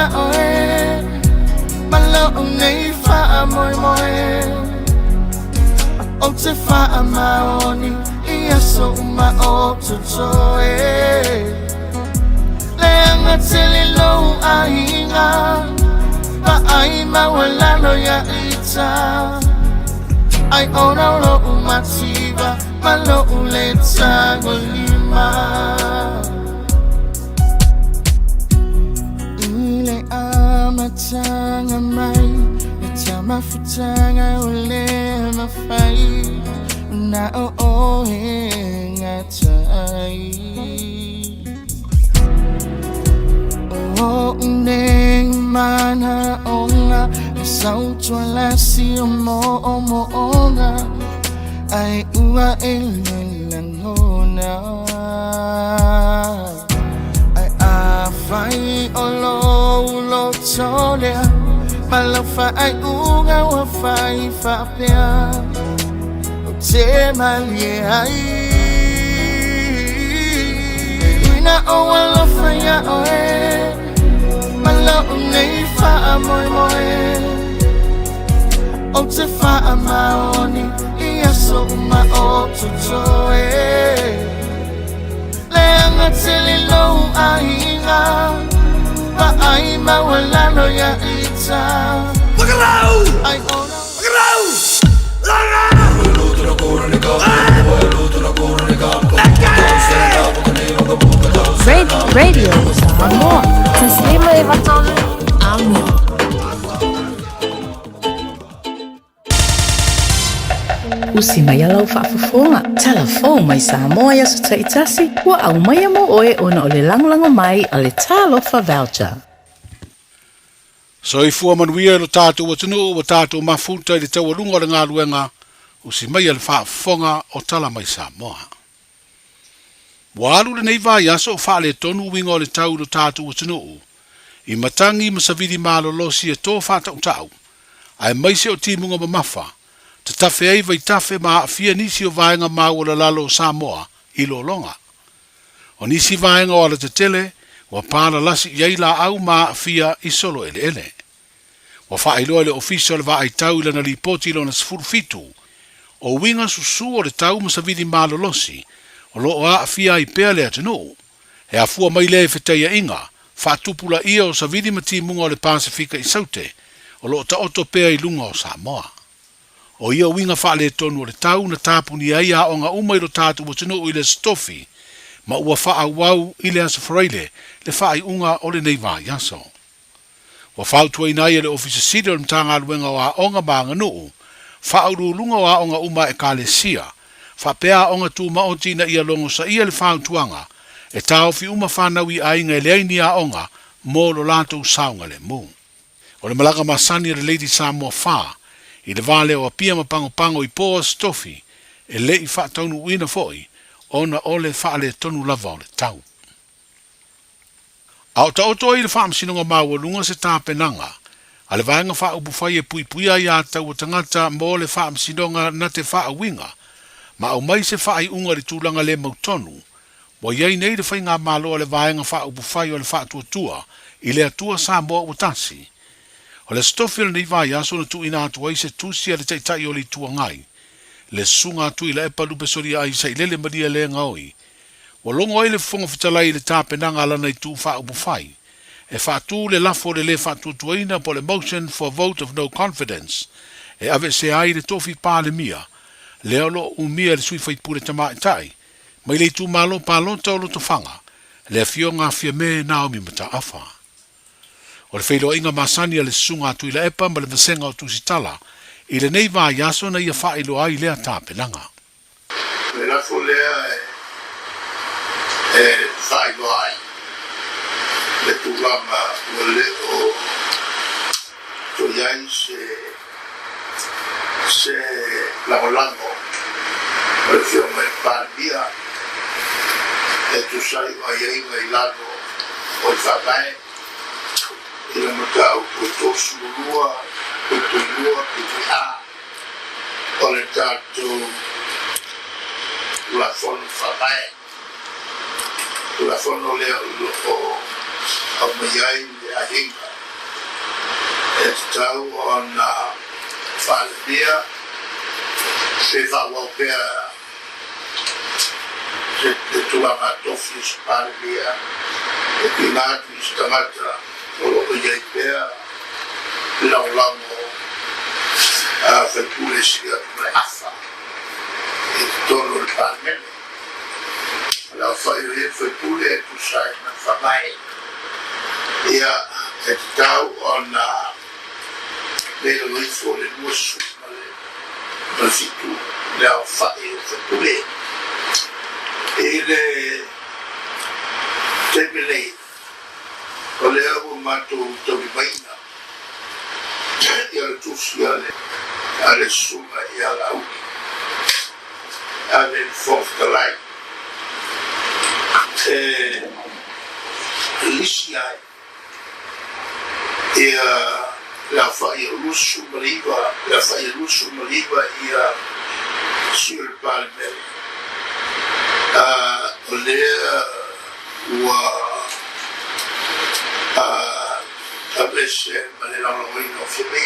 ia oe Ma lou nei faamoemoe Ou te faamaoni i aso uma o totoe Leaga tele lou aiga Vaai maualalo ia ita Ai ona o lou mativa Ma lou le tagolima I le amataga mai Le taumafataga ua le mafai Na o oe e gata ai O o'u nei manaʻoga E sautualasi o moʻomoʻoga Ae ua e le lagona Ae afai o lou loto lea Ma lau faaiuga ua fai faapea Ou te malie ai E ui na ou alofa iā oe Ma lou nei faamoemoe Ou te faamaoni i aso uma o totoe Leaga tele lou aiga Vaai maualalo ia ita Ai ona Radio Samoa. Taslima e Amen. Usi mai a lau faafofoga, talafou mai Samoa i aso taitasi, ua aumaia mo oe ona o le lagolago mai a le Talofa Voucher. Soifua manuia i lo tatou atunuu ua tatou mafuta i le taualuga o le galuega usi maia le faafofoga o Tala Mai Samoa. Ua alu lenei vaiaso o faaletonu uiga o le tau i lo tatou atunuu, i matagi ma savili malolosi e to faatautau, aemaise o timuga mamafa, tatafe ai vaitafe ma aafia nisi o vaega maualalalo o Samoa i lologa. O nisi vaega o alatetele ua palalasi i ai laau ma aafia i solo eleele. Ua faailoa e le Ofisa o le Vaai Tau i lana lipoti lona 17, o uiga susu o le tau ma savili malolosi o lo o aafia ai pea le atunuu. E afua mai lea i fetaiaiga faatupulaia o savili ma timuga o le Pasefika i Saute o lo o taoto pea i luga o Samoa. O ia uiga faaletonu o le tau na tapunia ai aoga uma i lo tatou atunuu i le Aso Tofi, ma ua faaauau i le Aso Faraile le faaiuga o lenei vaiaso. Ua fautuaina ai e le Ofisa Sili o le Matagaluega o Aoga ma Aganuu, Faauluuluga o Aoga uma a Ekalesia, faapea aoga tumaoti ina ia logosaia le fautuaga e taofi uma fanau i aiga e leai ni aoga mo lo latou saogalemu. O le malaga masani a le Lady Samoa 4 i le va lea o Apia ma Pagopago i po Aso Tofi e le i faataunuuina foi ona o le faaletonu lava o le tau. A o taoto ai i le Faamasinoga Maualuga se tapenaga a le Vaega Faaupufai e puipuia ai a taua tagata mo le Faamasinoga na te faauiga ma aumai se faaiuga i le tulaga le mautonu ua i ai nei le faigamalo a le Vaega Faaupufai o le Faatuatua i le Atua Samoa ua tasi. O le Aso Tofi o lenei vaiaso na tuuina atu ai se tusi a le Taitai o le Itu Agai, le Susuga a Tuilaepa Lupe Soliai Sailele Malielegaoi, Ua logo ai le Fofoga Fetalai i le tapenaga a lana itu faaupufai e faatu le lafo o le lē faatuatuaina po o le motion for vote of no confidence e aveesea ai le tofi Palemia lea o lo o umia e le sui faipule tamaitai mai le itumalo palota o Lotofaga, le Afioga a Fiame Naomi Mataafa. O le feiloaiga masani a le Susuga a Tuilaepa ma le Vasega o Tusitala i lenei vaiaso na ia faailoa ai lea tapenaga. O le lafo lea e faailoa ai le tulaga ua le o toe i ai se lagolago o le Afioga i le Palemia e tusa ai o aiaiga i lalo o le Faavae i le mataupu 32, 2, A. O le tatou Tulafono Faavae, Tulafono lea o lo o aumai ai le aiaiga. E tatau ona faalemia pe faaauau pea se tulaga tofi o se Palemia e tuuina atu i se tagata o lo o i ai pea le lagolago a faipule sili atu ma le afa i totonu o le Palemene. O le aofai o ia faipule e tusa ai ma le Faavae, ia, e tatau ona le lalo ifo o le 27 le aofai o faipule. I le taimi nei, o lea ua matou taulimaina ia le tusi a le Susuga ia Laauli a le Fofoga Fetalai e lisi ai ia le aofai o 29, le aofai e 29 ia sui o le Palemene, a o lea ua aveese ma le lagolagoina o Fiamē.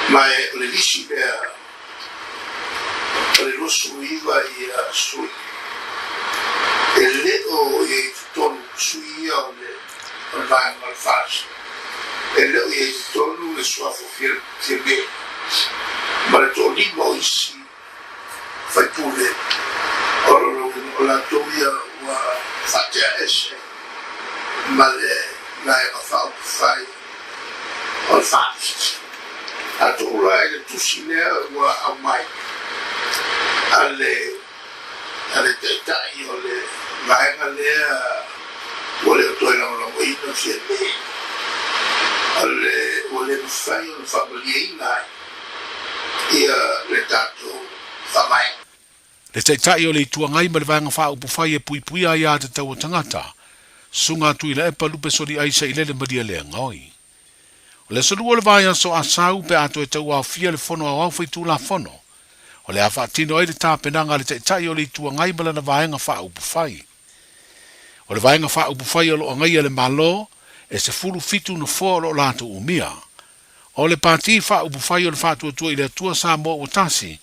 Ma o le lisi lea o le 29 ia sui e le o i ai i totonu, sui ia o le vaega o le FAST, e le o i ai i totonu le suafa o Fiamē ma le toalima o isi faipule o o latou ia ua faatea ese ma le Vaega Faaupufai o le FAST. A tuu la i le tusi lea ua aumai a le a le Taitai o le vaega lea ua le o toe lagolagoina Fiamē, o le ua le mafai ona faamalieina ai ia le tatou Faavae. Le Taitai o le Itu Agai ma le Vaega Faaupufai e Puipuia ai Aiatatau a Tagata, Susuga Tuilaepa Lupe Soliai Sailele Malielegaoi. O le aso Lua o le vaiaso Asau pe a toe tauaofia le Fono Aoao Faitulafono, o le a faatino ai le tapenaga a le Taitai o le Itu Agai ma lana Vaega Faaupufai. O le Vaega Faaupufai o lo o agaia le Malo, e 17 nofoa o lo o latou umia. O le Pati Faaupufai o le Faatuatua i le Atua Samoa ua tasi,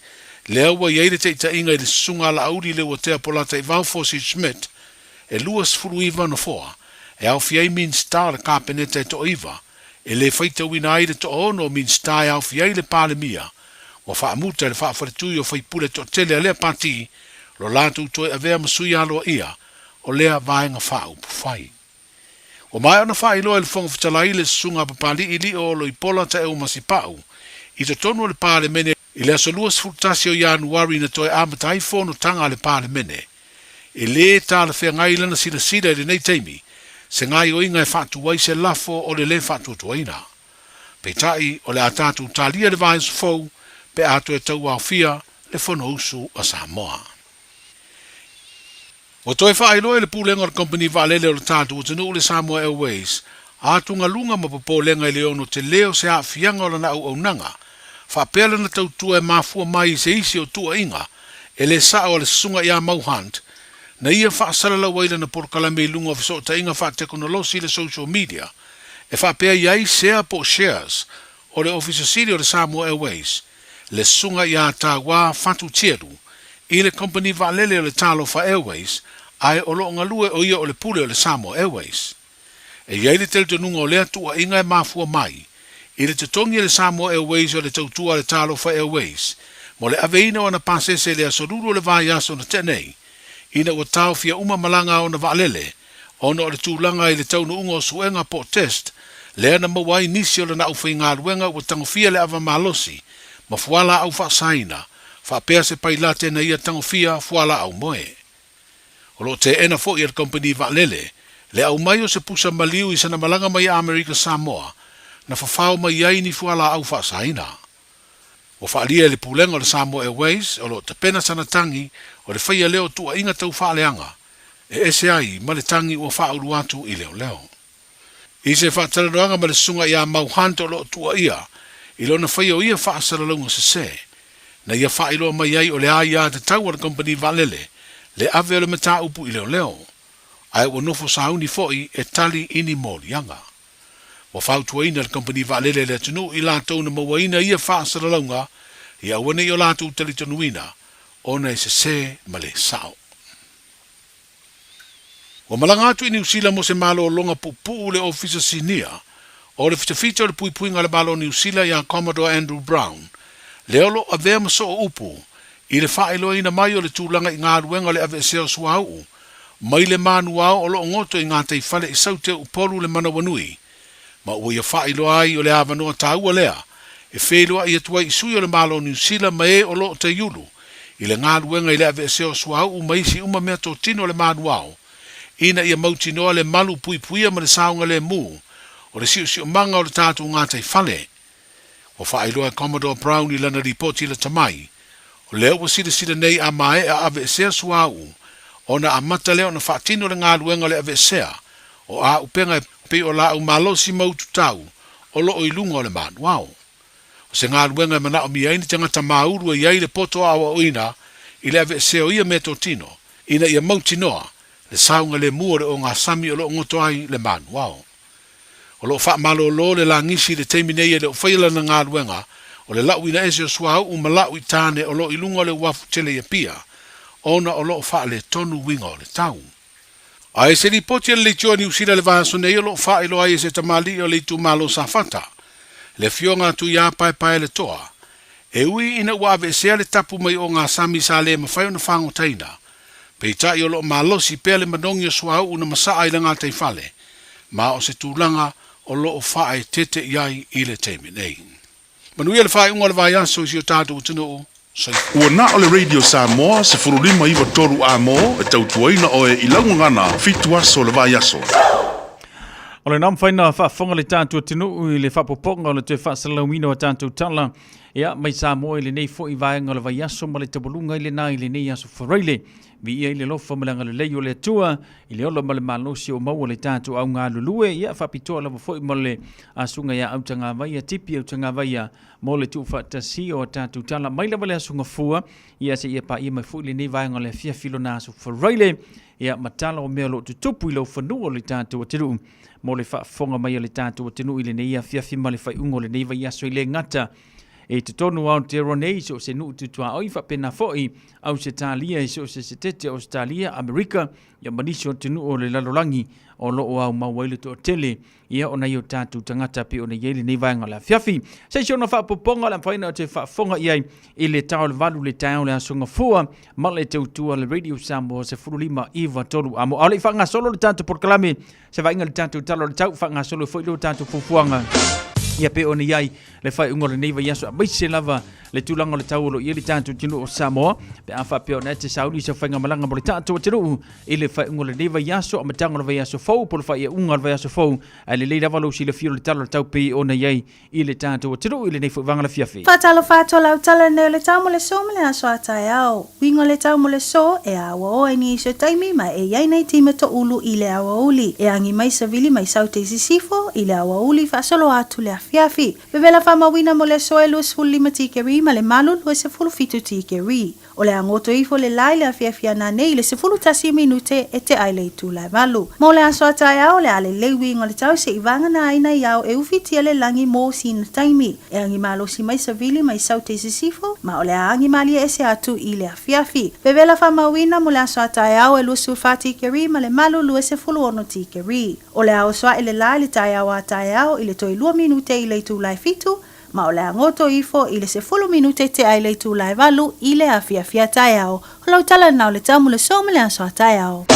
lea ua i ai le taitaiga i le Susuga a Laauli Leuatea Polataivao Fosi Schmidt, e 29 nofoa, e aofia ai Minisita o le Kapeneta e toaiva, e le faitauina ai le toaono o Minisita e aofia ai le Palemia, ua faamuta e le faafaletui o faipule toatele a lea Pati lo latou toe avea ma sui aloaia o lea Vaega Faaupufai. Ua maea ona faailoa e le Fofoga Fetalai le Susuga a Papali'i Lio Oloipola Taeu Masipau i totonu o le Palemene i le aso 21 o Ianuari na toe amata ai fonotaga a le Palemene. E lē talafeagai lana silasila i lenei taimi se gaoioiga e faatu ai se lafo o le lē faatuatuaina. Peitai, o le a tatou talia le vaiaso fou pe a toe tauaofia le Fonousu a Samoa. Ua toe faailoa e le Pulega o le Kamupani Vaalele o le tatou atunuu le Samoa Airways atugaluga ma popolega i le ono tele o se aafiaga o lana auaunaga, faapea lana tautua e mafua mai i se isi o tuuaiga e le sao a le Susuga ia Mau Hunt na ia faasalalau ai lana polokalame i luga o fesootaiga faatekonolosi le social media e faapea i ai sea po o shares o le Ofisa Sili o le Samoa Airways le Susuga ia Tauā Fatu Tielu i le Kompani Vaalele o le Talofa Airways ae o lo o galue o ia o le pule o le Samoa Airways. E i ai le talitonuga o lea tuuaiga e mafua mai i le totogi a le Samoa Airways o le tautua a le Talofa Airways mo le aveina o ana pasese i le aso Lulu o le vaiaso na tea nei ina ua taofia uma malaga a ona vaalele ona o le tulaga i le taunuuga o suega po o test lea na maua ai nisi o lana aufaigaluega ua tagofia le ava malosi ma fualaau faasaina faapea se pailate na ia tagofia fualaau moe. O lo o teena foi e le kamupani vaalele le aumai o se pusa maliu i sana malaga mai Amerika Samoa na fafao mai ai ni fualaau faasaina. Ua faaalia e le Pulega o le Samoa Airways o lo o tapena sana tagi o le faia lea o tuuaiga tau faaleaga e ese ai ma le tagi ua faaulu atu i leoleo. I se faatalanoaga ma le Susuga ia Mau Hunt o lo o tuuaia i lona faia o ia faasalalauga sese, na ia faailoa mai ai o le aia tatau a le kamupani vaalele le ave o le mataupu i leoleo. ae ua nofo sauni foi e tali i ni moliaga. Ua fautuaina le kamupani vaalele a le atunuu i latou na mauaina ia faasalalauga ia aua ne i o latou talitonuina ona e sese ma le sao. Ua malaga atu i Niu Sila mo se malologa puupuu le Ofisa Sinia o le Fitafita o le Puipuiga a le Malo o Niu Sila ia Commodore Andrew Brown, lea o lo o avea ma soo upu i le faailoaina mai o le tulaga i galuega o le aveesea o suauu mai le manuao o lo o goto i gataifale i Saute Upolu le manawanui ma ua ia faailoa ai o le avanoa taua lea e feiloai atu ai i sui o le Malo o Niu Sila ma e o lo o taiulu i le galuega i le aveesea o suauu ma isi uma meatotino a le manuao ina ia mautinoa le malu puipuia ma le saogalemu o le siosiomaga o le tatou gataifale. Ua faailoa e Commodore Brown i lana lipoti lata mai, o lea ua silasila nei a maea aveesea suauu ona amata lea ona faatino le galuega o le aveesea o auupega e pei o laau malosi ma ututau o lo o i luga o le manuao. O se galuega e manaomia ai ni tagata māulu e i ai le poto aoaoina i le aveesea o ia meatotino ina ia mautinoa le saogalemu o le ogasami o lo o goto ai le manuao. O lo o faamalolo le lagisi i le taimi nei e le o faia lana galuega o le lauina ese o suauu ma lau i tane o lo o i luga o le uafu tele i Apia ona o lo o faaletonu uiga o le tau. A i se lipoti a le Leitioa a Niu Sila i le vaiaso nei o lo o faailoa ai e se tamalii o le itumalo Safata, le Afioga a Tuiapaepaeletoa, e ui ina ua aveesea le tapu mai ogasami sa le mafai ona fagotaina, peitai o lo o malosi pea le manogi o suauu na masaa i le gataifale, ma o se tulaga o lo o faaeteete i ai i le taimi nei. Manuia le faaiuga o le vaiaso i si o tatou atunuu. Soifua. Ua na o le Radio Samoa 1593 A-mo e tautuaina oe i lau gagana fitu aso o le vaiaso. O le mafai na faafofoga le tatou atunuu i le faapopoga o le toe faasalalauina o tatou tala ia mai Samoa i lenei foi vaega o le vaiaso ma le taualuga i lena i lenei aso Faraile. Viia i le alofa ma le agalelei o le Atua i le ola ma le malosi o maua le tatou au galulue, ia faapitoa lava foi ma le asuga ia Autagavaia, Tipi Autagavaia, mo le tuufaatasi o a tatou tala mai lava le aso Gafua, ia seia paia mai foi lenei vaega o le afiafi lona aso Faraile, ia ma tala o mea o lo o tutupu i lau fanua o le tatou atunuu, mo le faafofoga mai a le tatou atunuu i lenei afiafi ma le faaiuga o lenei vaiaso i le gata i totonu o Aotearoa nei, so o se nuu tutuaoi faapena foi Ausetalia i so o se setete o Ausetalia, Amerika, ia ma nisi o atunuu o le lalolagi o lo o aumau ai le toatele ia o nai o tatou tagata pei ona i ai lenei vaega o le afiafi. Se isi ona faapopoga o le a mafai ona toe faafofoga i ai i le tao o le valu le taeao le Aso Gafua ma le tautua le Radio Samoa 15 9 3 a mo. A o le i faagasolo le tatou polokalame, se vaaiga i le tatou tala o le tau, faagasolo foi le tatou fuafuaga ia pei ona i ai le faaiuga o lenei vaiaso aemaise lava le tulaga o le tau o lo o i ai le tatou atunuu o Samoa pe a faapea ona e te sauni i se faigamalaga mo le tatou atunuu i le faaiuga o lenei vaiaso, amataga o le vaiaso fou po o le faaiuga o le vaiaso fou, ae lelei lava lou silafia o le tala o le tau pei ona i ai i le tatou atunuu i lenei foi vaega afiafi. Faatalofa atu lau tala nei o le tau mo le so ma le aso a taeao. Uiga o le tau mo le so, e auaoa i ni iso taimi ma e iai nei tima toulu i le aoauli. E agi mai savili mai saute i sisifo i le aoauli faasolo atu le afiafi. Vevela faamauina mo le aso e 25 tikeri ma le malu 27 tikeri. O le a goto ifo le la i le afiafi ana nei i le 11 minute e te ai le itula e valu. Mo le aso a taeao o le a lelei uiga o le tau se'i vagana ai nai ao e ufitia le lagi mo sina taimi. E agi malosi mai savili mai saute i sisifo, ma o le a agi malie ese atu i le afiafi. Vevela faamauina mo le aso a taeao e 24 tikeri ma le malu 26 tikeri. O le a oso aʻe le la i le taeao a taeao i le toe lua minute i le itula e fitu, ma o le a goto ifo i le 10 minute tea i le itula e valu i le afiafi a taeao. O lau tala lena o le tau mo le so ma le aso a taeao.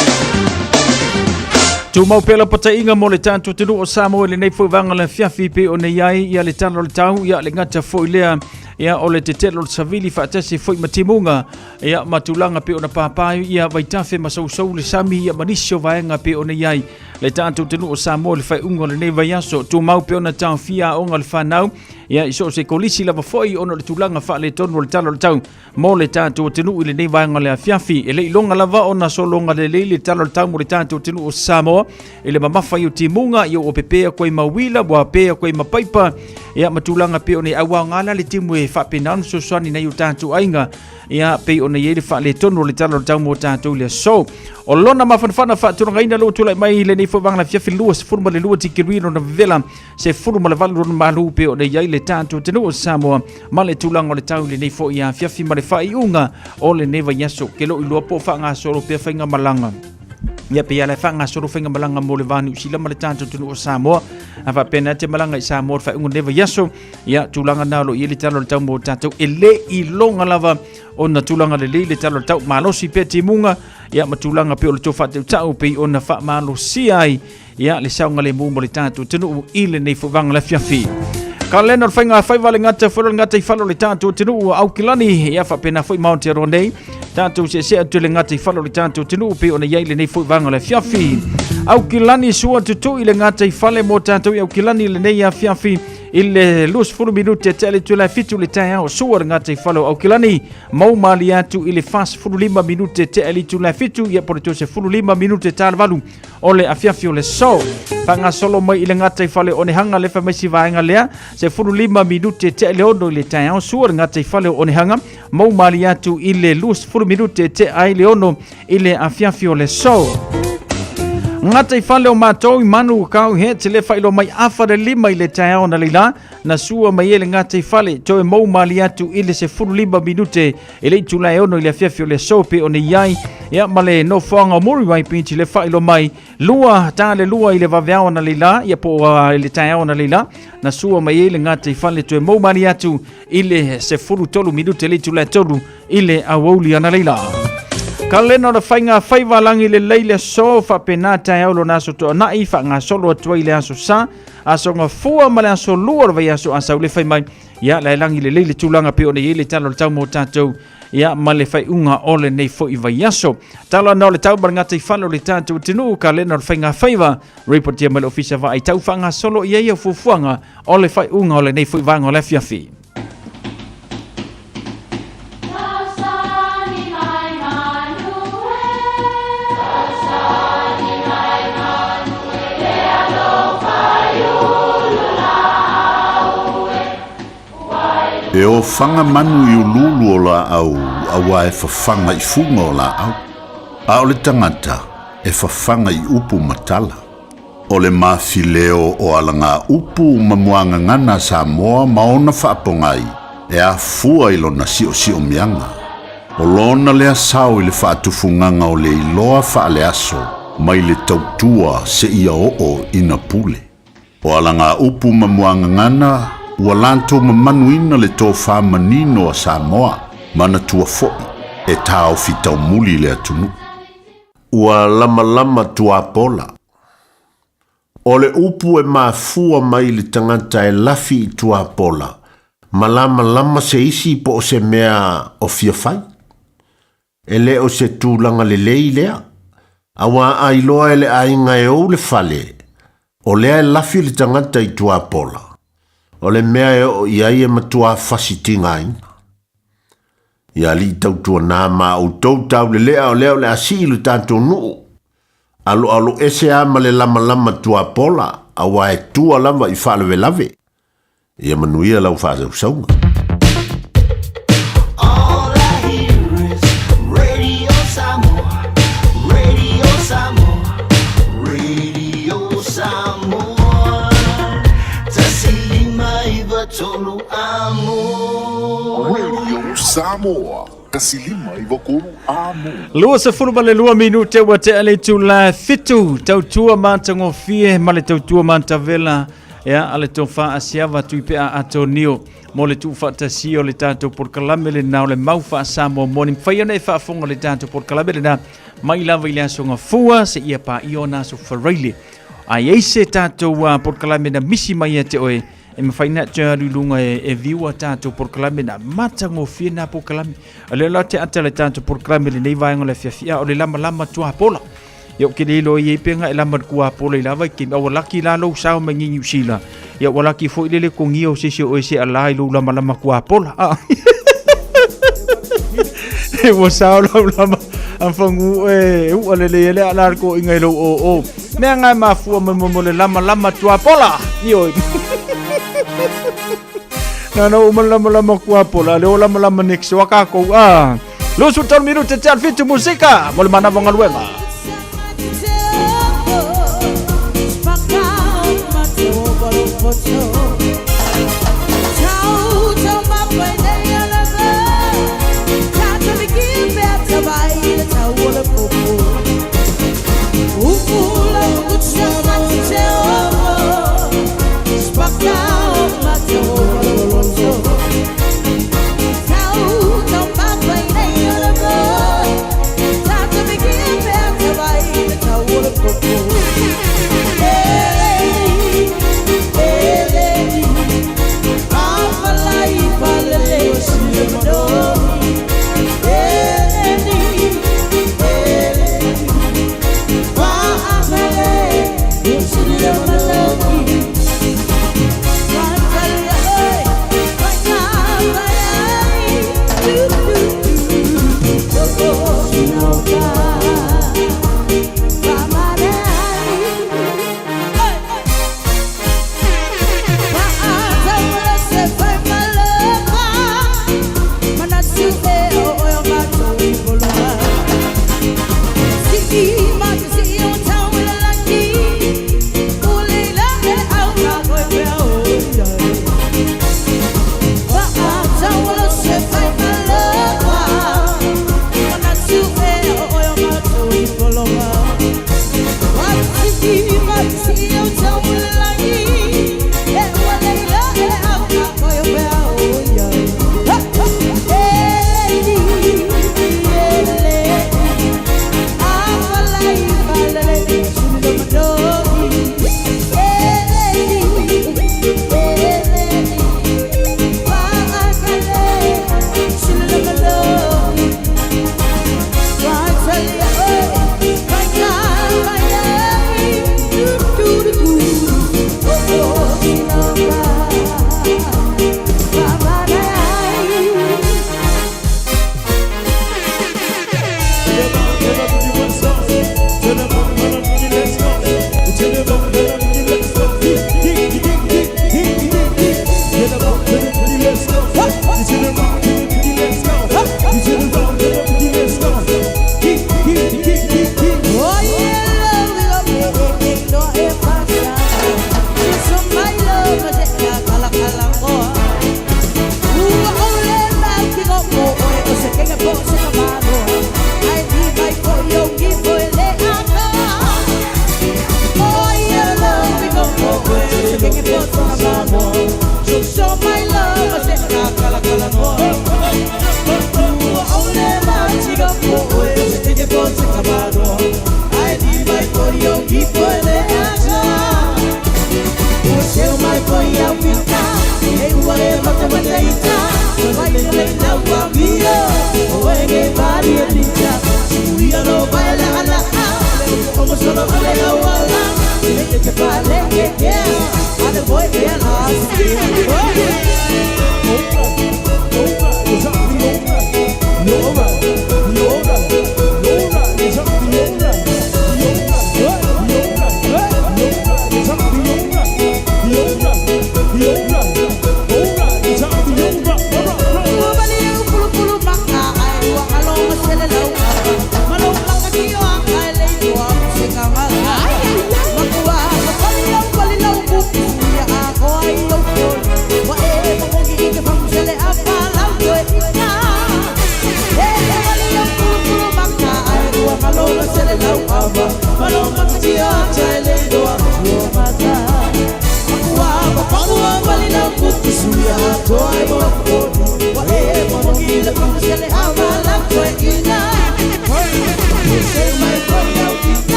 Tumau pea lapataiga mo le tatou atunuu o Samoa i lenei foi vaega o le afiafi pei ona i ai ia le tala o le tau, ia le gata foi lea ia o le tetele o le savili faatasi foi ma timuga ia ma tulaga pei ona pāpā ia vaitafe ma sousou le sami ia ma nisi o vaega pei ona i ai le tatou atunuu o Samoa i le faaiuga o lenei vaiaso. Tumau pea ona taofia aoga o le fanau. Ia, i so o se kolisi lava foi ona o le tulaga faaletonu o le Tala o le Tau mo le tatou atunuu i lenei vaega o le afiafi. E le i loga lava ona sologa lelei le Tala o le Tau mo le tatou atunuu o Samoa i le mamafa i o timuga, ia ua pepea koe ma uila, ua pea koe ma paipa, ia ma tulaga pei ona i auaoga la le timu e faapena ona fesoasoani nai o tatou aiga, ia pei ona i ai le faaletonu o le Tala o le Tau mo tatou i le aso. O lona mafanafana faatulagaina lou tulai mai i lenei foi vaega afiafi 22 tikeri lona vevela 18 lona malu pei ona i ai le tatou atunuu o Samoa ma le tulaga o le tau i lenei foi afiafi ma le faaiuga o lenei vaiaso. Ke lou iloa po o faagasolo pea faigamalaga. Ia pei ala e faagasolo faigamalaga mo le va Niu Sila ma le tatou atunuu o Samoa. A faapena te malaga i Samoa le faaiuga o lenei vaiaso. Ia tulaga na o lo o i ai le tala o le tau mo tatou e le iloga lava ona tulaga lelei le tala o le tau malosi pea timuga ia ma tulaga pei o le tofa tautau pei ona faamalosia ai ia le saogalemu mo le tatou atunuu i lenei foi vaega o le afiafi. Kalena o le faiga faiva le gata foi le gata i falo le tatou atunuu o Aukilani ia faapena foi ma Aotearoa nei tatou seese atu le gata i falo le tatou atunuu pei ona i ai lenei foi vaega o le afiafi. Aukilani sua tutui le gata i fale mo tatou i Aukilani lenei afiafi i le 20 minute te ale tula fitu le taeao sua le gata i fale o Aukilani mau malie atu i le 45 minute te ale tula fitu ia po le 15 minute tala o le afiafi o le so. Faagasolo mai i le gataifale o Onehanga le fai mai si vaega lea, 15 minute tea i le 6 i le taeao, sua le gataifale o Onehanga, mou malie atu i le 20 minute tea ai le 6 i le afiafi o le so. Gataifale o matou i manu kau he te le whailo mai afa le lima i le taeao na leila, na sua mai e le gataifale, toe mou malie atu i le 15 minute E le itula e ono i le afiafi o le aso pe o nei ai, ia ma le nofoaga o Muriwai Beach le faailoa mai, lua ta le lua i le vaveao ana leila, ia po o i le taeao ana leila, na sua mai ai le gata i fale toe mou mali atu i le 13 minute le itula e tolu i le aoauli ana leila. Kalena o le faiga faiva lagi lelei le aso faapena taeao lona aso toanai faagasolo atu ai le aso sa, aso gafua ma le aso lua o le vaiaso a sau le fai mai. Ia, la e lagi lelei le tulaga pei ona i ai le tala o le tau mo tatou, ia, ma le faaiuga o lenei foi vaiaso. Tala na o le tau ma le gataifale o le tatou atunuu, kalena o le faiga faiva, ripotia mai le Ofisa Vaai Tau faagasolo i ai au fuafuaga o le faaiuga o lenei foi vaega o le afiafi. E ofaga manu i uluulu o laau auā e fafaga i fuga o laau, a o le tagata e fafaga i upu ma tala. O le mafileo o alagaupu ma muagagana a Samoa ma ona faapogai e afua i lona siosiomiaga. O lona lea sao i le faatufugaga o le iloa faaleaso mai le tautua seia oo ina pule. O alagaupu ma muagagana ua latou mamanuina le tofa manino a Samoa, manatua foi e taofi taumuli le atunuu. Ua lamalama tuapola. O le upu e mafua mai i le tagata e lafi i tuapola, ma lamalama se isi po o se mea o fia fai. E le o se tulaga lelei lea, auā a iloa e le aiga e ou le fale, o lea e lafi le tagata i tuapola, o le mea e oo i ai e matuā fasi tigaina. Ia alii tautuanā ma outou taulelea o lea o le a sii lo tatou nuu, aloalo ese a ma le lamalama tuapola, auā e tua lava i faalavelave. Ia manuia lau faasausauga. All I hear is Radio Samoa, Radio Samoa, Radio Samoa. Tasi lima iva tolu amo. Radio Samoa, tasi lima iva tolu amo. 22 minute ua tea le itula 7, tautua matagofie ma le tautua matavela. Ea a le tofa a Siava Tuipea Atonio mo le tuufaatasia o le tatou polokalame lena o le mau faa-Samoa Morning. Mafai ona e faafofoga le tatou polokalame lena mai lava i le aso Gafua seia paia ona aso Faraile. A i ai se tatou polokalame na misi mai ia te oe, e mafai ona e toe alu i luga e view a tatou polokalame na matagofie na polokalame. O lea la te ata le tatou polokalame lenei vaega o le afiafi, a o le lamalama tuapola. Ia ou te le iloa i ai pe na e lama le kuapola i lava i taimi. A ua laki la lou sao mai nei Niu Sila. Ia ua laki foi le le kogia o se isi o oe se ala i lou lamalama kuapola. A. E ua sao lau lama fagu e u'a lelei ai le ala le ko'iga i lou ō. Mea ga e mafua mai mo le lamalama tuapola. Ioe. Na na uma le lamalama kuapola, le o lamalama next o kākou. A. 23 minute te al fitu musika mo le manava galuega.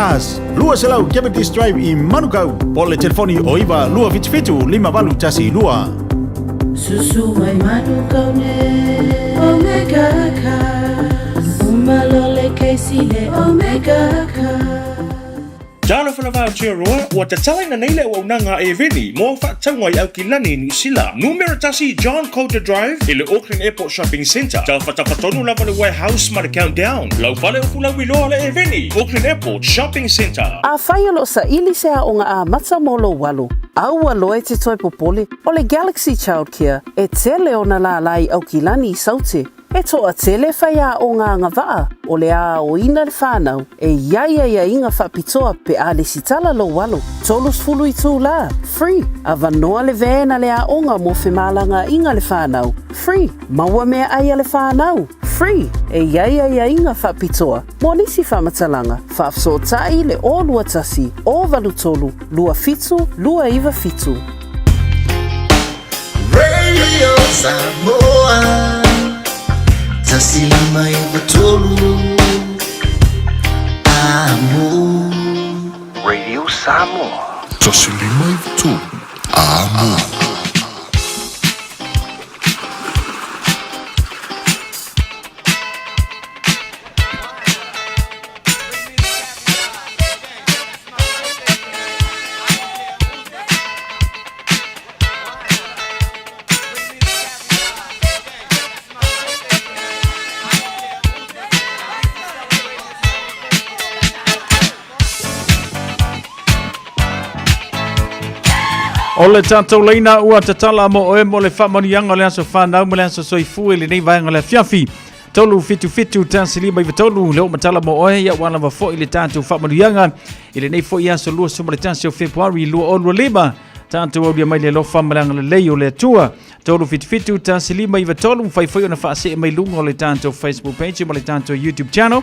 Cars, 200 Cavendish Drive i Manukau, po o le telefoni o 9 277 5812. Susu mai Manukau nei, Omega Cars. Uma loa le kesi le Omega Cars. Talofa lava Aotearoa, ua tatalaina nei le auaunaga a Airveni mo au faatauga i Aukilani, Niu Sila. Numera 1 John Coulter Drive i le Auckland Airport Shopping Centre, taufatafata lava le Warehouse ma le Countdown. Lau fale upu lauiloa le Airveni, Auckland Airport Shopping Centre. Afai o lo o saili se aoga amata mo lou alo, aua loa e te toe popole, o le Galaxy Childcare e tele ona lālā i Aukilani i Saute. E toatele faiaoga agavaa o le a aoina le fanau e i ai aiaiga faapitoa pe a lesitala lou alo. 30 itulā, free, avanoa le van a le aoga mo femalagaaiga a le fanau, free, maua meaai a le fanau, free, e i ai aiaiga faapitoa mo nisi faamatalaga, faafesootai i le 021 083 27 297. Radio Samoa 159 Amo. Radio Samoa. 153 Amo. O le tatou laina ua tatala mo oe mo le faamanuiaga o le aso fanau ma le aso soifua i lenei vaega o le afiafi. 377 153 le oo matala mo oe ia ua lava foi le tatou faamanuiaga i lenei foi aso 21 o Fepuari 2025. Tatou aulia mai le alofa ma le agalelei o le Atua. 377 153 mafai foi ona faasee mai luga o le tatou Facebook page ma le tatou YouTube channel.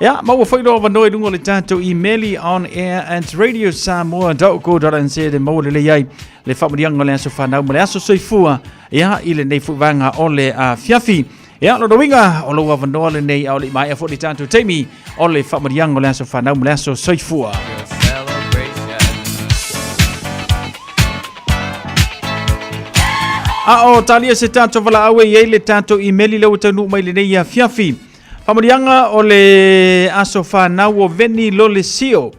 Ia, maua foi lou avanoa i luga o le tatou email on air at radiosamoa.co.nz e maua lelei ai le faamanuiaga o le aso fanau ma le aso soifua ia i lenei foi vaega o le afiafi. Ia, lona uiga o lou avanoa lenei a o le i maea foi le tatou taimi o le faamanuiaga o le aso fanau ma le aso soifua. A o talia se tatou valaau e i ai le tatou imeli lea ua taunuu mai lenei afiafi. Faamanuiaga o le aso fanau o Veni Lolesio.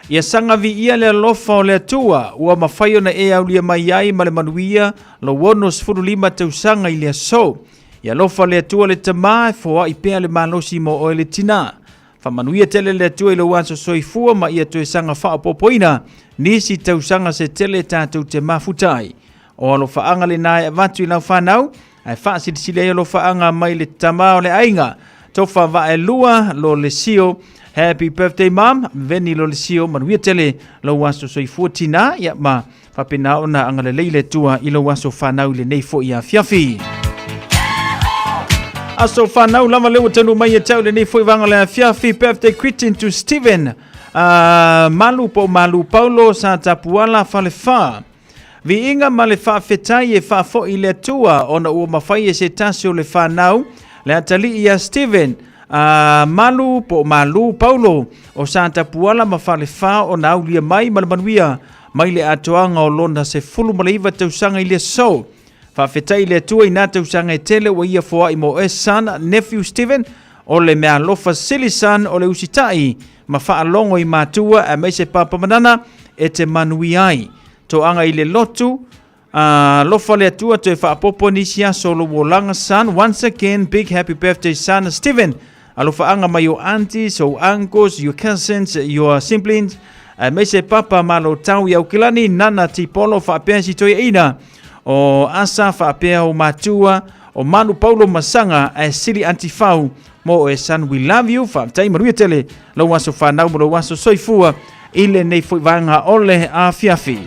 Ia saga viia le alofa o le Atua ua mafai ona e aulia mai ai ma le manuia lou 65 tausaga i le aso. Ia alofa le Atua le Tama e foai pea le malosi mo oe le Tina. Faamanuia tele le Atua i lou aso soifua ma ia toe saga faaopoopoina nisi tausaga se tele tatou te mafuta ai. O alofaaga lena e avatu i lau fanau, ae faasilisili ai alofaaga mai le tama o le aiga. Tofa Vaelua Lolesio. Happy birthday mom, Veni Lolesio, manuia tele lou aso soifua tina, ia ma faapena ona agalelei le Atua i lou aso fanau i lenei foi afiafi. Aso fanau lava lea ua taunuu mai ia te au i lenei foi vaega o le afiafi. Birthday greeting to Stephen Malu po o Malu Paulo sa Tapuala Falefa. Viiga ma le faafetai e faafoi i le Atua ona ua mafai e se tasi o le fanau le atalii ia Stephen Malu po o Malu Paulo o sa Tapuala ma Falefa ona aulia mai ma le manuia mai le atoaga o lona 19 tausaga i le aso. Faafetai i le Atua i nā tausaga e tele ua ia foai mo oe son, nephew Stephen, o le meaalofa sili son o le usitai ma faalogo i matua aemaise papa ma nana e te manuia ai. Toaga i le lotu, alofa le Atua toe faapopo nisi aso o lou olaga son. Once again, big happy birthday son Stephen. Alofaaga mai o aunties, o uncles, your cousins, your siblings, aemaise papa ma lo tau i Aukilani, Nana Tipolo faapea si toeaina o Asa faapea o matua o Manu Paulo Masaga ae sili Aunty Fau mo oe son, we love you. Faafetai, manuia tele lou aso fanau ma lou aso soifua i lenei foi vaega o le afiafi.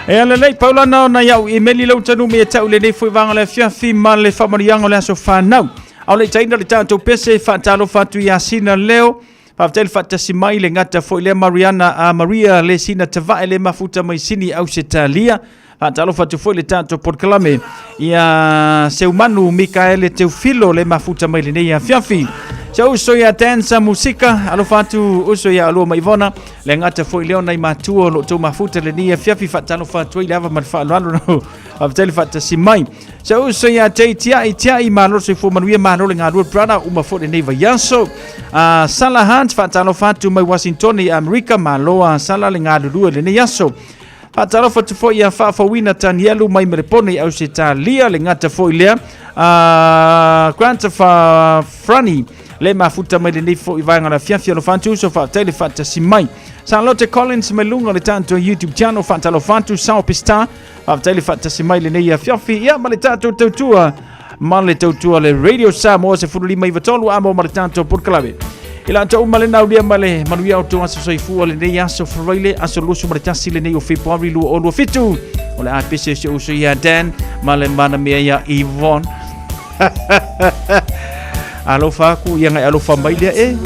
E ala lelei paulana ona i au imeli lau tanu me tau lenei foi vaega o le afiafi ma le faamanuiaga o le aso fanau. A o le itaina le tatou pese faatalofa atu ia Sina Leo. Faafetai le faatasi mai le gata foi lea Mariana a Maria le Sina Tavae le mafuta mai Sini Ausetalia. Faatalofa atu foi le tatou polokalame ia Seumanu Mikaele Teufilo le mafuta mai lenei afiafi. Se uso ia Dansa Musika, alofa atu uso ia Alua ma Ivona, le gata foi lea o nai matua o lo outou mafuta lenei afiafi, faatalofa atu ai le ava ma le faaaloalo. Faafetai le faatasi mai. Se uso ia Tei Tiai, Tiai, malo le soifua manuia, malo le galue brother, uma foi lenei vaiaso. Sala Hunt, faatalofa atu mai Washington i Amerika, malo a Sala le galulue lenei aso. Faatalofa atu foi ia Faafouina Tanielu mai Melepone i Ausetalia, le gata foi lea. Grant fa Frani, le mafuta mai lenei foi vaega la afiafi, alofa atu uso, faafetai le faatasi mai. Charlotte Collins mai luga o le tatou YouTube channel, faatalofa atu. Sao Pista, faafetai le faatasi mai lenei afiafi. Ia ma le tatou tautua, ma le tautua le Radio Samoa 1593 amo ma le tatou polokalame. I la tou uma le naulia ma le manuia o tou aso soifua lenei aso Faraile, aso 21 lenei o Februari 2027. O le a pese se uso ia Dan ma le mana mea ia Yvonne. Alofa aku ia ngai alofa mai lea e.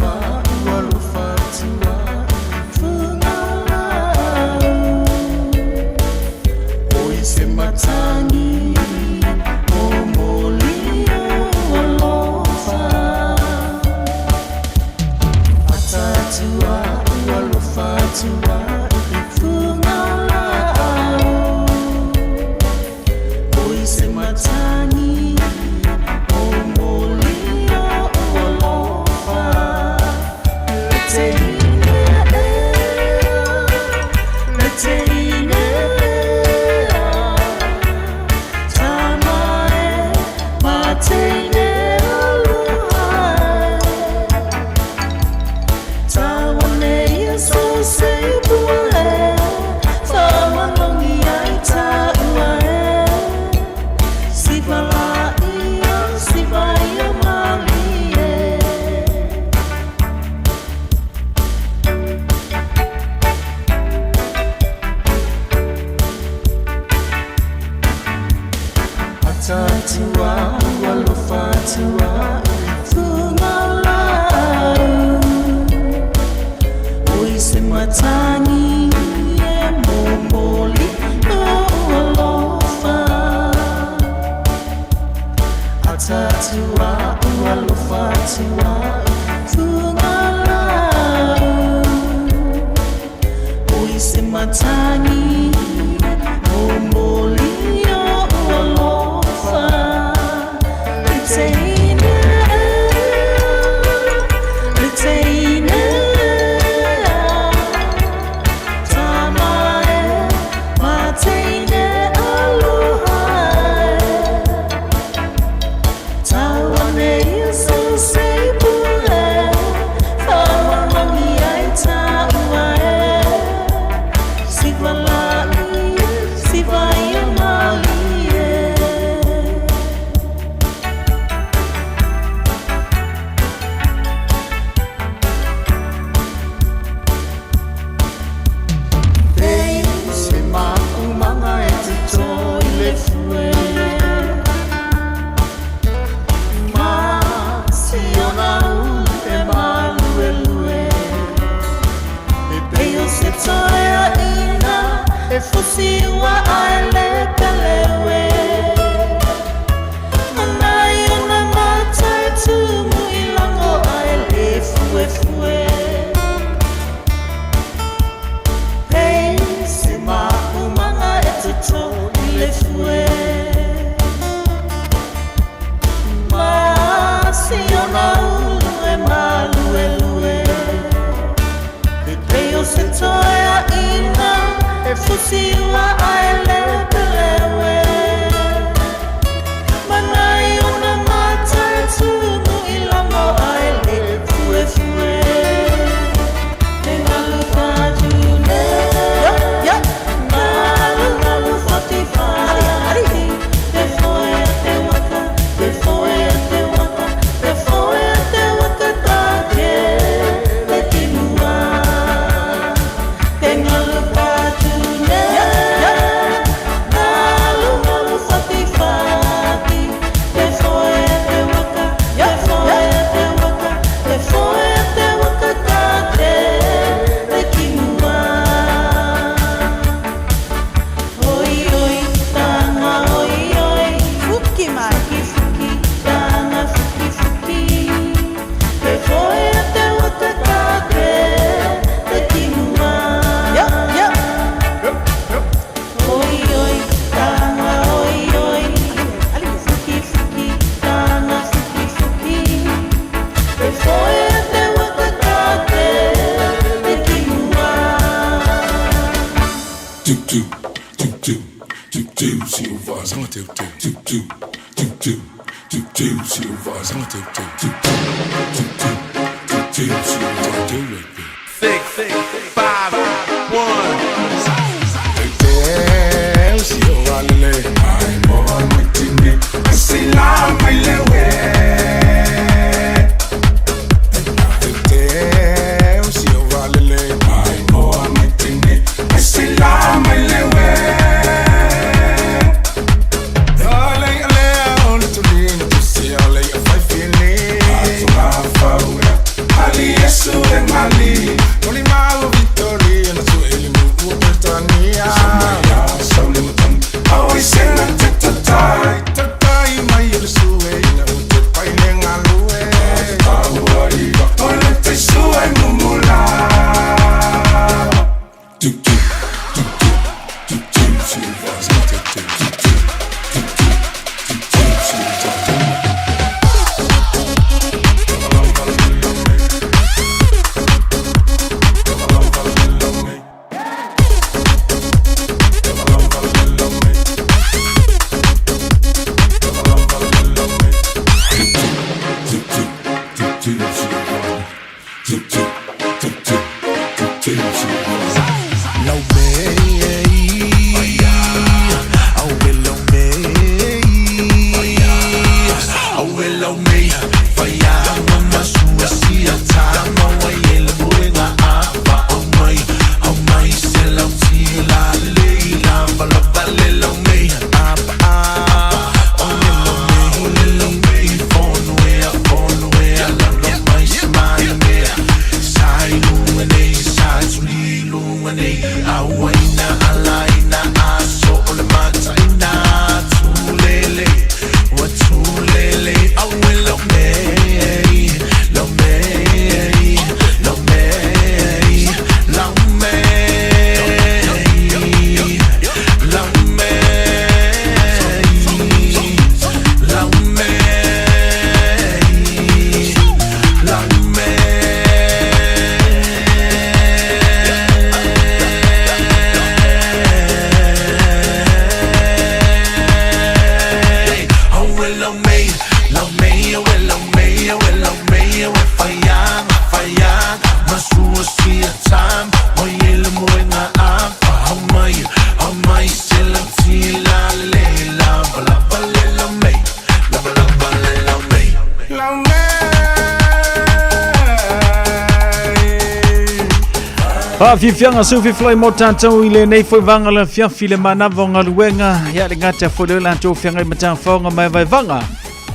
Faafiafiaga seu fefalai mo tatou i lenei foi vaga le afiafi le manava o galuega ia le gata foi lea latou feagai ma tafaoga ma vaevaega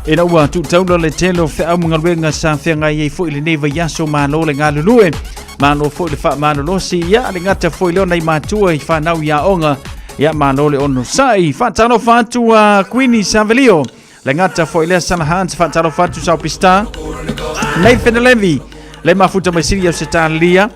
ina ua tuutaula le tele o feau ma galuega sa feagai ai foi i lenei vaiaso. Malo le galulue, malo foi le faamalolosi ia le gata foi lea nai matua i fanau i aoga ia malo le onosai. Faatalofa atu a Queenie Savelio le gata foi lea Sana Hans, faatalofa atu Sao Pista Nathan Levy le mafuta mai sili au se talia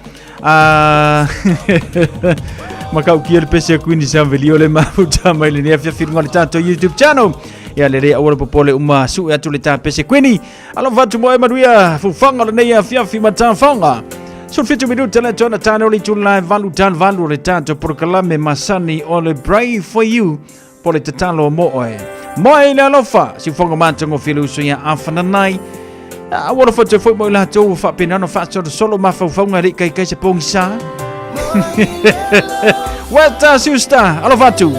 makaukia le pese a Queenie Savelio le mafuta mai lenei afiafi luga o le tatou YouTube channel ia le le aua le popole uma sue atu le tapese Queenie. Alofa atu mo e manuia fufaga o lenei afiafi ma tafaoga. 17 minuta le tona tane o le itula e valu talo valu o le tatou polokalame masani o le Pray for You po le tatalo mo oe. Moe i le alofa, siufoga matagofie le uso ia afananai. Aua alofa atu foi mo i latou ua faapena ona faasolosolo mafaufauga e le i kaikai se pogisa. Weta siusta, alofa atu.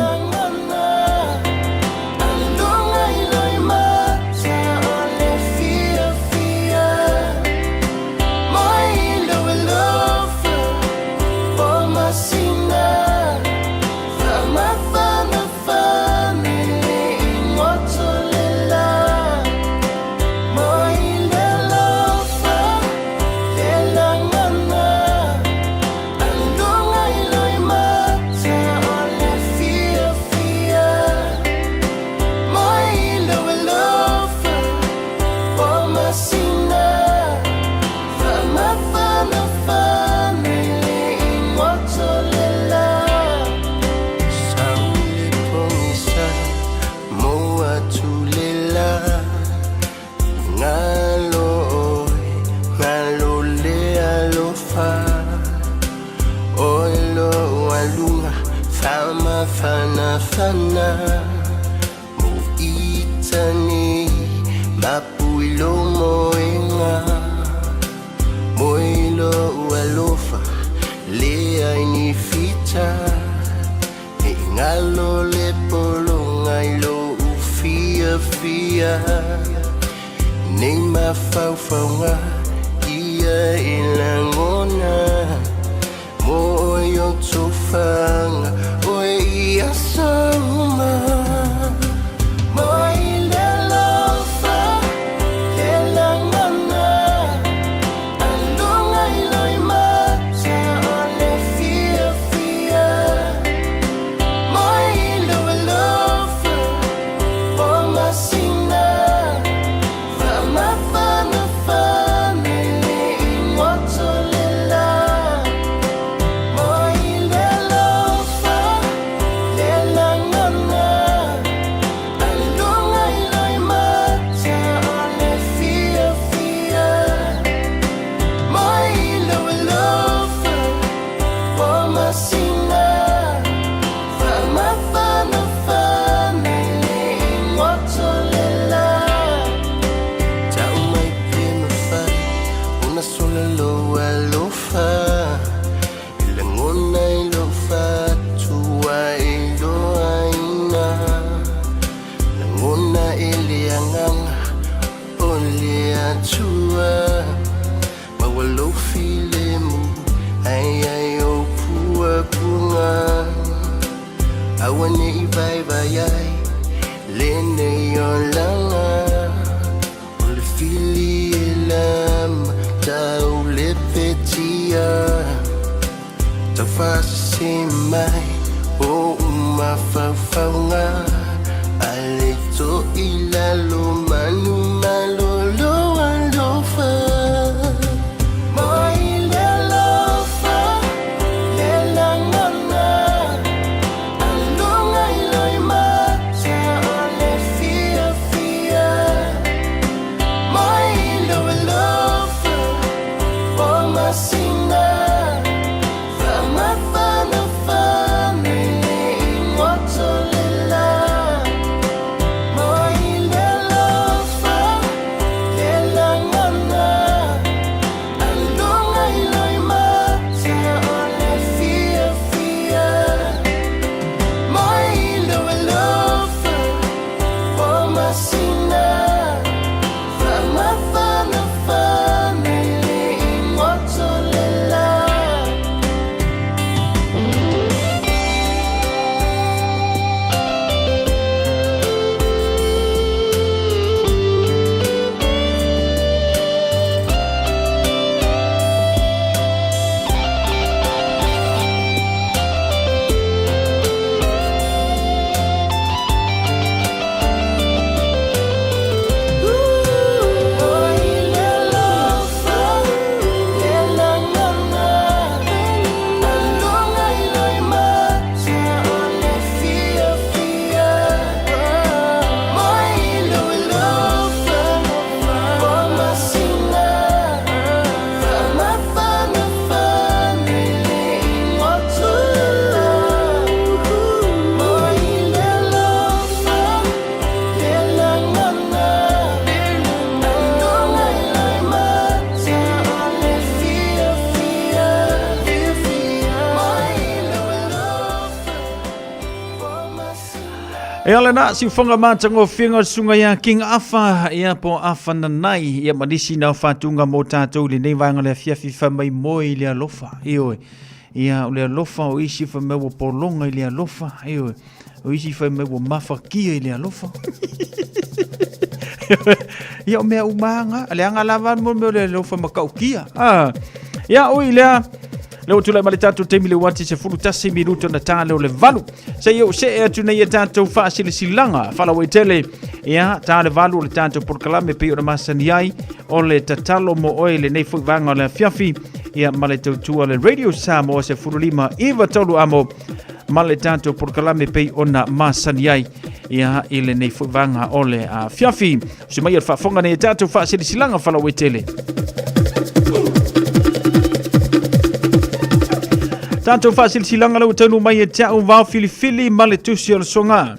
mafana Mo itane mapuilo moenga Moilo ualofa le aini fita E ngalo le polonga ilo ufia fia Nei mafaufauga ia e lagona Mo yo tofanga oe i aso uma Mo i le alofa le lagona Alunga i loimata o le fiafia Mo i lou alofa o masina Faamafanafana i le igoto le la Mo i le alofa le lagona Alunga i loimata o le fiafia Mo i lou alofa o masina Faamafanafana i le igoto le la Tau mai pe mafai ona sola lou alofa I lagona i lou fatu ai loaina Lagona e le agaga o le Atua Maua lou filemu ai ai o puapuaga Aua ne i vaivai ai lenei olaga O le fili e lama tau lepetia Taufasese mai o mafaufauga Ale to i lalo manu malolo alofa Mo i le alofa le lagona Alunga i loimata o le fiafia Mo i lou alofa o masina Faamafanafana i le igoto le la Mo i le alofa le lagona Alunga i loimata o le fiafia Mo i lou alofa o masina Faamafanafana i le igoto le la. Mo i le alofa le lagona Alunga i loimata o le fiafia Mo i lou alofa o masina Faamafanafana i le igoto le la Mo i le alofa le lagona Alunga i loimata o le fiafia Mo i lou alofa o masina. E ala na siufoga matagofie o le susuga ia King Afa, ia po Afa Nanai, ia ma nisi na o faatuga mo tatou i lenei vaega o le afiafi fai mai moe i le alofa, ioe. Ia o le alofa o isi fai mai ua pologa i le alofa, ioe. O isi fai mai ua mafakia i le alofa. Ia o mea uma lava na, leaga lava mo mea o le alofa matautia. Ah. Ia ui lea, lea ua tulai mai le tatou taimi le uati 11 minuto na ta leo le valu. Se i ou see atu nei e tatou faasilasilaga faalauaitele, ia ta le valu o le tatou polokalame pei ona masani ai o le tatalo mo oe i lenei foi vaega o le afiafi, ia ma le tautua le Radio Samoa 15 93 amo ma le tatou polokalame pei ona masani ai ia i lenei foi vaega o le afiafi. Se mai o le faafofoga nei e tatou faasilasilaga faalauaitele. Tatou faasilasilaga lea ua taunuu mai ia te au vao filifili ma le tusi o le soga.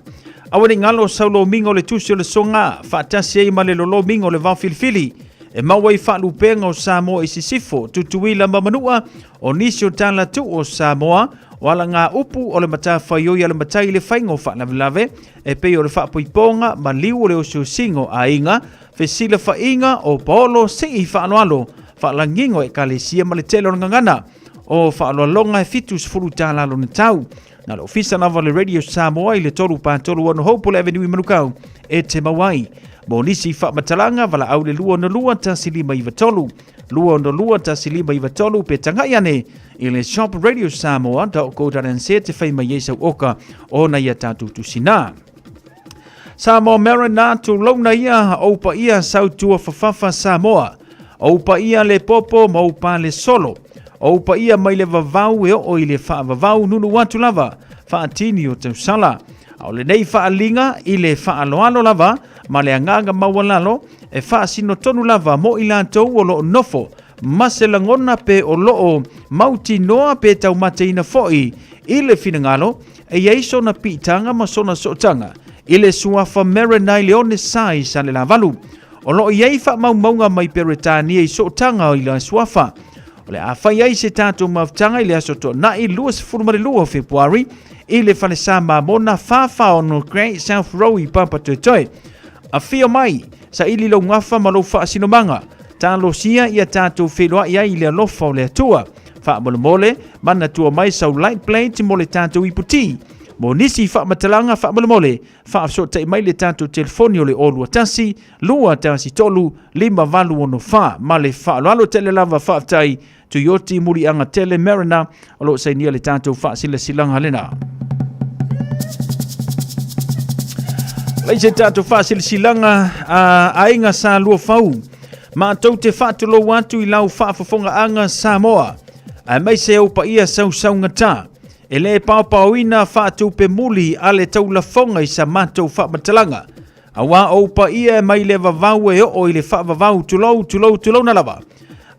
Aua ne i galo sau lomiga o le tusi o le soga faatasi ai ma le lolomiga o le vao filifili e maua ai faalupega o Samoa i Sisifo, Tutuila ma Manua, o nisi o tala tuu o Samoa, o alaga upu o le matafaioi a le matai i le faiga o faalavelave e pei o le faapoipoga ma liu o le osiosiga o aiga, fesilafaiga o paolo sii faaaloalo, faalagiga o ekalesia ma le tele o le gagana. O faaaloaloga e 70 tala lona tau. Na le ofisa lava o le Radio Samoa i le 3 4 3 6 Hopewell Avenue i Manukau e te maua ai. Mo nisi faamatalaga, valaau le 262 1593, 262 1593 pe tagai ane i le shop radiosamoa.co.nz te fai mai ai sau oka ona ia tatou tusina. Samoa Mariner, tulouna ia, ou paia sautua fafafa Samoa. Ou paia le popo ma ou pale solo. Ou paia mai le vavau e oo i le faavavau nunu atu lava, faatini o tausala. A o lenei faaliga i le faaaloalo lava ma le agaga maualalo e faasino tonu lava mo i latou o lo o nofo ma se lagona pe o lo o mautinoa pe taumateina foi i le finagalo e i ai sona piitaga ma sona sootaga i le suafa Mariner i le one sa i Salelavalu. O lo o i ai faamaumauga mai Peretania i sootaga i le suafa. O le a fai ai se tatou mafutaga i le aso Toonai 22 o Fepuari i le falesa Mamona 446 Great South Road i Papatoetoe. Afio mai, saili lou gafa ma lou faasinomaga. Talosia ia tatou feiloai ai i le alofa o le Atua. Faamolemole, manatua mai sau light plate mo le tatou iputi. Mo nisi faamatalaga faamolemole, faafesootai mai le tatou telefoni o le 021 213 5864. Ma le faaaloalo tele lava faafetai Tuioti Muliaga Tele Mariner o lo o sainia le tatou faasilasilaga lena. Lei se tatou faasilasilaga a aiga sa lua fau. Matou te faatulou atu i lau faafofogaaga Samoa, aemaise ou paia sausaugata. E le paopaoina faatupe muli a le taulafoga i sa matou faamatalaga. Auā ou paia e mai le vavau e oo i le faavavau, tulou, tulou, tulouna lava.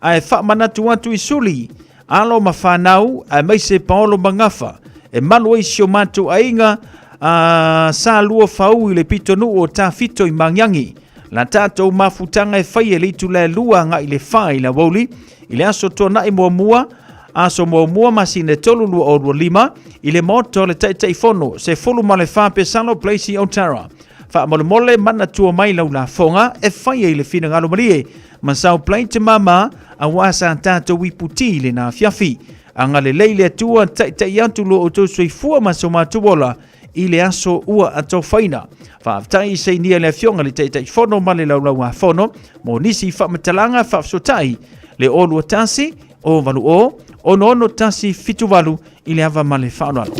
Ae faamanatu atu i suli, alo ma fanau, aemaise paolo ma gafa, e malu ai si o matou aiga a sa lua fau i le pitonuu o Tafito i Magiagi. La tatou mafutaga e fai e le itula e lua agai i le fa i le aoauli, i le aso Tuanai muamua, aso muamua masina e 3 2025, i le maota o le Taitaifono, 14 Pesalo Place i Otara. Faamolemole manatua mai lau lafoga e fai ai le finagalo malie ma sau plate mama aua sa tatou iputi i lena afiafi. Agalelei le Atua taitai atu lo outou soifua ma so matou ola i le aso ua atofaina. Faafetai i sainia le Afioga i le Taitaifono ma le Laulauafono mo nisi faamatalaga faafesootai le 021 080 66178 i le ava ma le faaaloalo.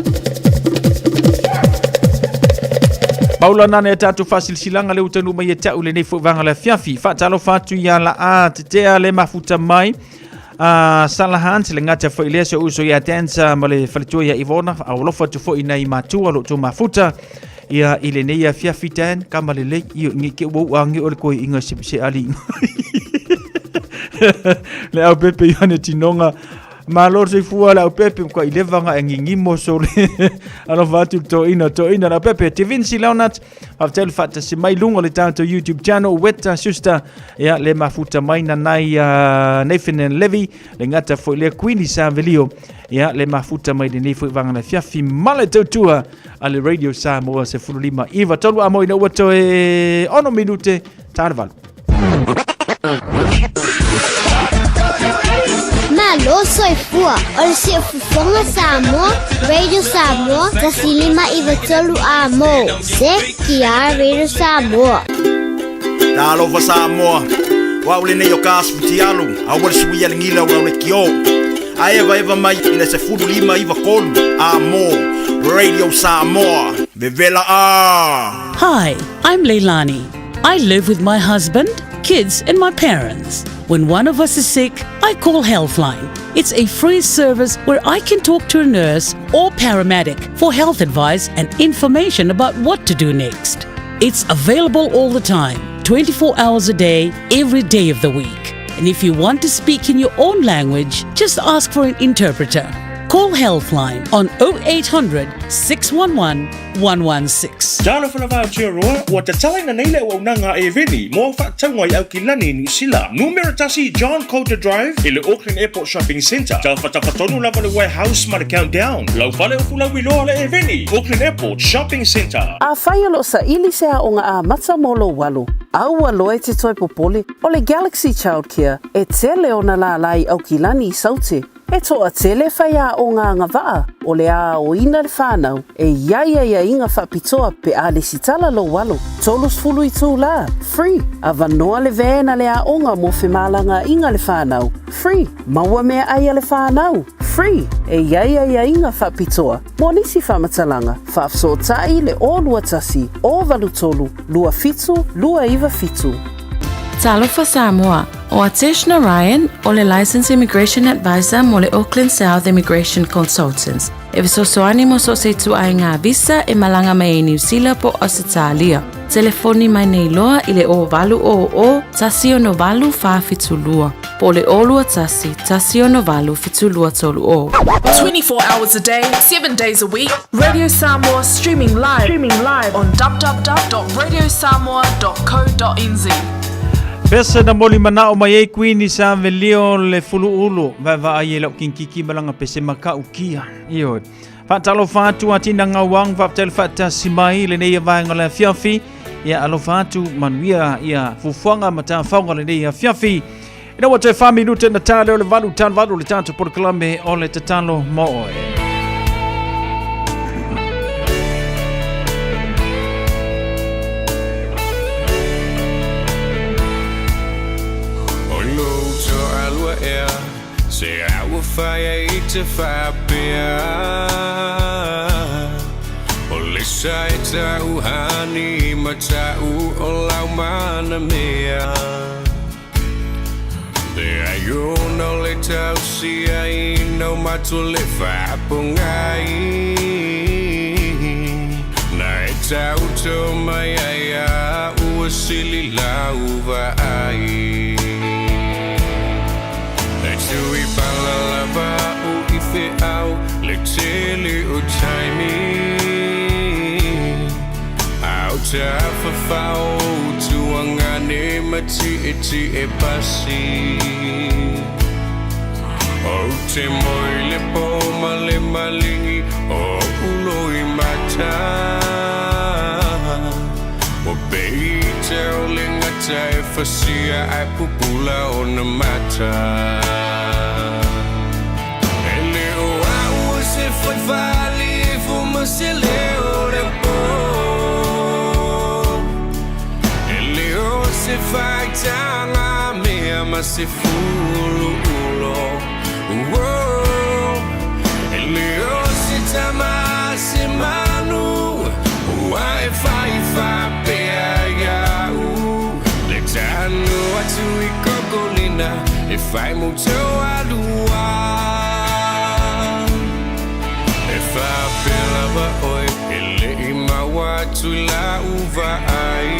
Paula nane a tatou faasilasilaga le ua taunuu mai ia te au lenei foi vaega o le afiafi. Faatalofa atu ia Laa Tetea le mafuta mai. Sala Hans le gata foi lea se uso ia Dansa ma le faletua ia Ivona. Alofa atu foi nai matua lo outou mafuta. Ia i lenei afiafi Dan kama lelei io ngi ke ua ua ngi o le koi inga se se ali. Le au pepe Ioane Tinoga Malo le soifua le aupepe kwa i leva e ngingimo so le alofa atu le toeaina toeaina le aupepe te Vinci Leonard faafetai le faatasi mai luga o le tatou YouTube channel Weta Sister ia le mafuta mai nanai Nathan and Levy le gata foi lea Queenie Savelio ia le mafuta mai lenei foi vaega le afiafi ma le tautua a le Radio Samoa 15 iva tolu a moina ua toe 6 minute ta le valu. Malo soifua o le siufofoga Samoa, Radio Samoa, 153 A mo. CTR Radio Samoa. Talofa Samoa, o au lenei o ka asu futialu, aua le suia le gila o le kio. A eva eva mai i le 15 93 a mo Radio Samoa. Vevela a! Hi, I'm Leilani. I live with my husband, kids, and my parents. When one of us is sick, I call Healthline. It's a free service where I can talk to a nurse or paramedic for health advice and information about what to do next. It's available all the time, 24 hours a day, every day of the week. And if you want to speak in your own language, just ask for an interpreter. Call Healthline on 0800 611 116. Talofa lava Aotearoa, ua tatalaina nei le auaunaga a Eveni mo au faatauga i Aukilani i Niu Sila. Numera tasi John Coulter Drive i le Auckland Airport Shopping Centre. Tafatafa tonu lava le Warehouse ma le Countdown. Lau fale o fulauiloa le Eveni, Auckland Airport Shopping Centre. Afai o lo o saili se aoga amata mo lou alo, aua loa e te toe popole, o le Galaxy Childcare e tele ona lālā i Aukilani i Saute. E toatele faiaoga agavaa o le aoina le whanau e i ai aiaiga faapitoa pe a lesitala lou alo. 30 itulā, free, avanoa le van a le aoga mo femalagaaiga le whanau, free, maua meaai a le whanau, free, e i ai aiaiga faapitoa mo nisi faamatalaga, faafesootai le 021 083 27 297. Talofa Samoa, ʻO Atesh Narayan, o le Licensed Immigration Advisor mo le Auckland South Immigration Consultants, e fesoasoani mo so o se ituaiga visa e malaga mai ai Niu Sila po o Ausetalia. Telefoni mai nei loa i le 0800 168 472 po o le 021 168 7230. 24 hours a day, 7 days a week, Radio Samoa streaming live, streaming live on www.radiosamoa.co.nz. Pese na moli manao mai ai Queen sa velio le fuluulu vaavaai ai lau kinkiki ma lana pese matautia. Ioe. Faatalofa atu a Tina Gauang, faafetai le faatasi mai i lenei vaega o le afiafi. Ia alofa atu, manuia ia fuafuaga ma tafaoga lenei afiafi. Ina ua toe 4 minute na ta lea o le 8 talo 8 le tatou polokalame o le tatalo mo oe. O lou toalua ea Se au fai ai te faapea O le sa e tau hani ma tau o lau mana mea Le ai ona o le tausia ina o matou le faapogai Na e tauto mai ai a ua sili lau vaai E tui pala lava o i feau le tele o taimi Au tafafao o tuagane ma tietie pasi Ou te moe i le po ma le maligi o oʻu loimata Ua pei te o le gata e fasia ae pupula ona mata E le o au o se fai faaliifo ma se leo le po E le o se faitaga mea ma se fuluulo E le o se tama a se manu Ua e fai faapea ia'u Le tanu atu i kokolina E fai mo toalua E faapea lava oe E le i maua atu i lau vaai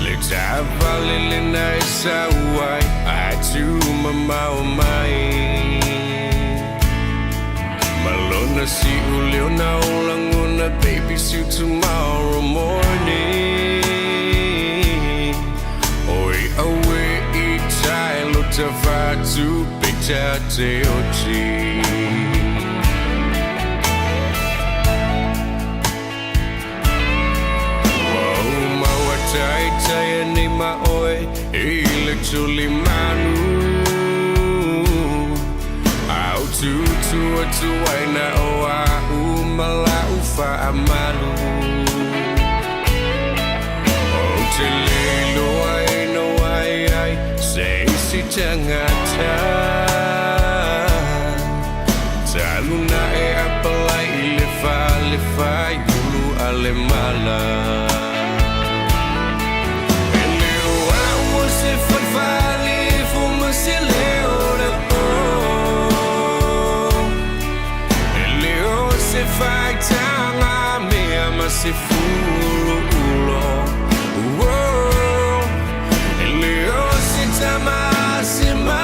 Le taavale lena e sau ai Ae tuumamao mai Ma lona siuleo na o lagona Baby see you tomorrow morning Oi aue i tai lo tavatu pita te oti. Ua ou maua taitaia nei ma oe i le tuli manu Au tutu atu ai na o a'u ma la'u faamalu Ou te le iloa ina ua i ai se isi tagata Talu na e apalai i le fale faiulu a le mala E le o au o se faifalifu ma se leo le po E le o se faitaga mea ma se fuluulo E le o se tama a se manu.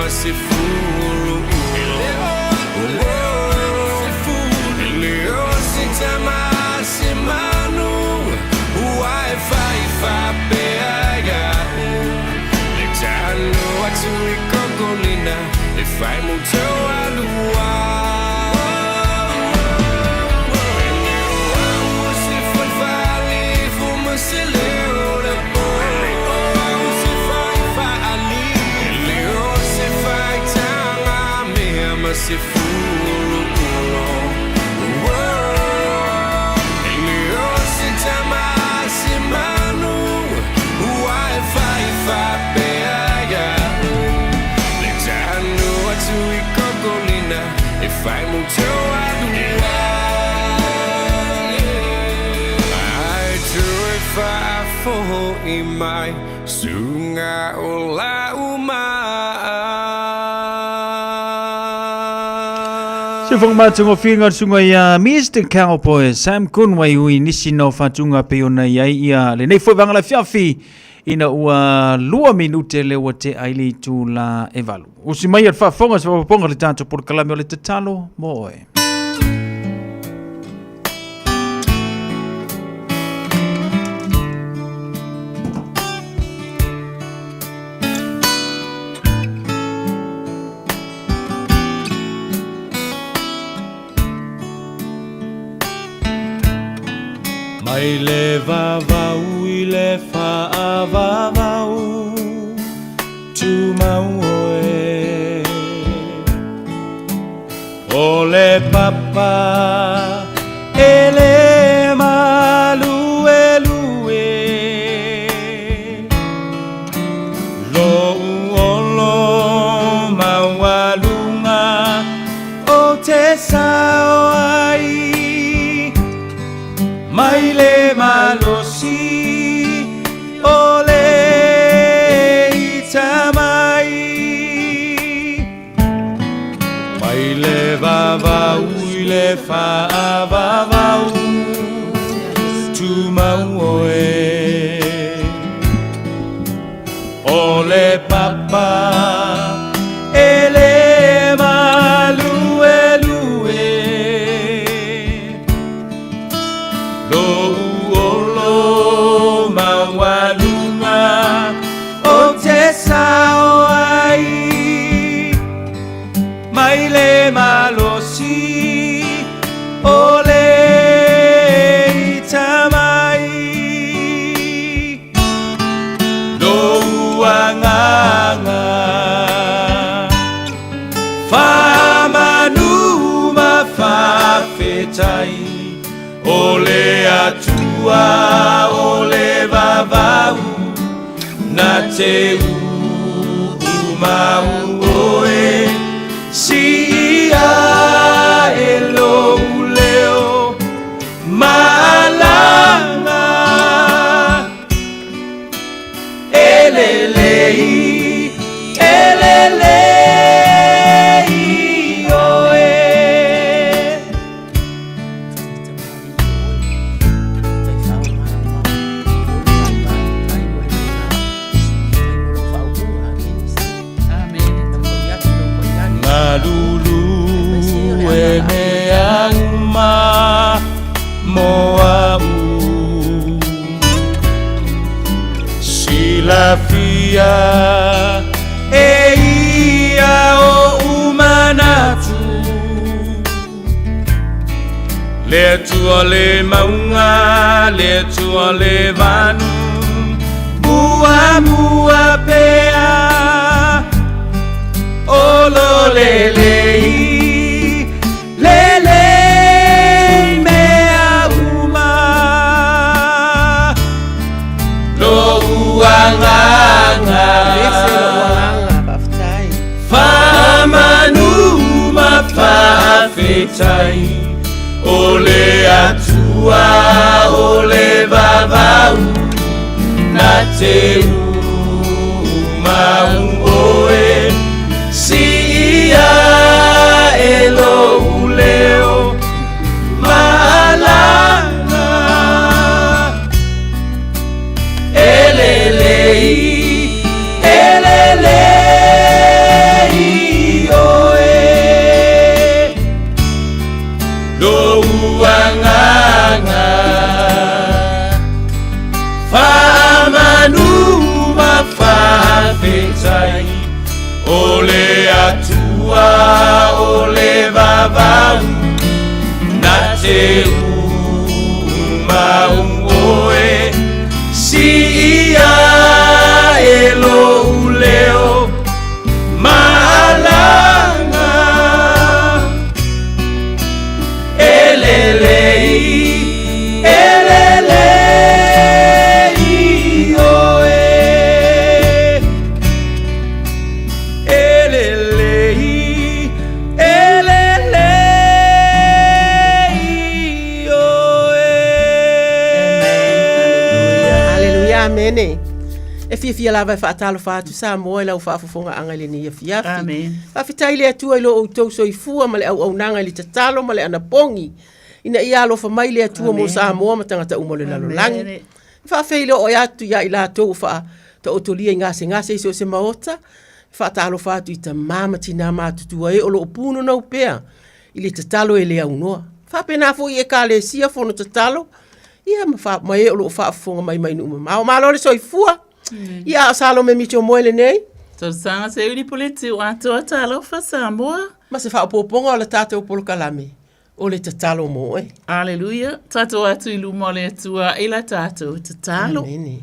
ma se fulu. E le o se tama se manu ua e fai fapea ia'u le talo atu i kokolina e fai mo tau alua. E le o au o se faifaalifo ma se leo le po. E le o au se faifaalifo. E le o se faitaga mea ma se fuluulo. E le o se tama se manu ua e fai fapea ia'u le talo atu i kokolina e fai mo tau alua. Ae toe faafo'i mai suga o la'u maa. Se fonga matagofie le susuga ia Mr Cowboy Sam Conway ui nisi na o faatuga pei ona i ai ia lenei foi vaega lafiafi ina ua 2 minute le ua tea ai le itula e 8. Usi mai le faafofoga se faaopoopoga o le tatou polokalame o le tatalo mo oe. Mai le vavau i le faavavau tumau oe O le papa e le maluelue Lou olo maualuga o te sao ai Mai le malosi o le ita mai Mai le vavau i le faavavau tumau oe O le papa e le maluelue Lou olo maualuga o te sao ai Mai le malosi o le ita mai Lou agaga faamanu ma faafetai O le Atua o le vavau na te uumau oe Siia e lou leo malaga E lelei, e lelei oe. Malulu e mea uma mo a'u Silafia e ia oʻu manatu Le Atua le mauga, le Atua le vanu Muamua pea O lo lelei, lelei mea uma Lou agaga faamanu ma faafetai O le Atua o le vavau na te uumau oe Siia e lou leo malaga E lelei, e lelei O le Atua o le vavau Na te umau oe Si ia e lou leo Malaga Elelei, elelei oe. Elelei, elelei oe. Haleluia, amene. E fiafia lava e faatalofa atu Samoa i lau faafofogaaga i lenei afiafi. Amen. Faafetai i le Atua i lo outou soifua ma le auaunaga i le tatalo ma le anapogi ina ia alofa mai le Atua mo Samoa ma tagata uma o le lalolagi. E faafeiloai atu ia i latou ua faataotolia i gasegase i so o se maota, e faatalofa atu i tama ma tina matutua e o lo o punonou pea i le tatalo e le aunoa. Faapena foi i Ekalesia, fono tatalo, ia ma, fa, ma e o lo o faafofoga mai mai nuu mamao. Malo le soifua! Ia, a o Salome Mitchell Moe lenei. Talosaga Seuli Puleti o Atoa Talofa Samoa. Ma se faaopoopoga o le tatou polokalame, o le tatalo mo oe. Aleluia. Tatou atu i luma o le Atua i la tatou tatalo. Amene.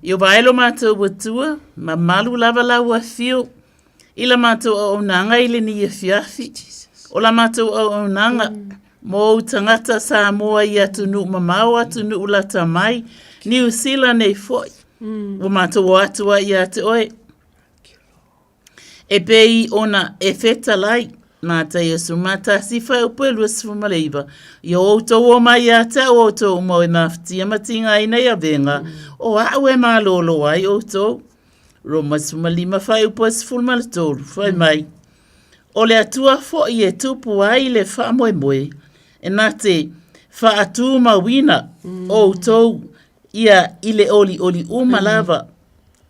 Ieova e lo matou Atua, mamalu lava lau afio i la matou auaunaga i lenei afiafi. O la matou auaunaga mo ou tagata Samoa i atunuu mamao, atunuu lata mai, Niu Sila nei foi. Ua matou o atu ai ia te oe. E pei ona e fetalai, Mataio 11 fuaiupu e 29, Ia outou o mai ia te au outou uma e mafatia ma tigaina i avega, o a'u e malōlō ai outou. Roma 15 fuaiupu e 13, fai mai, O le Atua foi e tupu ai le faamoemoe, e na te faatumauina outou ia i le olioli uma lava,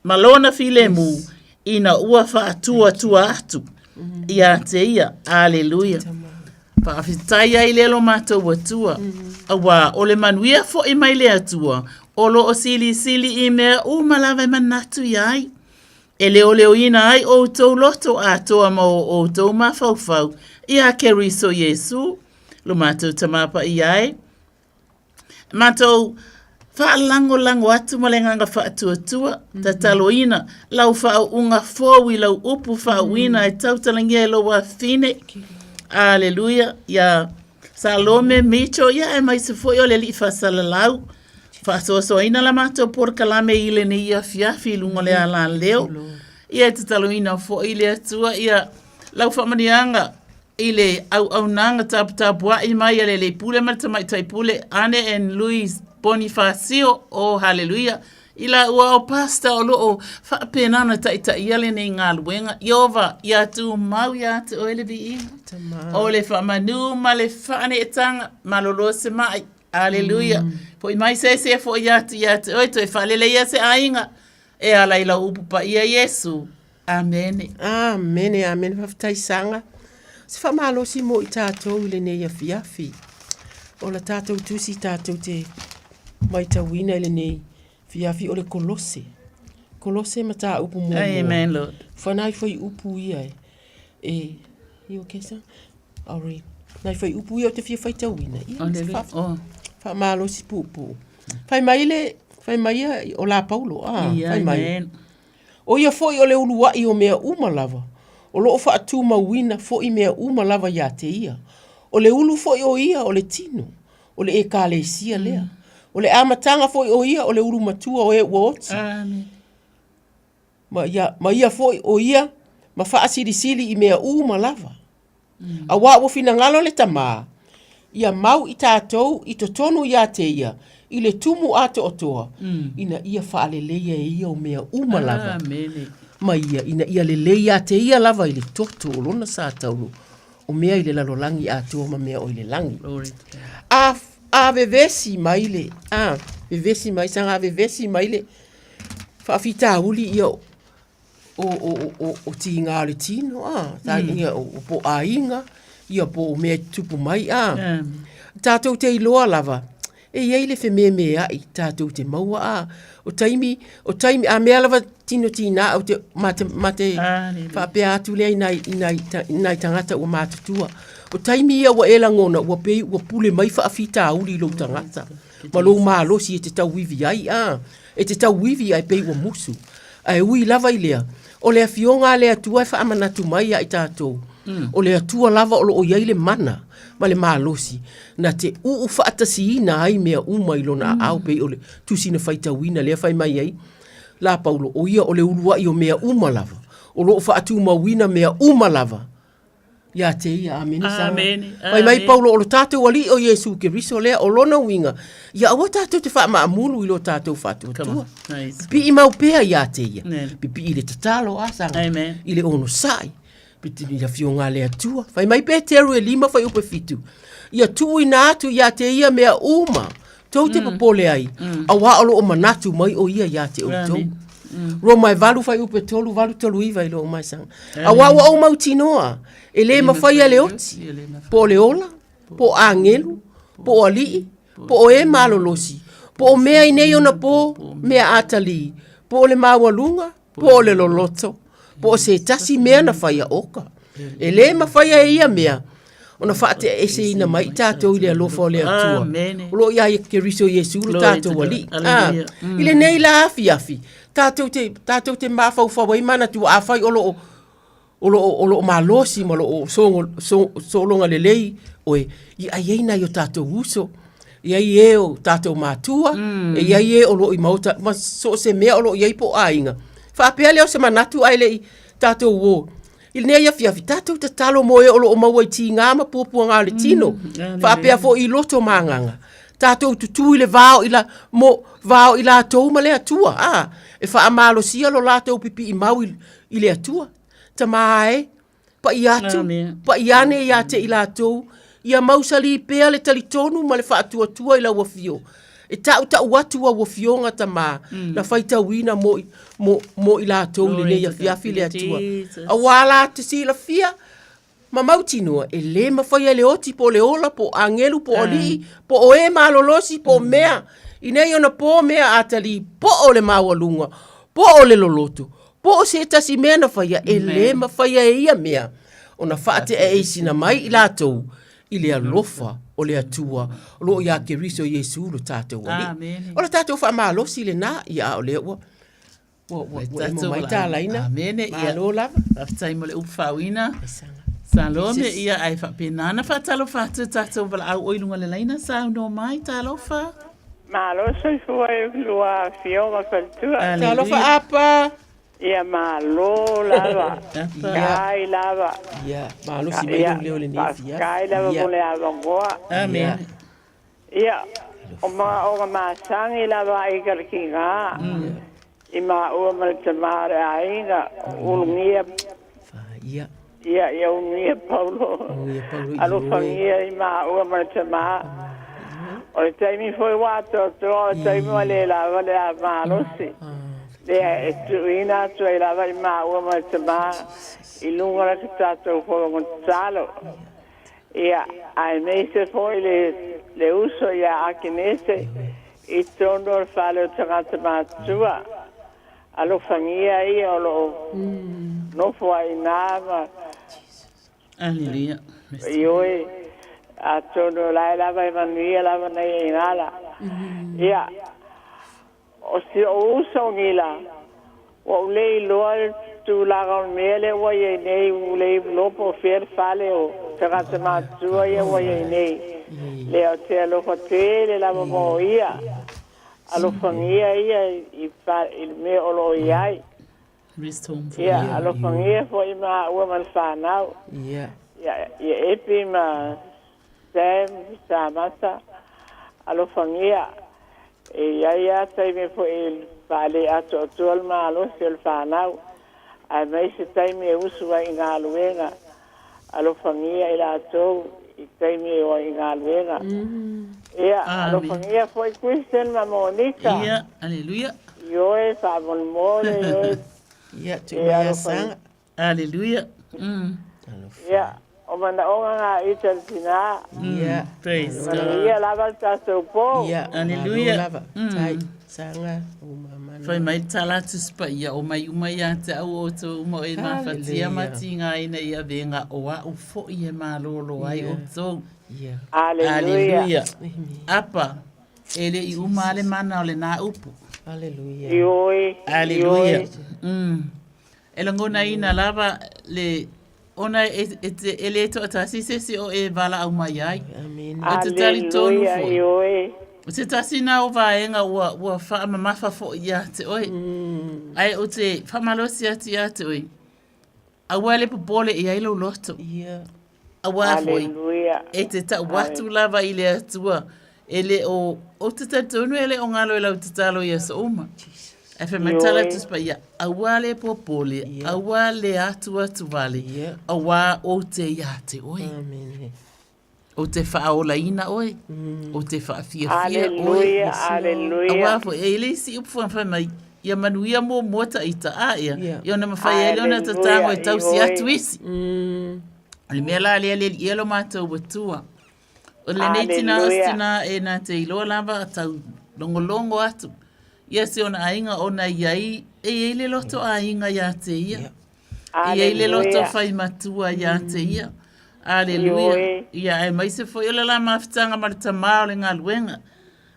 ma lona filemu, ina ua faatuatua atu ia te ia. Aleluia. Faafetai ai le lo matou Atua, auā o le manuia foi mai le Atua, o lo o silisili i mea uma lava e manatu i ai, e leoleoina ai outou loto atoa ma o outou mafaufau iā Keriso Iesu, lo matou Tama Paia e. Matou faalagolago atu ma le agaga faatuatua, tataloina lau faauuga fou i lau upu faauuina e tautalagia e lou afafine. Aleluia. Ia Salome Mitchell, ia aemaise foi o le Alii Faasalalau, faasoasoaina la matou polokalame i lenei afiafi i luga o le alaleo. Ia e tataloina foi le Atua ia lau faamanuiaga i le auaunaga taputapuai mai a le Alii Pule ma le Tamaitai Pule, Anne and Louis Bonifacio, oh haleluia, i laua o Pastor o lo o faapena ona taitaia lenei galuega. Ieova, ia tumau ia te oe le viiga, o le faamanu ma le faaneetaga, malolo se mai, aleluia. Foi mai se ese e foi atu ia te oe, toe faaleleia se aiga, e ala i lau upu paia Iesu. Amene. Amene, amene. Faafetai Saga. Se faamalosi mo i tatou i lenei afiafi. O la tatou tusi tatou te maitauina i lenei afiafi o le Kolose. Kolose mataupu muamua. Amen, Lord. Fa nai fuaiupu ia e. E, you okay, Saga? I'll read. Nai fuaiupu ia ou te fia faitauina. Ia, Hallelujah. fa, Oh. faamalosi puupuu. Fai mai le, fai mai ia o la Paulo. Ah, Ia, fai mai. amen. ʻO ia foi o le uluaʻi o mea uma lava, o lo o faatumauina foi mea uma lava iā te ia. ʻO le ulu foi o ia o le tino, o le ʻEkalesia lea. ʻO le amataga foi o ia o le ulu matua o e ua oti. Ma ia, ma ia foi o ia ma faasilisili i mea uma lava. Auā ua finagalo le Tamā, ia mau i tatou i totonu iā te ia, i le tumu atoatoa, ina ia faaleleia e ia o mea uma lava, ma ia, ina ia lelei iā te ia lava i le toto o lona sa taulu, o mea i le lalolagi atoa ma mea o i le lagi. A, a vevesi mai le, a, vevesi mai, saga vevesi mai le faafitauli ia o, o, o, o, o tīgā o le tino, ā, tā, mm. ia, o, o po aiga, ia po o mea tupu mai, ā. Mm. Tātou te iloa lava, E i ai le fememea'i tatou te maua a o taimi o taimi a mea lava tino tinā ou te ma te ma te faapea atu lea i nai i nai i nai tagata ua matutua. O taimi ia ua e lagona ua pei ua pule mai faafitauli i lou tagata ma lou malosi e te tauivi ai a e te tauivi ae pei ua musu. Ae ui lava i lea, o le Afioga a le Atua e faamanatu mai ia i tatou, o le Atua lava o lo o i ai le mana ma le malosi na te uu faatasiina ai mea uma i lona aao, pei o le tusi na faitauina lea fai mai ai la Paulo, o ia o le uluai o mea uma lava, o lo o faatumauina mea uma lava ia te ia. Amene. Amene. Fai mai Paulo, o lo tatou Alii o Iesu Keriso lea, o lona uiga, ia aua tatou te faamaamulu i lo tatou faatuatua. Pipii mau pea ia te ia. Pipii i le tatalo, a saga, i le onosai, pipii i le afioga a le Atua. Fai mai Peteru e 5 fuaiupu e 7, ia tuuina atu ia te ia mea uma tou te popole ai, auā o lo o manatu mai o ia ia te outou. Roma e 8 fuaiupu e 3, 8, 3, 9 i lou masaga. Auā ua ou mautinoa, e lē mafaia le oti, po o le ola, po o agelu, po o alii, po o e malolosi, po o mea i nei ona pō, mea atalī, po o le maualuga, po o le loloto, po o se tasi mea na faia oka. E lē mafaia e ia mea ona faateaeseina mai i tatou i le alofa o le Atua. O lo o iā ia Keriso Iesu lo tatou Alii. Ah, i lenei la afiafi, tatou te, tatou te mafaufau ai manatua afai o lo o o lo o, o lo o malosi ma lo o sogo, so, sologa lelei oe, ia i ai nai o tatou uso, e i ai e o tatou matua, e i ai e o lo o i maota, ma so o se mea o lo o i ai po o aiga. Faapea lea o se manatu ae le i tatou o. I lenei afiafi, tatou tatalo mo e o lo o maua i tigā ma puapuaga o le tino, faapea foi i loto ma agaga. Tatou tutū i le va o i la, mo, va o i latou ma le Atua, ā, e faamalosia lo latou pipii mau i, i le Atua. Tamā e, paʻi atu, paʻi ane ia te i latou, ia mausali pea le talitonu ma le faatuatua i lau afio. E taʻutaʻu atu au afioga tamā, na faitauina mo, mo, mo i latou i lenei afiafi le Atua. Auā la te silafia, ma mautinoa, e lē mafaia e le oti po o le ola, po o agelu, po o alii, po o e malolosi, po o mea, i nei ona pō mea atalī, po o le maualuga, po o le loloto, po o se tasi mea na faia, e lē mafaia e ia mea ona faateaeisina mai i latou i le alofa o le Atua o lo o iā Keriso Iesu lo tatou Alii. O le tatou faamalosi lenā, ia a o lea ua Ua, ua, ua emo mai tā laina. Amene. Ia. Malo lava. Faafetai mo le upu faauina. Salome, ia ae faapena ona faatalofa atu tatou valaau o i luga o le laina. Saunoa mai, talofa. Malo soifua i lua afioga faletua. Talofa Apa. Ia malo lava. Kai lava. Ia, malosi mai lou leo i lenei afiafi. Kai lava mo le avanoa. Amen. Ia, o manaoga masani lava ai ka le tiga i maua ma le tama o le aiga, ulugia, ia, ia ulugia Paulo, alofagia i maua ma le tama. O le taimi foi ua atoatoa, o le taimi ua le lava le malosi, lea e tuuina atu ai lava i maua ma le tama i luga o le tatou fono tatalo. Ia, aemaise foi le, le uso ia Akenese i totonu o le fale o tagata matutua. Alofagia ia o lo o nofo ai i ina ma Aleluia. Ioe, atonu o la e lava e manuia lava nei i ina la. Ia, O si ou uso Gila, ua ou le iloa le tulaga o le mea lea ua i ai nei, ua ou le iloa po o fea le fale o tagata matutua ia ua i ai nei. Lea ou te alofa tele lava mo ia, alofagia ia i le mea o lo o i ai. Ia, alofagia foi maua ma le fanau. Ia, ia Epi ma Sam, Samata, alofagia. E i ai lava taimi foi e faaleatoatoa le malosi o le fanau, aemaise taimi e usu ai i galuega. Alofagia i latou i taimi e o ai i galuega. Ia, alofagia foi Kristen ma Monica. Ia, aleluia. Ioe, faamolemole, ioe. Ia, tuu mai ia saga. Aleluia. Ia, o manaoga na i te tina. Ia. Praise God. Manuia lava le tatou po. Ia. Hallelujah. Malo lava. Tai. Sanga. O mamana. Fai mai le tala atu si paia o mai uma ia te au o outou uma o e mafatia ma tigaina i avega o a'u fo'i e malōlō ai outou. Ia. Hallelujah. Apa, e le i uma a le mana o lenā upu. Hallelujah. Ioe. Hallelujah. E lagonaina lava le ona e, e, te, e le toatasi se isi o e valaau mai ai. Amen. Ou te talitonu Hallelujah. foi. Ioe. O se tasi na o vaega ua, ua faamamafa foi ia te oe. Ae ou te faamalosi atu ia te oe. Aua le popole i ai lou loto. Ia. Aua foi, Hallelujah. e te tau atu lava i le Atua, e le o, ou te talitonu e le o galo i lau tatalo i aso uma. Ae fai mai tala atu Paia, aua le popole, aua le atu atu vale, auā ou te iā te oe. Amen. Ou te faaolaina oe, ou te faafiafia oe. Hallelujah. Hallelujah. Auā foi, e i le isi upu foi fai mai, ia manuia muamua ta ita a ia, ia ona mafai ai lea ona tatago e tausi atu isi. O le mea la lea le alii ia lo matou Atua. O lenei tina o se tina e na te iloa lava a tau logologo atu ia si ona aiga ona i ai, e i ai le loto aiga ia te ia. E i ai le loto fai matua ia te ia. Aleluia. Ia aemaise foi o le la mafutaga ma le Tama o le galuega.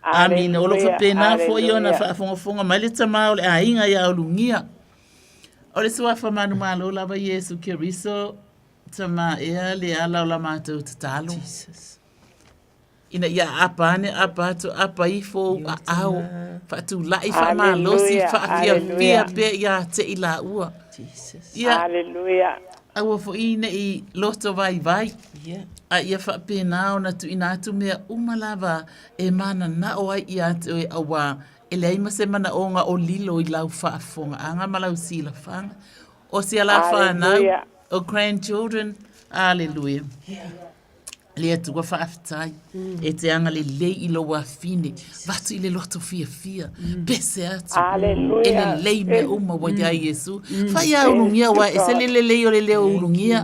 Amina. O lo o faapena foi ona faafogafoga mai le Tama o le aiga ia Ulugia. O le Suafa manumalo lava Iesu Keriso, Tama ea le ala o la matou tatalo. Jesus. Ina ia aapa ane, aapa atu, aapa ifo ou aao, faatulai, faamalosi, faafiafia pea ia te i laua. Jesus. Ia, Hallelujah. aua foi ne i loto vaivai. Ia. A ia faapena ona tuuina atu mea uma lava e mananao ai ia te oe auā e leai ma se manaoga o lilo i lau faafofogaaga ma lau silafaga. O si a la whanau, o grandchildren, hallelujah. Yeah. Le Atua faafetai e te agalelei i lou afine, vatu i le loto fiafia, pese atu, e lelei mea uma ua iā Iesu. Fai a ulugia aua e se le lelei o le leo ulugia.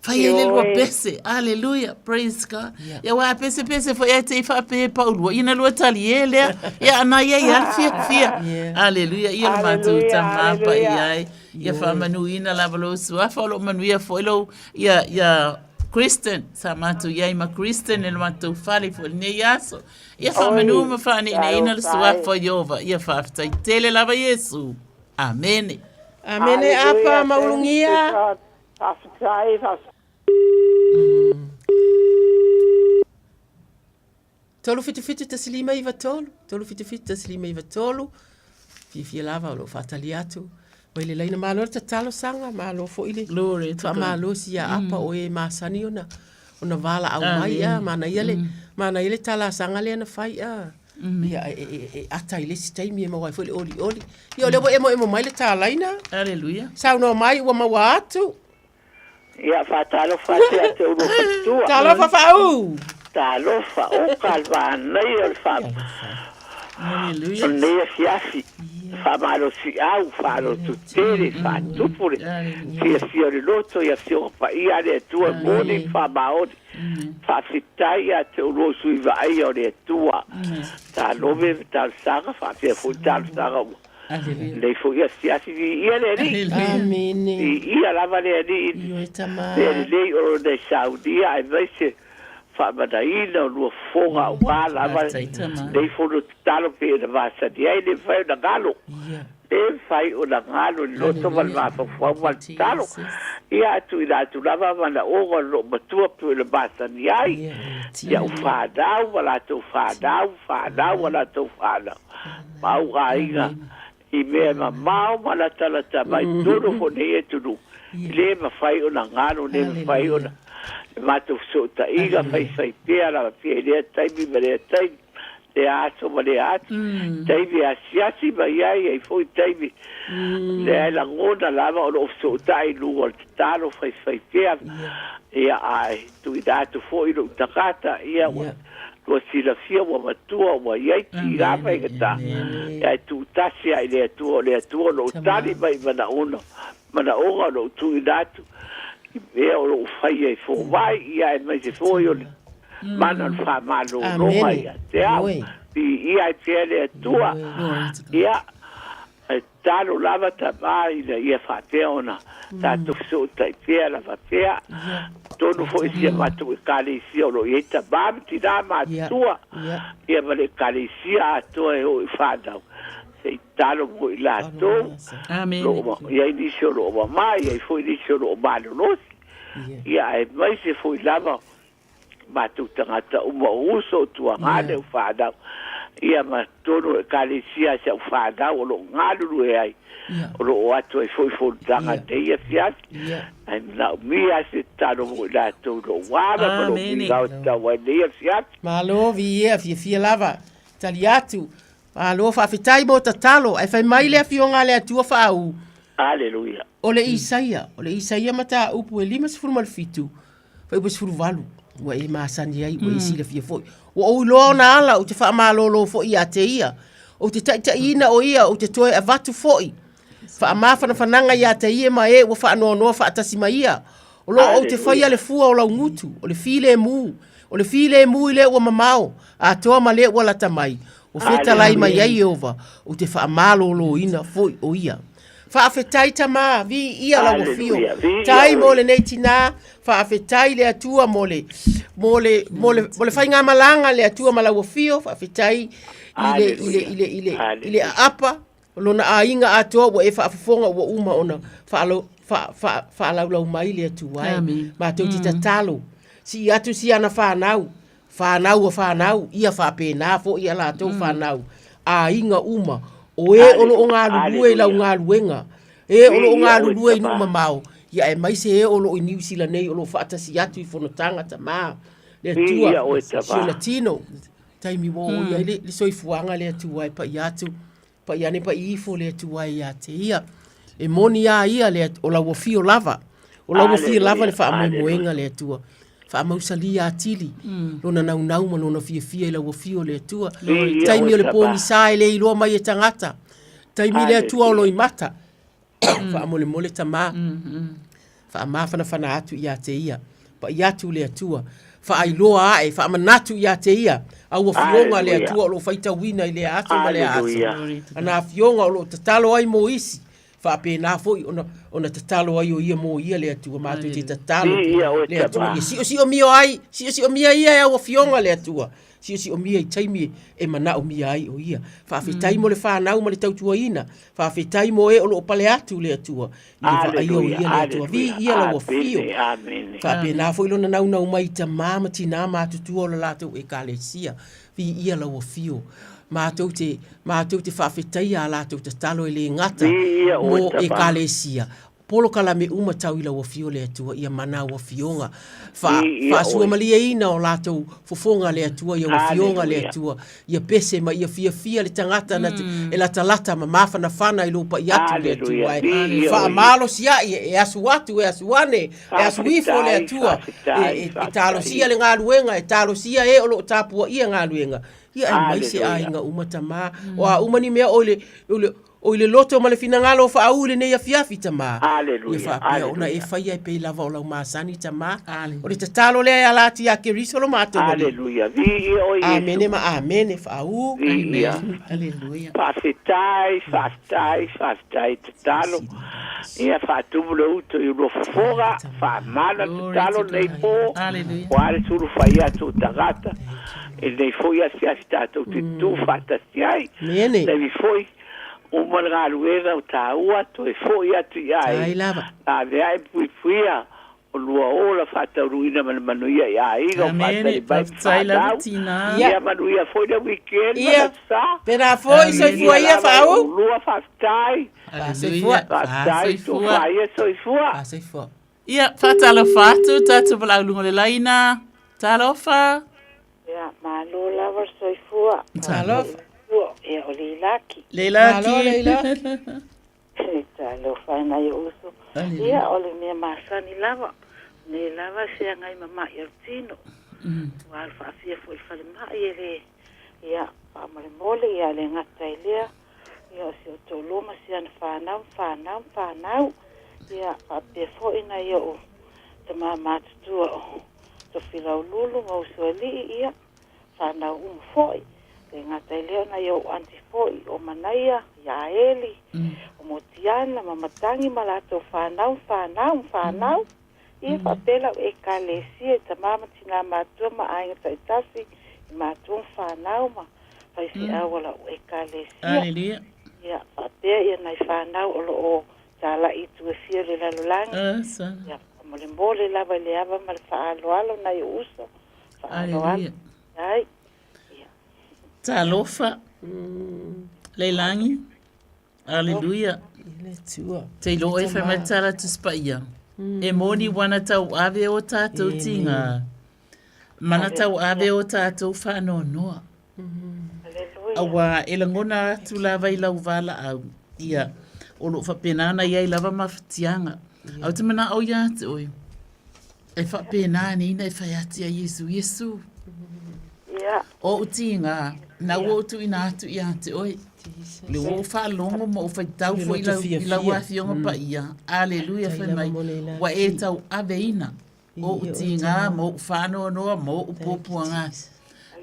Fai ai le lua pese, hallelujah, praise God. Ia aua a pese pese foi ae te i faape paulua, ia na lua talie lea, ia ana ia ia le fiafia. Hallelujah, ia lo matou tama paia ai. Ia faamanuina lava lou suafa, o lo o manuia foi lou, ia, ia, Kristen, sa matou i ai ma Kristen i le matou fale foi i lenei aso. Ia faamanu ma faaneeneeina le suafa o Ieova. Ia faafetai tele lava Iesu. Amene. Amene apa maulugia. Faafetai, faafetai. 377 1593, 377 1593, fiafia lava o lo o faatali atu. Mai le laina malo le tatalo saga, malo foi le Glory to God. faamalosi ia Apa o e masani ona ona valaau mai a manaia le manaia le talasaga lea na fai a. Ia e, e, e, e ata i le isi taimi e maua ai foi le olioli. Ia o lea ua emoemo mai le talaina. Hallelujah. Saunoa mai ua maua atu. Ia, faatalofa atu ia te oulua faletua. Talofa Faau! Talofa, oka le manaia o le faa... Hallelujah. O lenei afiafi, faamalosiau, faalototele, faatupu le fiafia o le loto i Afioga Paia a le Atua e moni ma faamaoni. Faafetai ia te oulua o sui vaaia o le Atua. Talofe ma talosaga, faapea foi talosaga ua Lelei foi asiasi viia le Alii. Amene. Viia lava le Alii. Ioe tama. Mea lelei o lona saunia aemaise faamanaina o lua fofoga aua lava lenei fono tatalo pei ona masani ai le mafai ona galo. Le mafai ona galo i le loto ma le mafaufau ma le tatalo. Ia a tuuina atu lava manaoga o le loomatua pei ona masani ai i au fanau ma latou fanau, fanau a latou fanau. Ma ou aiga i mea e mamao ma latalata mai totonu foi o lenei atunuu, e le mafai ona galo, le mafai ona le matou fesootaiga faifai pea lava pea i lea taimi ma lea taimi, lea aso ma lea aso, taimi e asiasi mai ai, ai foi taimi lea e lagona lava o lo o fesootai i luga o le tatalo faifai pea, ia, ae tuuina atu foi i lou tagata, ia, ua Ua silafia, ua matua, ua i ai tiga faigata, ae tuutasi lava i le Atua, o le Atua o lo o tali mai i manaona, manaoga o lo o tuuina atu. I mea o loo faia i fomai ia aemaise foi o le mana o le faamalologa ia te au. Viia ai pea le Atua. Ia, e tatalo lava tama ina ia faapea ona tatou fesootai pea lava pea. Tonu foi si a matou ekalesia o lo o i ai tama ma tinā matutua, ia ma le ekalesia atoa e oo i fanau. Se i tatalo mo i latou. Lo o i ai nisi o lo o mamā, i ai foi nisi o lo o malolosi. Ia aemaise foi lava matou tagata uma o uso, o tuagane, o fanau, ia ma totonu o Ekalesia si au fanau o lo o galulue ai, o lo o atu ai foi fonotaga nei afiafi, ae manaomia lava se tatalo mo i latou i lou ava ma lou migao e tatau ai nei afiafi. Malo, viia, fiafia lava, tali atu. Malo, faafetai mo tatalo, ae fai mai le Afioga a le Atua faaū. Aleluia. O le Isaia, o le Isaia mataupu e 57, Fuaiupu 18, ua e masani ai, ua e silafia foi. Ua ou iloa ona ala, ou te faamalolo foi ia te ia. Ou te taitaiina o ia, ou te toe avatu foi. Faamafanafanaga ia te ia ma e ua faanoanoa faatasi ma ia. O lo o ou te faia le fua o laugutu, o le filemu, o le filemu i le ua mamao, atoa ma le ua lata mai. Ua fetalai mai ai Ieova, ou te faamaloloina foi o ia. Faafetai Tama, viia lau afio. Tai mo lenei tinā, faafetai le Atua mo le, mo le, mo le, mo le faigamalaga le Atua ma lau afio, faafetai i le, i le, i le, i le, i le aapa, o lona aiga atoa ua e faafofoga ua uma ona faalo, fa, fa, faalaulau mai le Atua e. Matou te tatalo, sii atu si ana fanau, Fanau a fanau, ia faapena foi a latou fanau, aiga uma, o e o lo o galulue i lau galuega, e o lo o galulue i nuu mamao, ia aemaise e o lo o i Niu Sila nei o lo o faatasi atu i fonotaga tama, le Atua, si ona tino, taimi ua oo i ai le soifuaga le Atua e pai atu. Pai ane pai ifo le Atua ia te ia. E moni a ia le o lau afio lava. O lau afio lava le faamoemoega le Atua. Faamausalia atili lona naunau ma lona fiafia i lau afio le Atua. Taimi o le pogisa e le iloa mai e tagata. Taimi le Atua o loimata. Faamolemole tama. Faamafanafana atu ia te ia. Pai atu le Atua. Faailoa ae, faamanatu ia te ia. Au afioga le Atua o lo o faitauina i lea aso ma lea aso. Ana afioga o lo o tatalo ai mo isi, faapena foi ona, ona tatalo ai o ia mo ia le Atua. Matou te tatalo le Atua ia siosiomia ai, siosiomia ia e au afioga le Atua. Siosiomia i taimi e manaomia ai o ia. Faafetai mo le fanau ma le tautuaina. Faafetai mo e o lo o pale atu le Atua i le vaaia o ia le Atua. Viia lau afio. Faapena foi lona naunau mai i tamā ma tinā matutua o le latou Ekalesia. Viia lau afio. Matou te, matou te faafetaia a latou tatalo e le gata mo Ekalesia, polokalame uma tau i lau afio le Atua ia mana au afioga fa faasuamalieina o latou fofoga le Atua i au afioga le Atua ia pese ma ia fiafia le tagata na te e latalata ma mafanafana i lou pai atu le Atua e faamalosiai e asu atu e asu ane e asu ifo le Atua e talosia le galuega e talosia e o lo o tapuaia galuega ia aemaise aiga uma tamā o a uma ni mea o le O i le loto ma le finagalo o faaū i lenei afiafi, Tamā. Ia faapea ona e faia e pei lava o lau masani, Tamā. O le tatalo lea e ala atu iā Keriso lo matou Alii. Amene ma amene. Faaū. Viia. Faafetai, faafetai, faafetai tatalo. Ia faatumu le uto i lua fofoga, faamana tatalo lenei po, ua le sulu fai atu o tagata. I lenei foi afiafi tatou te tu faatasi ai. Taimi foi, uma le galuega o taua, toe foi atu i aiga. Ave ae puipuia o lua ola faataunuuina ma le manuia i aiga o faatali mai ma fanau. Ia manuia foi le weekend ma le aso sa. Pena foi soifua ia faauu. Lua faafetai. Soifua. Faafetai tofa ia soifua. Soifua. Ia, faatalofa atu tatou valaau luga o le laina. Talofa. Ia, malo lava le soifua. Talofa. Ia, o Leilaki. Leilaki. Malo, Leilaki. Talofa e nai ou uso. Ia, o le mea masani lava, nei lava e feagai ma ma'i o le tino. Ua alu faafia foi i le falemai e le, ia, faamolemole, ia le gata i lea, ia o si ou toalua ma si ana fanau ma fanau ma fanau. Ia, faapea foi nai ou. Tama matutua o Tofilaululu ma Usoalii, ia, fanau uma foi. Le gata i lea o nai ou aunty foi o Manaia, ia Eli, o Motiana ma Matagi ma latou fanau ma fanau ma fanau. Ia, faapea lau Ekalesia i tama ma tinā matua ma aiga taitasi, i matua ma fanau ma faifeau o lau Ekalesia. Aleluia. Ia, faapea ia nai fanau o lo o talai i itu e fia o le lalolagi. Ia, faamolemole lava i le ava ma le faaaloalo nai ou uso. Faaaloalo. Ai. Ia. Talofa. Leilani. Aleluia. Te iloa oe fai mai tala Tusi Paia. E moni ua na tauave o tātou tīngā. Mana tauave o tātou whaanoanoa. Auā e lagona atu lava i lau valaau, ia, o lo o faapena ona i ai lava mafatiaga. Ae ou te manao ia te oe, e faapena nei ona e fai atu ia Iesu, Iesu, o ou tīgā, na ua ou tuuina atu ia te oe, le ua ou faalogo ma ou faitau foi i lau, i lau afioga paia, aleluia, fai mai, ua e tauaveina. O ou tīgā ma ou faanoanoa ma ou puapuaga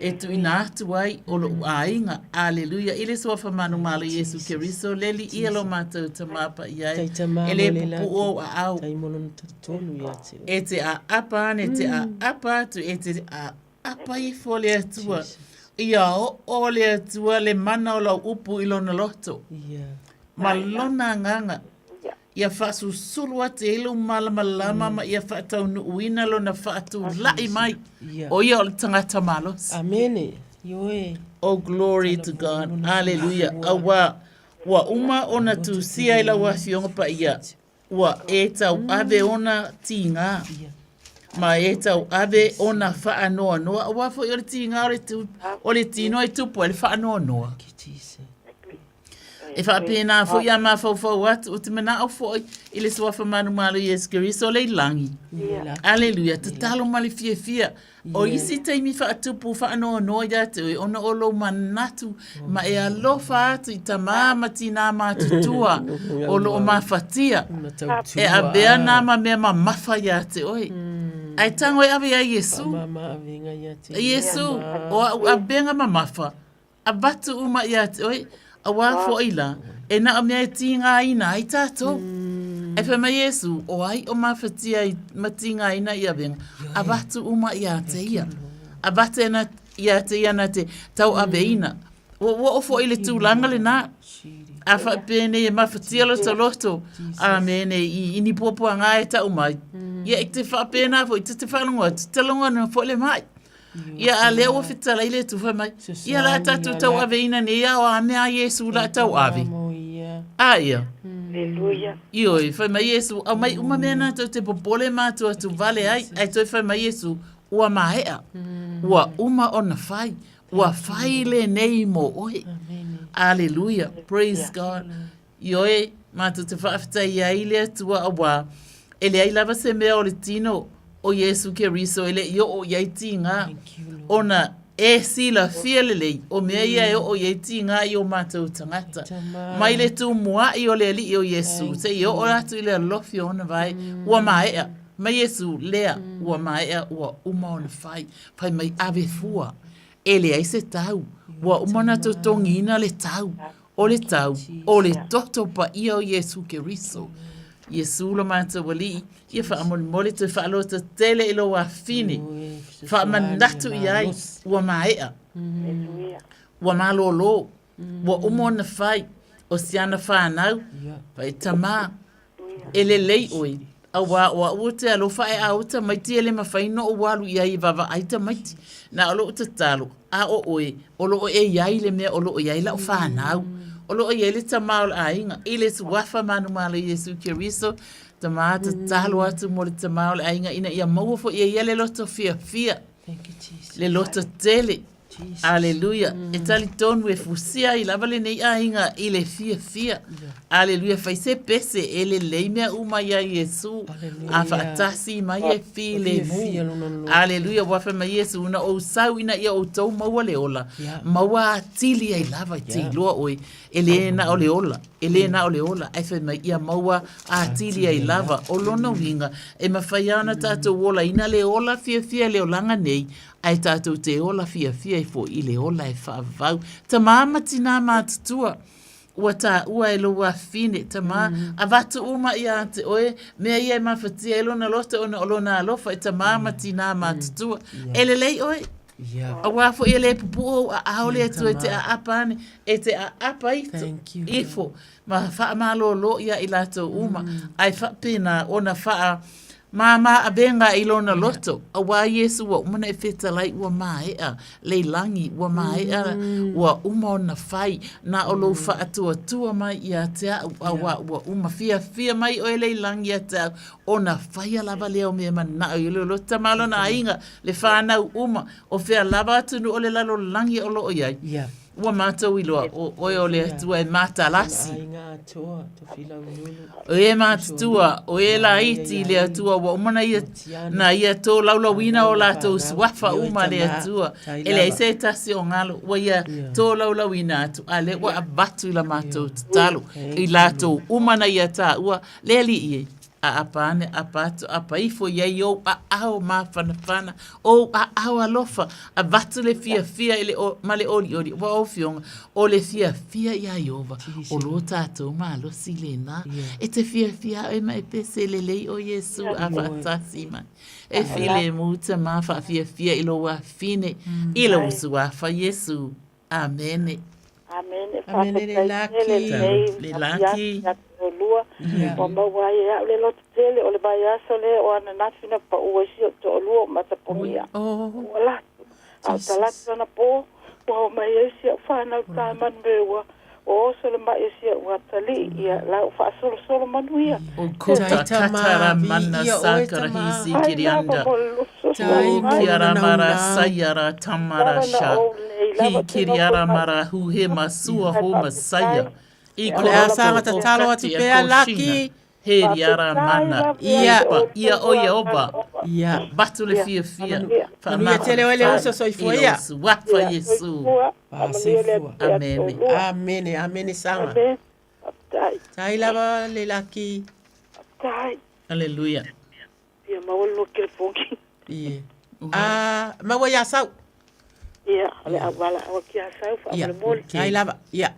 e tuuina atu ai o loʻu aiga. Aleluia! I le Suafa manumalo Iesu Keriso, le Alii lo matou Tama paia e, e le pupuu ou aao. E te aapa ane, te aapa atu, e te aapa ifo le Atua. Ia oo le Atua le mana o lau upu i lona loto. Ma lona agaga. Ia faasusulu atu i ai lou malamalama ma ia faataunuuina lona faatulai mai, o ia o le tagata malosi. Amene. Ioe. Oh, glory to God. Aleluia. Auā, ua uma ona tusia i lau Afioga Paia, ua e tauave ona tīgā, ma e tauave ona faanoanoa. Auā foi o le tīgā o le, o le tino e tupu ai le faanoanoa. E faapena foi a mafaufau atu, ou te manao foi i le Suafa manumalo Iesu Keriso le i lagi. Aleluia, tatalo ma le fiafia. O isi taimi faatupu faanoanoa ia te oe, ona o lou manatu ma e alofa atu i tamā ma tinā matutua o lo o mafatia. E avea nā ma mea mamafa ia te oe. Ae tago e ave ia Iesu. Iesu, o au avenga mamafa, Avatu uma ia te oe, auā foʻi la, e na o mea e tīgāina ai tātou. Ae fai mai Iesu, o ai o mafatia i ma tīgāina i avenga, avatu uma ia te ia. Avatu ena ia te ia na te tauaveina. Ua ua oo foʻi le tulaga lenā. A faapenei e mafatia lotoloto, a me nei i ini puapuaga e tau mai. Ia i te faapena foi, te te faalogo atu, te logo foi le mai. Ia, a lea ua fetalai le Atua, fai mai, ia la tatou tauaveina nei a o a mea a Iesu la tauave. A ia. Aleluia. Ioe, fai mai Iesu, aumai uma mea na tou te popole ma atu atu vale ai, ae toe fai mai Iesu, ua maea, ua uma ona fai, ua fai lenei mo oe. Aleluia. Praise God. Ioe, matou te faafetai ai i le Atua auā e leai lava se mea o le tino o Iesu Keriso e le i oo i ai tīgā, ona e silafia lelei o mea ia e oo i ai tīgā i o matou tagata. Mai le tumuaʻi o le Alii o Iesu seia oo atu i le alofi o ona vae, ua maea. Mai Iesu, lea, ua maea, ua uma ona fai. Fai mai, ave fua. E leai se tau. Ua uma ona totogiina le tau. O le tau, o le toto paia o Iesu Keriso. Iesu lo matou Alii, ia faamolemole toe faaloto tele i lou afine. Faamanatu i ai, ua maea. Ua malōlō, ua uma ona fai, o si ana whānau, pai tamā, E lelei ʻoe, auā o aʻu ou te alofa e a ou tamaiti e le mafai no ou alu i ai e vaavaai tamaiti. Na o loʻu tatalo, a ʻo ʻoe, o lo o e i ai le mea o lo o i ai laʻu whānau. O lo o i ai le tamā o le aiga, i le Suafa manumalo Iesu Keriso, tamā tatalo atu mo le tamā o le aiga ina ia maua foi e ia le loto fiafia, le loto tele. Aleluia. E talitonu e fusia ai lava lenei aiga i le fiafia. Aleluia. Fai se pese e lelei mea uma iā Iesu. A faatasi mai e filemu. Aleluia. Ua fai mai Iesu, na ou sau ina ia outou maua le ola. Maua atili ai lava i te iloa oe e le na o le ola. E lē na o le ola, ae fai mai ia maua atili ai lava. O lona uiga, e mafai lava ona tatou olaina le ola fiafia i le olaga nei, ae tatou te ola fiafia ai foi i le ola e faavavau. Tama ma tinā matutua, ua taua e lou afafine, tama, avatu uma ia te oe mea ia e mafatia ai lona loto ona o lona alofa i tama ma tinā matutua. E lelei oe. Auā foi e lē pupuu ou aao le Atua e te aapa ane, e te aapa ifo ma faamalōlō iā i latou uma, ae faapena ona faa māmā avega i lona loto, auā Iesu ua uma ona e fetalai ua maea le lagi, ua maea, ua uma ona fai, na o lou faatuatua mai ia te au, auā ua uma fiafia mai oe le i lagi ia te au, ona faia lava lea o mea manao i le loto tama lona aiga, le whānau uma, o whea lava atunuu o le lalolagi o loo iai. Yeah. Ua mātou iloa, o oe o le Atua e matalasi. O e matutua, o e laiti le Atua, ua uma na ia, na ia tō laulauina o latou suafa uma le Atua. E leai se tasi o ngalo, ua ia tō laulauina atu, a lea ua avatu i la mātou tatalo, i latou uma na ia tāua, le alii e. Aapa ane, aapa atu, aapa ifo i ai ou aao māwhanawhana, ou aao alofa, avatu le fiafia i le o, ma le olioli, ua ou fioga, o le fiafia iā Ieova, o lo tātou malosi lena. E te fiafia oe ma e pese lelei o Iesu a faatasi mai. E filemu te mā faafiafia i lou afine, i lou suafa Iesu. Amene. Amene. Amene le laki. Le laki. Lua. Ua maua ai e au le loto tele o le vaiaso lea o ananafi na paʻu ai si oʻu toalua o matapogia. Ua alu atu. A o talaatu anapo, ua oo mai ai si au fanau tamanu me ua oso le maʻi o si au atalii, ia la ua faasolosolo manuia. O kota katara mana sakara hisi kirianda. O kiara mara saiara tamara sha. Hi kiriara mara huhe masua ho masaia. I O le a saga tatalo atu pea Laki. He riara mana. Ia. Ia o ia oba. Ia. Batu le fiafia. Manuia tele oe le uso soifua ia. Suafa Iesu. Soifua. Amene. Amene, amene saga. Tai lava le Laki. Aleluia. Ia maua le lua telefoni. Ie. Ah, maua iā Sau. Ia, o le a valaau atu iā Sau faamolemole. Ia, tai lava, ia.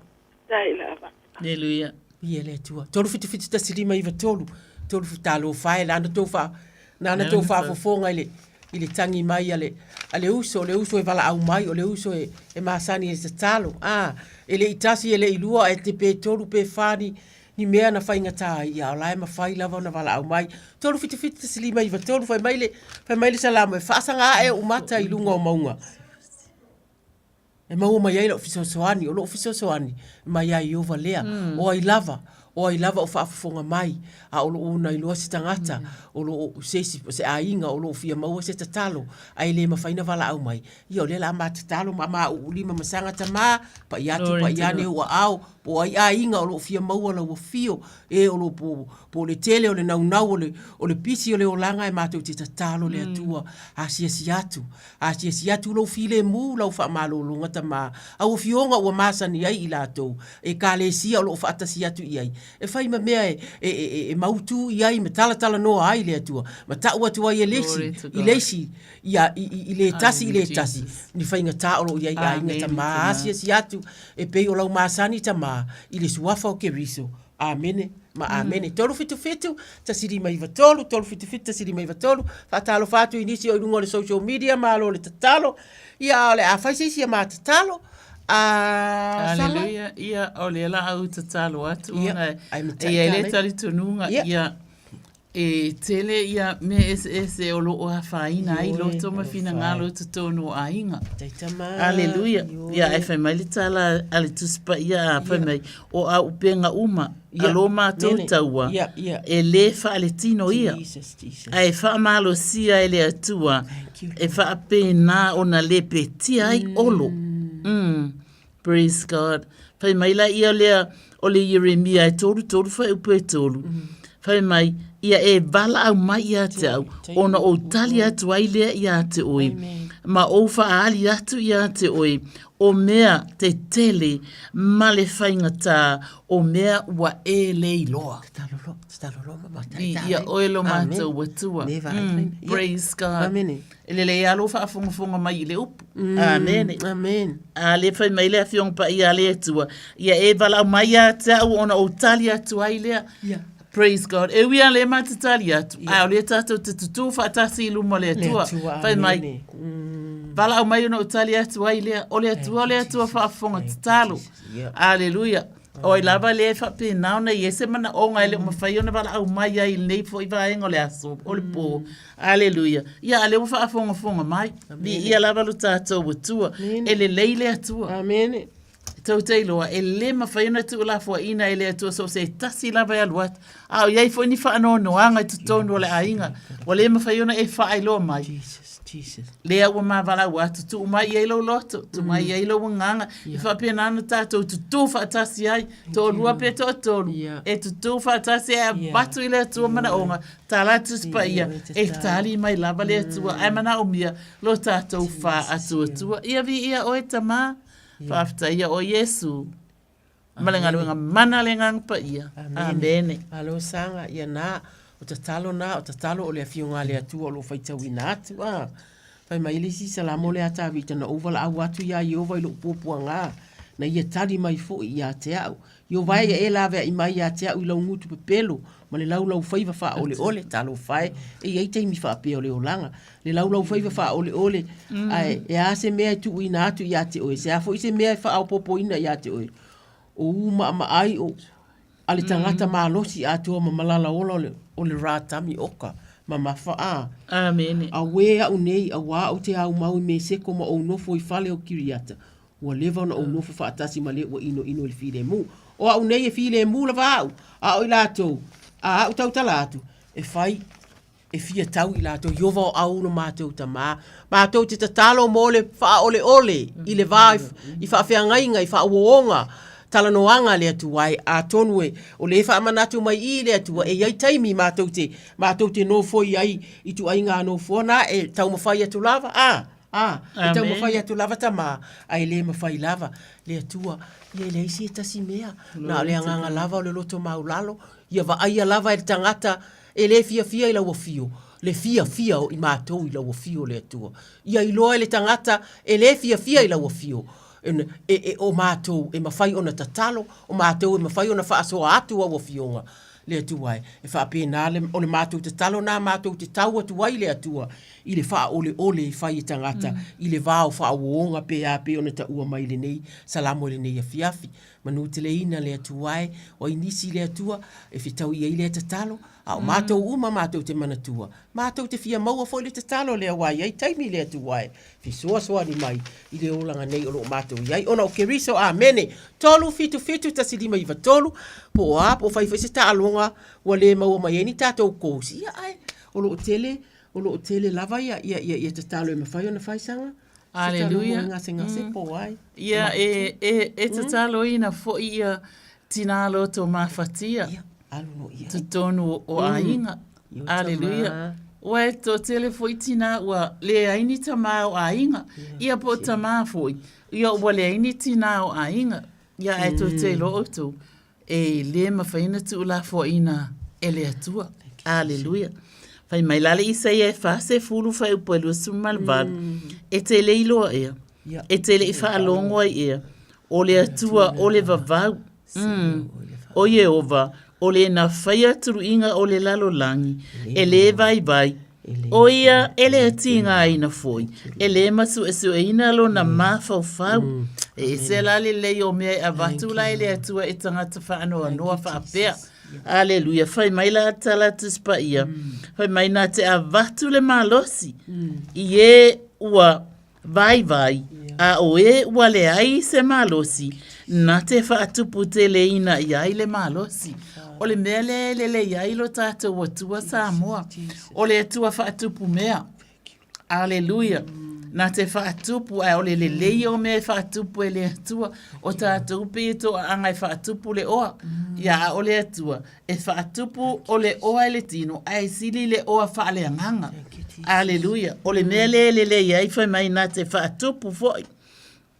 Tai lava. Aleluia. Ia le Atua. 3 7 7 1 5 9 3, 3 talofa e, lana tou faa, nana tou faafofoga i le, i le tagi mai a le, a le uso, o le uso e valaau mai, o le uso e, e masani i le tatalo. Ah, e le i tasi, e le i lua, e te pe tolu pe fa ni, ni mea na faigata ai, ia o la e mafai lava ona valaau mai. 3 7 7 1 5 9 3, fai mai le, fai mai le Salamo, e faasaga ae ou mata i luga o mauga. E maua mai ai lou fesoasoani, o lou fesoasoani mai ia Ieova lea, o ai lava, o ai lava o faafofoga mai, a o loo ona iloa se tagata, o loo se isi, se aiga o loo fia maua se tatalo, ae le mafai na valaau mai, ia o lea la a ma tatalo ma ma uulima ma saga tama, pai atu pai ane ou aao, po o ai aiga o loo fia maua lau afio, e o loo po, po o le tele o le naunau o le, o le pisi o le olaga e matou te tatalo le Atua, asiasi atu, Asiasi atu lou filemu, lau faamalologa tama, au afioga ua masani ai i latou, ekalesia o lo o faatasi atu i ai, e fai ma mea e, e, e, e mautu i ai ma talatalanoa ai le Atua, ma tau atu ai e le isi, i le isi, ia, i, i, i le tasi i le tasi, ni faigata o lo o i ai aiga tama, asiasi atu, e pei o lau masani tama, i le suafa o Keriso. Amene ma amene. 377 1593 377 1593 Faatalofa atu i nisi o i luga o le social media, malo le tatalo. Ia, o le a fai se isi a ma tatalo. A, Sala? Aleluia. Ia, o lea la au tatalo atu Ia, ona ai ma e i ai le taitai. talitonuga, Ia. ia, e tele ia mea eseese o lo o afaina ai Ioe, loto ma alofa finagalo e. i totonu o aiga. Taitama, Aleluia. ioe. Ia, ae fai mai le tala a le Tusi Paia, a fai Ia. mai, o auupega uma a Ia, lo matou mene. taua, Ia, ia. e lē faaletino ia, Jesus, Jesus. ae faamalosia e le Atua, Thank you, e Lord. faapena ona lepetia ai olo. Mm. Praise God. Fai mai la ia lea o le Ieremia e 33 fuaiupu e 3. Fai mai, ia e valaau mai ia te au, ona ou tali atu ai lea ia te oe. ma ou faaali atu ia te oe o mea tetele ma le faigata o mea ua e le iloa. Viia oe lo matou Atua. Praise God. E lelei lava lou faafogafoga mai i le upu. Amene. Amen. A le fai mai le Afioga Paia a le Atua, ia e valaau mai ia te au ona ou tali atu ai lea. Yeah. Praise God. E ui lava lea ma te tali atu, yeah. a o lea tatou te tutū faatasi i luma o le Atua. Le Atua, Fai mai, valaau mai ona ou tali atu ai lea. O le Atua, o le Atua faafofoga tatalo. Yeah. Aleluia. O ai lava lea e faapena ona i ai se manaoga e le o mafai ona valaau mai ai i lenei foi vaega o le aso, o le po. Aleluia. Ia, a lea ua faafogafoga mai. Viia lava lo tatou Atua. E lelei le Atua. Amene. Tou te iloa, e le mafai ona tuulafoaiina e le Atua so o se tasi lava e alu atu. A o i ai foi ni faanoanoaga i totonu o le aiga, ua le mafai ona e faailoa mai. Jesus, Jesus. Lea ua mavalaua atu, tuu mai i ai lou loto, tuu mai i ai lou agaga, e faapena ona tatou tutū faatasi ai, toalua pe toatolu, e tutū faatasi e avatu i le Atua manaoga, tala atu se paia, e tali mai lava le Atua, ae manaomia lo tatou faatuatua. Ia viia oe Tama, faafetaia oe Iesu. Ma le galuega mana a le Agaga Paia. Amene. Malo Saga, ia na, o tatalo na, o tatalo o le Afioga a le Atua o lo o faitauina atu, a. Fai mai le isi Salamo lea a Tavita, Na ou valaau atu iā Ieova i lou puapuaga, na ia tali mai foi ia te au. Ieova e, ia e laveai mai ia te au i lau gutu pepelo, ma le laulaufaiva faaoleole, talofa e, e i ai taimi faapea o le olaga, le laulaufaiva faaoleole, ae e a se mea e tuuina atu ia te oe, se a foi se mea e faaopoopoina ia te oe, o u maamaai o a le tagata malosi atoa ma malala ola o le, o le ratami oka mamafa a. Amene. Auē au nei, auā ou te aumau i Meseko ma ou nofo i fale o Kiriata, ua leva ona ou nofo faatasi ma le ua inoino i le filemu. O au nei e filemu lava au, a o i latou, a au tautala atu, e fai e fia tau i latou, Ieova o au lo matou Tamā. Matou te tatalo mo le faaoleole i le va i faafeagaiga, i faauooga, talanoaga a le Atua e, atonu e, o lea e faamanatu mai i i le Atua, e i ai taimi matou te, matou te nofoi ai i tuaiga nofoa na e taumafai atu lava, a, a, e taumafai atu lava Tamā, ae le mafai lava le Atua, ia e leai se tasi mea, na o le agaga lava o le loto maulalo, ia vaaia lava e le tagata E le fiafia i lau afio, le fiafia o i matou i lau afio le Atua. Ia iloa e le tagata e le fiafia i lau afio, e, e, o matou e mafai ona tatalo, o matou e mafai ona faasoa atu au afioga, le Atua e. E faapena le, o le matou tatalo na matou te tau atu ai le Atua i le faaoleole e fai e tagata i le va o faauoga pe a pei ona taua mai i lenei Salamo i lenei afiafi. Manuteleina le Atua e, o ai nisi le Atua e fetau i ai lea tatalo, a o matou uma matou te manatua, matou te fia maua foi le tatalo lea aua e i ai taimi le Atua e fesoasoani mai i le olaga nei o lo o matou i ai ona o Keriso. Amene. 3 7 7 1 5 9 3 Po o a, po o fai foi se taaloga ua le maua mai ai ni tatou course, ia ae o lo o tele, o lo o tele lava ia, ia, ia, ia tatalo e mafai ona fai saga. Aleluia. Gasegase po o ai. Ia, e, e, e tataloina foi ia tinā loto mafatia. Ia, alu no ia. Totonu o aiga. Aleluia. Ua e toatele foi tinā ua leai ni tamā o aiga. Ia po o tamā foi. Ia ua leai ni tinā o aiga. Ia ae tou te iloa outou. E le mafai ona tuulafoaiina e le Atua. Aleluia. Fai mai la le Isaia e 40 fuaiupu e 28, E te le iloa ea, e te le i faalogo ai ea, o le Atua o le vavau, mm, o Ieova, o le na faia tuluiga o le lalolagi, e le vaivai, O ia e le tigaina foi, e le masuesueina lona mafaufau. E ese la lelei o mea e avatu la e le Atua i tagata faanoanoa faapea. Aleluia. Fai mai la tala Tusi Paia, fai mai na te avatu le malosi i e ua vaivai, a o e ua leai se malosi, na te faatuputeleina i ai le malosi. O le mea lea e lelei ai lo tatou Atua Samoa, o le Atua faatupu mea. Aleluia. Na te faatupu, ae o le lelei o mea e faatupu e le Atua. O tatou pei e toaaga e faatupu le oa. Ia, a o le Atua, e faatupu o le oa e le tino, ae sili le oa faaleagaga. Aleluia. O le mea lea e lelei ai fai mai na te faatupu foi.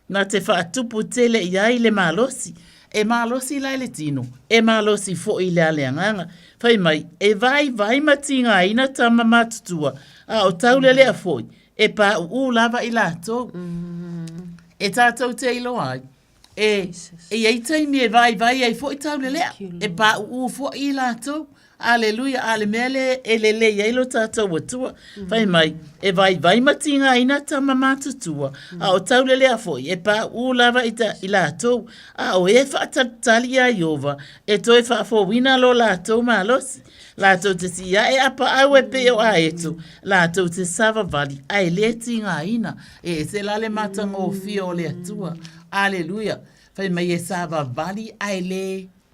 Na te faatupu tele i ai le malosi. E malosi la i le tino, e malosi foi i le aleagaga. Fai mai, e vaivai ma tigaina tama matutua, a o taulelea foi, e pauu lava i latou. E tatou te iloa ai, e, e i ai taimi e vaivai ai foi taulelea, e pauu foi i latou. Aleluia, a le mea lea e lelei ai lo tatou Atua. Fai mai, e vaivai ma tigaina tama matutua, a o taulelea foi, e pauu lava i, ta, i latou, a o e faatalitali iā Ieova, e toe faafouina lo latou malosi. Latou te sii ae apaau e pei o aeto, latou te savavali, ae le tigaina. E ese la le matagofie o le Atua. Aleluia. Fai mai e savavali ae le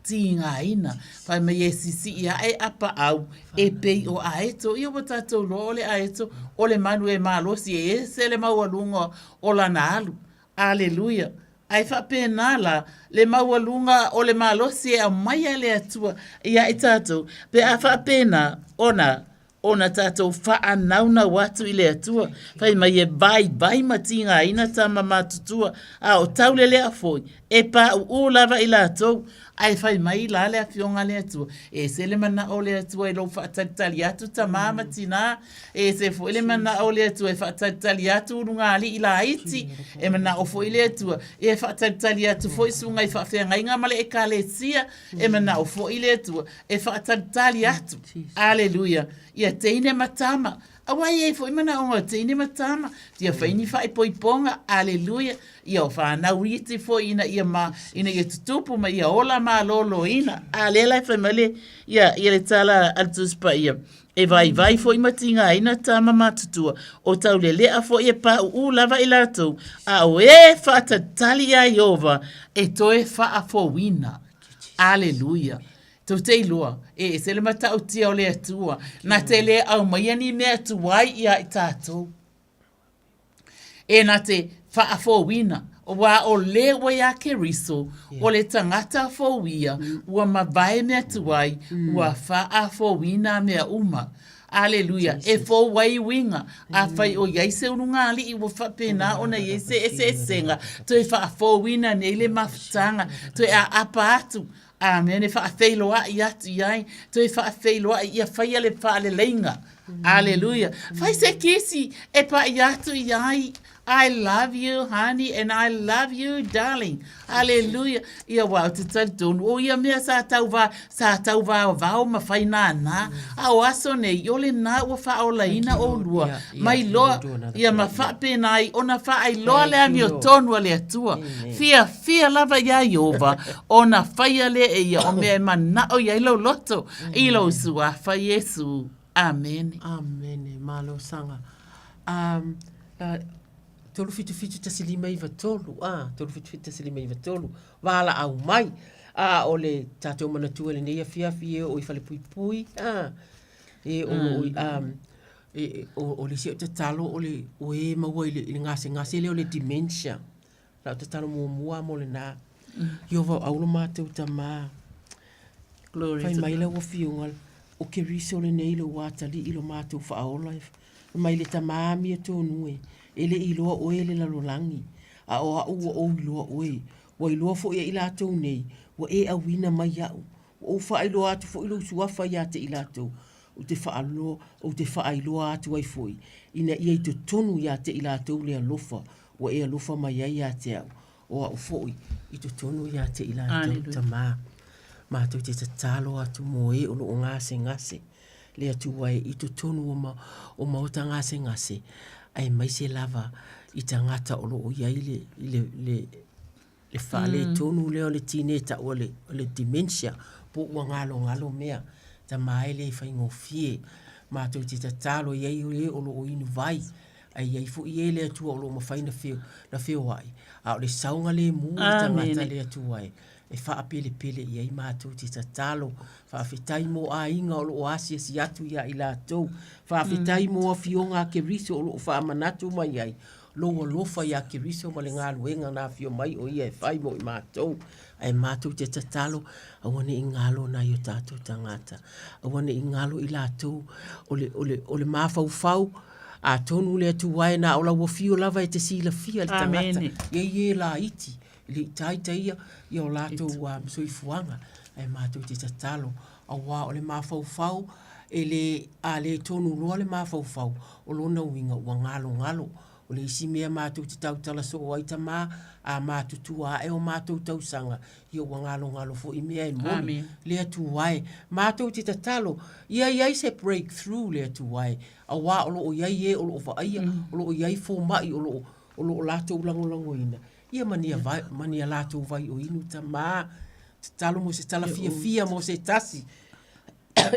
tigaina. Fai mai e sisii ae apaau e pei o aeto. Ia ua tatou iloa o le aeto o le manu e malosi e ese le maualuga o lana alu. Aleluia. Ae faapena la le maualuga o le malosi e aumai a le Atua ia i tatou, pe a faapena ona ona tatou faanaunau atu i le Atua. Fai mai e vaivai ma tigaina tama matutua, a o taulelea foi, e pauu lava i latou. Ae fai mai la le Afioga a le Atua, e ese le manao o le Atua i lou faatalitali atu tama ma tina, e ese foi le manao o le Atua e faatalitali atu ulugalii laiti, e manao foi le Atua e faatalitali atu foi susuga i faafeagaiga ma le Ekalesia, e manao foi le Atua e faatalitali atu. Aleluia! Ia teine ma tama. Aua e i ai foi manaoga o teine ma tama, fia fai ni faaipoipoga, aleluia, ia o fanau iti foi ina ia ma, ina ia tutupu ma ia ola malōlōina. A lea la e fai mai le, ia, ia le tala a le Tusi Paia, E vaivai foi ma tigaina tama matutua, o taulelea foi e paʻuʻu lava i latou, a o e faatalitali iā Ieova e toe faafouina. Aleluia! Tou te iloa, e ese le matautia o le Atua, na te le aumaia ni mea tuai iā i tatou. E na te faafouina, aua o le ua iā Keriso, o le tagata fou ia, ua mavae mea tuai, ua faafouina mea uma. Aleluia! E fou ai uiga, afai o i ai se ulugalii ua faapena ona i ai se eseesega, toe faafouina nei le mafutaga, toe aapa atu, Amene, faafeiloai atu i ai, toe faafeiloai ia faia le faaleleiga. Aleluia. Fai se kisi e paʻi atu i ai, I love you honey and I love you darling. Aleluia. Ia aua ou te talitonu, o ia mea sa tau va, sa tau vaovao ma fai nānā, a o aso nei, o lenā ua faaolaina ʻolua, mai loa, ia ma faapena ai ona faailoa le amiotonu a le Atua. Fiafia lava iā Ieova ona faia lea e ia o mea e manaʻo i ai lou loto i lou Suafa Iesū. Amene. Amene. Malosaga. Um, uh, 3771593, ah, 3771593, valaau mai. A o le tatou manatua i lenei afiafi e oo i Falepuipui, ah, e o lo o i, um, e, o, o le isi au tatalo o le, o e maua i le, i le gasegase lea o le dementia. Lau tatalo muamua mo lena. Ieova o au lo matou Tamā. Glory Fai to mai God. lau afioga, o Keriso lenei lou atalii lo matou faaola e fai mai le Tamā amiotonu e, e le i iloa oe e le lalolagi, a o a'u ua ou iloa oe. Ua iloa foi e i latou nei, ua e auina mai iaʻu. Ua ou faailoa atu foi lou suafa ia te i latou, ou te faaloa, ou te faailoa atu ai foi, ina ia i totonu ia te i latou le alofa ua e alofa mai ai ia te au, o au foi i totonu ia te i latou, Tamā. Matou te tatalo atu mō e o lo o gasegase le Atua e i totonu o, ma, o maota gasegase, aemaise lava i tagata o lo o i ai le, le, le, le faaletonu lea o le tine e taua le, o le dementia, po ua galogalo mea, tama e le faigofie. Matou te tatalo i ai e o lo o inu vai, ae i ai foi e le Atua o lo o mafai na feo, na feoai, a o le saogalemu o le tagata le Atua e, e faapelepele i ai matou te tatalo. Faafetai mo aiga o lo o asiasi atu ia i latou. Faafetai mo afioga a Keriso o lo o faamanatu mai ai lou alofa iā Keriso ma le galuega na afio mai o ia e fai mo i matou. Ae matou te tatalo, aua ne i galo nai o tatou tagata. Aua ne i galo i latou o le, o le, o le mafaufau, atonu le Atua e na o lau afio lava e te silafia le tagata. E i e laiti, e le i taita ia, ia o latou uh, soifuaga. Ae matou te tatalo, auā o le mafaufau, e le, a le tonu loa le mafaufau, o lona uiga ua galogalo. O le isi mea matou te tautala soo ai tama, a matutua ae o matou tausaga, ia ua galogalo foi mea e moni. Le Atua e, matou te tatalo, ia i ai se breakthrough le Atua e, auā o lo o i ai e o lo o vaaia, o lo o i ai fomai o lo o, o lo o latou lagolagoina, ia ma nia vai, ma nia latou vai o inu tama. Tatalo mo se tala fiafia mo se tasi.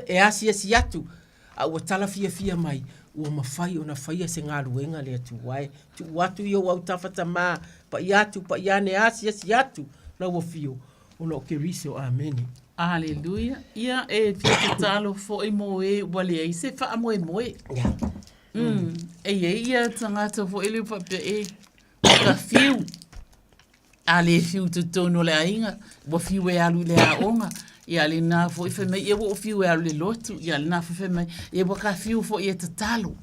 e asiasi atu, a ua tala fiafia mai, ua mafai ona faia se galuega le Atua e. Tuu atu i ou autafa tamā, paia atu, paia ane, asiasi atu lau afio, ona o Keriso. Amene. Aleluia. Ia, e fia tatalo foi mo e ua leai se faamoemoe. Yeah. Mm. E i ai ia tagata foi lea faapea e, ka fiu. A le fiu i totonu o le aiga, ua fiu e alu i le aoga. Ia lena foi fai mai, ia ua ou fiu e alu i le lotu. Ia lena foi fai mai, ia ua ka fiu foi e tatalo.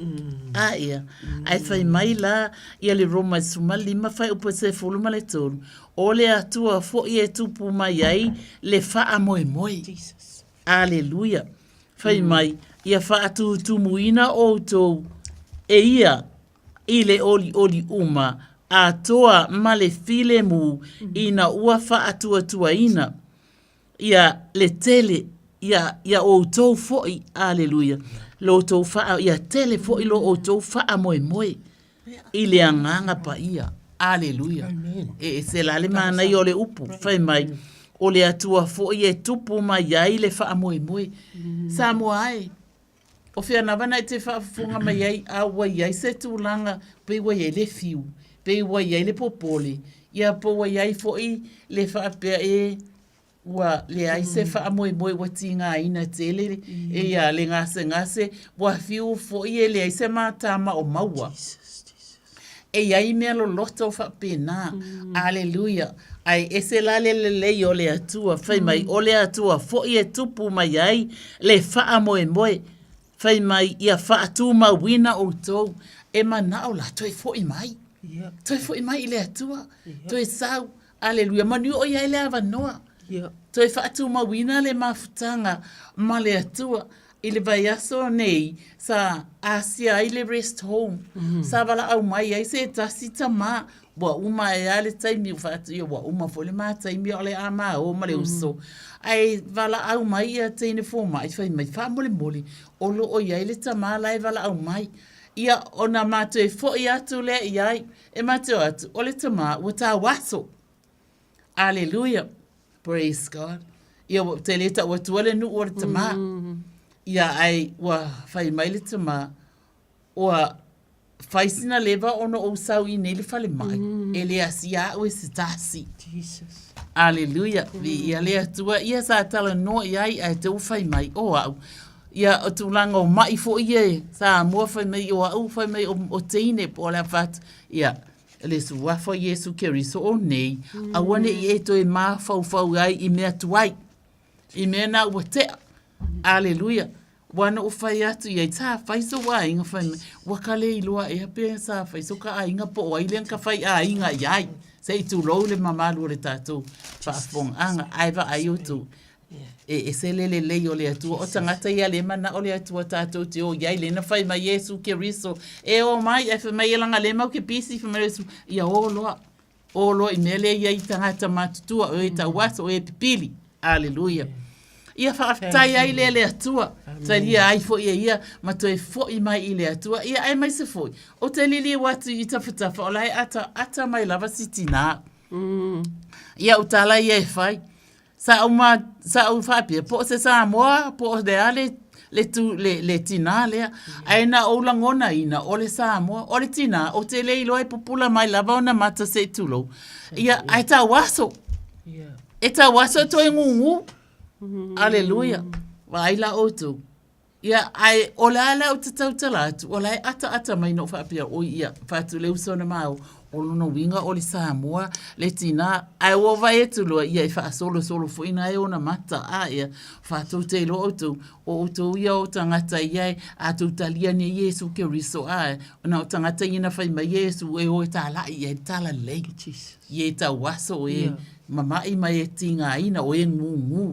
A ia, ae fai mai la, ia le Roma 15 fuaiupu 13, o le Atua foi e tupu mai ai le faamoemoe. Jesus. Aleluia. Fai mai, ia faatutumuina outou e ia i le olioli uma atoa ma le filemu ina ua faatuatuaina ia le tele ia ia outou foi aleluia lo outou faa ia tele foi lo outou faamoemoe i le agaga paia aleluia e ese la le manaia o le upu fai mai o le Atua foi e tupu mai ai le faamoemoe Samoa e O fea lava na e te faafofoga mai ai a ua i ai se tulaga pei ua i ai le fiu, pei ua i ai le popole, ia po ua i ai foi le faapea e ua leai se faamoemoe ua tigaina tele e ia le gasegase, ua fiu foi e leai se matama o maua. E i ai mea loloto faapena. Aleluia. Ae ese la le lelei o le Atua, fai mai, o le Atua foi e tupu mai ai le faamoemoe. Fai mai, ia faatumauina outou, e manao la, toe foi mai. Toe foi mai i le Atua. Toe sau. Aleluia. Manuia o i ai le avanoa. Toe faatumauina le mafutaga ma le Atua. I le vaiaso nei, sa asia ai le rest home. Sa valaau mai ai se tasi tamā, ua uma ae lava le taimi ua fai atu, ia ua uma foi le ma taimi o le a ma o ma le uso. Ae valaau mai ia teine fomai fai mai, faamolemole, o lo o i ai le tamā la e valaau mai. Ia, ona ma toe foi atu lea i ai, e ma te o atu, o le tamā ua tauaso. Aleluia. Praise God. Ia, ua te le tau atua le nuu o le tamā. Ia, ae ua fai mai le tamā, ua fai sina leva ona ou sau i nei le falemai, e le asia au e se tasi. Jesus. Aleluia. Viia le Atua. Ia sa talanoa i ai, ae te ua fai mai, o au. Ia, o tulaga o mai foi ia e Samoa fai mai o au, fai mai o, o teine po o le a fatu. Ia, le suafa o Iesu Keriso o nei, aua ne i e toe mafaufau ai i mea tuai, i mea na ua tea. Aleluia. Ua na ou fai atu i ai, sa fai sou aiga fai mai, ua ka le iloa ea pe sa fai so ka aiga po o ai lea na ka fai aiga i ai. Se i tulou le mamalu o le tatou faafofogaaga, ae vaai outou, E ese le lelei o le Atua. O tagata ia le manao le Atua tatou te o i ai, lea na fai mai Iesu Keriso, e o mai, ae fai mai e laga le mau ke pisi, fai mai Iesu, ia o loa, o loa i mea lea i ai tagata matutua, o e tauaso, o e pipili. Aleluia. Ia faafetai ai lea le Atua, talia ai foi e ia ma toe foi mai i le Atua. Ia aemaise foi, ou te liliu atu i tafatafa o la e ata, ata mai lava si tinā. Ia o tala ia e fai. Sa ou ma, sa ou faapea, po o se Samoa, po o le a le, le, tu, le, le tinā lea. Ae na ou lagonaina, o le Samoa, o le tinā, ou te le iloa e pupula mai lava ona mata se i tulou. Ia, ae tauaso. E tauaso e toe gūgū. Aleluia. Vaai la outou. Ia, ae o le a le au te tautala atu, o la e ataata mai na ou faapea, oi ia, fai atu le uso na ma o. o lona uiga o le Samoa le tinā, ae ua vaai atu loa ia e faasolosolo foi na e ona mata, a ia, fatou te iloa outou, o outou ia o tagata ia e a tou talia nei Iesu Keriso, a na o tagata ia na fai mai Iesu e o e talai i ai le talalelei. Ia e tauaso o e mama'i ma e tigaina o e gūgū.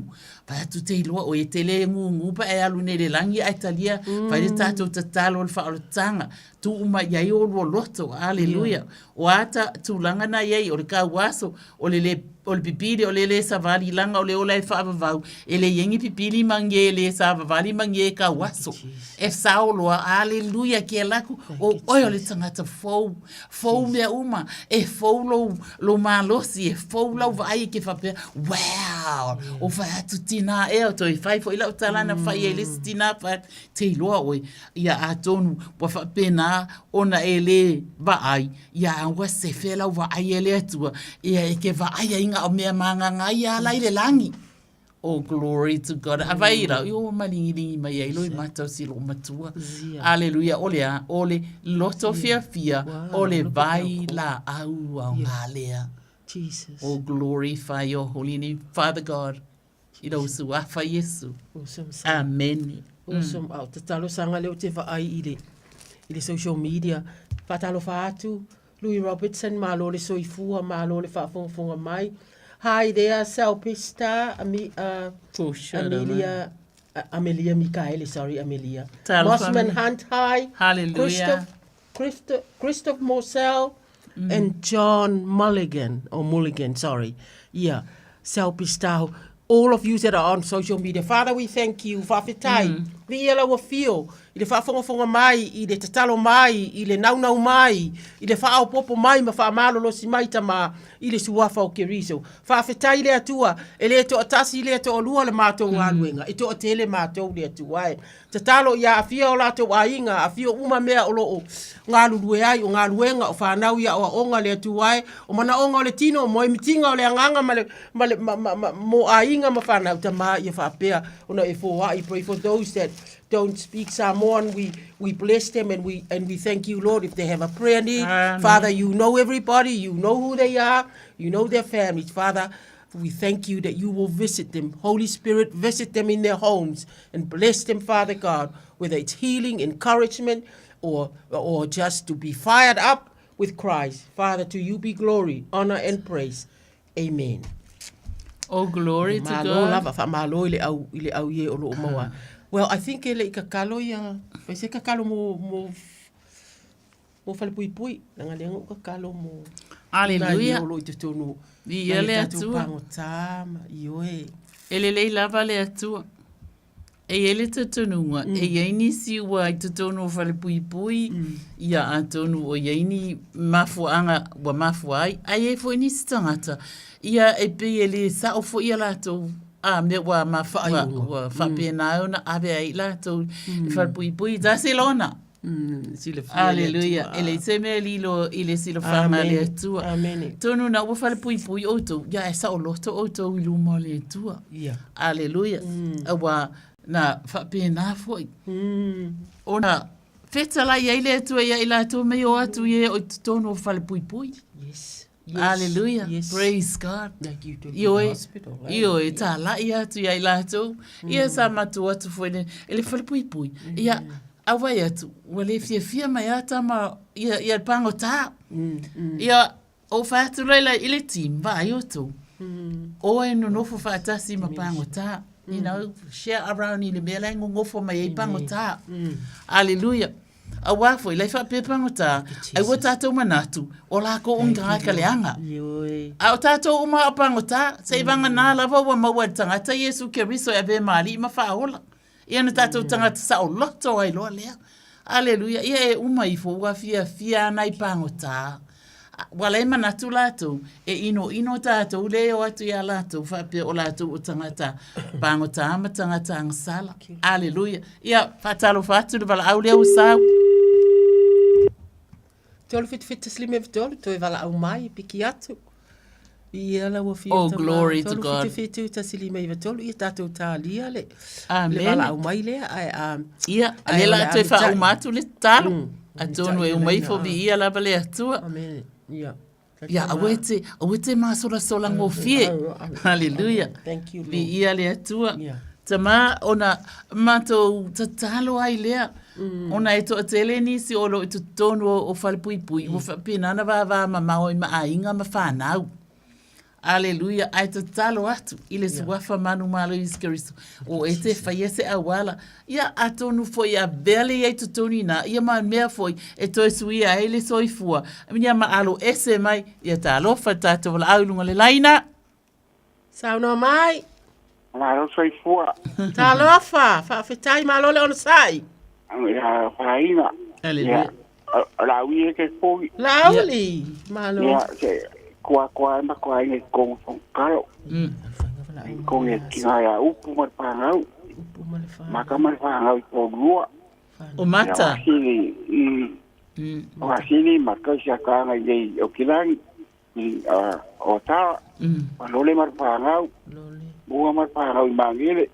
Fai atu te iloa o e tele e gūgū pe a e alu nei i le lagi ae talia, fai le tatou tatalo o le faaolataga, tuu mai i ai olua loto, aleluia. O a ta tulaga na i ai, o le kauaso, o le le, o le pipili, o le le savali laga o le ola e faavavau, e le i ai ni pipili ma ni e le savavali ma ni e kauaso. E sao loa, aleluia, ke laku, o oe o le tagata fou, fou mea uma, e fou lou, lou malosi, e fou lau vaai e ke faapea, wow, o fai atu tinā ea, toe fai foi lau tala na fai ai le isi tinā fai atu, te iloa oe, ia atonu ua faapena ona e lē vaai, ia ua sefe lau vaai e le Atua, ia e ke vaai ai na o mea magaga ai a la i le lagi. Oh, glory to God. A vai lau, io malingilingi mai ai loi mata o si loo matua. Aleluia, o le a, o le loto fiafia, o le vai la au au ngā lea. Jesus. Oh, glorify your holy name, Father God. I lou suafa Iesu. Awesome. Amene. Awesome. Mm. Au tatalo sanga leo te vaai i le, i le social media. Whatalofa atu, Louis Robertson, malo le soifua, malo le faafogafoga mai. Hi there, Sal Pesta, Ami, uh, Oh, shut up, Amelia, uh, Amelia Mikaele, sorry, Amelia. Talofa Mossman mai. Hunt, hi. Hallelujah. Christoph, Christoph, Christoph Morsell and John Mulligan, or Mulligan, sorry. Yeah, Sal Pistaho. All of you that are on social media. Father, we thank you. Faafetai. Mm. Viia lau afio i le faafogafoga mai, i le tatalo mai, i le naunau mai, i le faaopoopo mai ma faamalolosi mai Tama i le suafa o Keriso. Faafetai le Atua, e le toatasi le toalua le matou galuega, e toatele matou le Atua e. Tatalo ia aafia o latou aiga, aafia uma mea o lo o galulue ai, o galuega, o fanau i aoaoga le Atua e, o manaoga o le tino, o moemitiga o le agaga ma le, ma le, ma, ma, ma, mo aiga ma fanau, Tama ia faapea ona e foai. Pray for those that don't speak Samoan, we, we bless them and we, and we thank you, Lord, if they have a prayer need. Amen. Father, you know everybody, you know who they are, you know their families. Father, we thank you that you will visit them. Holy Spirit, visit them in their homes and bless them, Father God, whether it's healing, encouragement, or, or just to be fired up with Christ. Father, to you be glory, honor, and praise. Amen. Oh, glory to Malo God. lava, whaamalo i le au, i le au ie o loo maua. Well, I think e le i kakalo ia, fai se kakalo mo, mo, mo Falepuipui, leaga lea na ou kakalo mo Aleluia. nai o loo i totonu. Viia Nai le tatou Atua. pagota ma ioe. E lelei lava le Atua. E i ai le talitonuga, e i ai nisi ua i totonu o Falepuipui, ia atonu ua i ai ni mafuaaga ua mafua ai, ae i ai foi nisi tagata, ia e pei e le sao foi a latou a mea ua mafua, ua faapena ai ona ave ai i latou i Falepuipui. Tasi lona. Silafia e le Aleluia. Atua. E leai se mea e lilo i le silafaga a le Amene. Atua. Amene. Tonu na ua falepuipui outou, ia e saoloto outou i luma o le Atua. Ia. Aleluia. Aua na faapena foi. Ona fetalai ai le Atua ia i latou mei o atu i e o i totonu o falepuipui. Yes. Yes. Aleluia. Yes. Praise God. Like you do Ioe, in the hospital. Eh? ioe, tāla'i atu ia i latou. Ia sa matou atu foi le, e le falepuipui. Ia, a vai atu, ua le fiafia mai a tama, ia, ia pagotā. Ia, o fai atu loa i le team, vaai outou. Oe nonofo faatasi ma pagotā. You know, share around i le mea la e gogofo mai ai pagotā. Aleluia. Auā foi, lai faapea pagotā, ai ua tātou manatu, o lākou o ni tagata leaga. A o tātou uma o pagotā, seivaganā lava ua maua e le tagata Iesu Keriso e avea ma alii ma faaola. Ia na tātou tagata saoloto ai loa lea. Aleluia. Ia e uma ifo ua fiafia ana i pagotā. Ua lai manatu latou, e inoino tatou le o atu iā latou faapea o latou o tagata pagotā ma tagata agasala. Aleluia. Ia, faatalofa atu le valaau lea ua sau. 377 5 toe valaau mai, piki atu. Ia lau afio Oh, tama. glory to God. 377 1 5 93, ia tatou talia le, le Amene. valaau mai lea. Ae, um, Ia, ae lea o la le a toe mitai. faauma atu le tatalo. Mm, Atonu mitai e uma le ifo laina. viia lava le Atua. Amene. Ia. Ia, aua e te, aua e te māsolasola ngofie. Hallelujah. Thank you, Lord. Viia le Atua. Tama, ona matou tatalo ai lea, ona e toatele nisi o lo o i totonu o Falepuipui, ua faapena ona vavamamao ai ma aiga ma fanau. Aleluia, ae tatalo atu i le Suafa manumalo Iesu Keriso, o e te faia se auala. Ia, atonu foi avea le i ai totonu i ina, ia ma mea foi e toe suia ai le soifua, ia ma alo ese mai, ia talofa le tatou valaau i luga o le laina. Saunoa mai. Malo soifua. Talofa, faafetai malo le onosai. Ia faaina. Aleluia. O Laauli e ke kogi. Laauli, malo. Ia, se kua kua ma kua inge kongo fongkalo. Konge kinga ya upu ma le pangau. Maka ma le pangau i polua. O mata. Ia wasili, O wasili maka sia kanga i nei o kilangi. I o tara. O lole ma le pangau. Mua ma le pangau i mangele.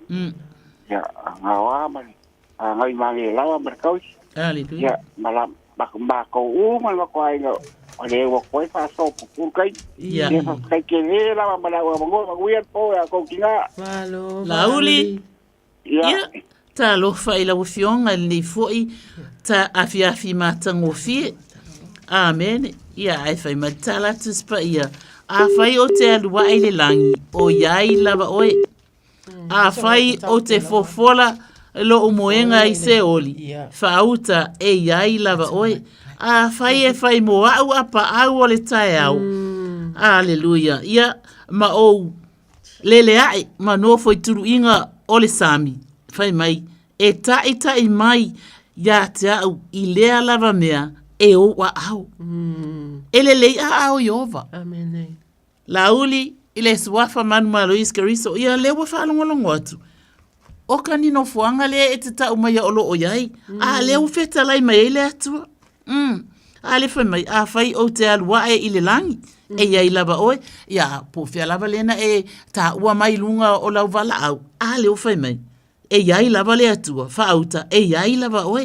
Ia, ngawa ma le pangau i mangele lawa ma le kausi. Hallelujah. Ia, ma la, ma makou uma le makou aiga, o le ua koe faasoa pupulu kai. Ia. Ia faafetai tele lava ma le au avanoa, manuia le po ia kou tina. Malo. Laauli. Ia. Ia, talofa i lau Afioga i lenei foi ta afiafi matagofie. Amene. Ia, ae fai mai le tala atu se paia. Afai o te alu ae i le lagi, o iai lava oe. Afai o te fofola lou moega i Seoli, faauta e iai lava oe. Afai e fai mo a'u a paau o le taeao. Aleluia. Ia, ma ou lele ae ma nofo i tuluiga o le sami, fai mai, e taʻitaʻi mai iā te a'u i lea lava mea e ou aao. E lelei aao Ieova. Amene. Laauli i le Suafa manumalo Iesu Keriso, ia lea ua faalogologo atu, o ka ni nofoaga lea e te tau maia o lo o i ai, a lea ua fetalai mai ai le Atua. Mm. A le fai mai, afai ou te alu ae i le lagi, e i ai lava oe, ia, po o fea lava lena e taua mai luga o lau valaau, a lea ua fai mai, E i ai lava le Atua, faauta, e i ai lava oe.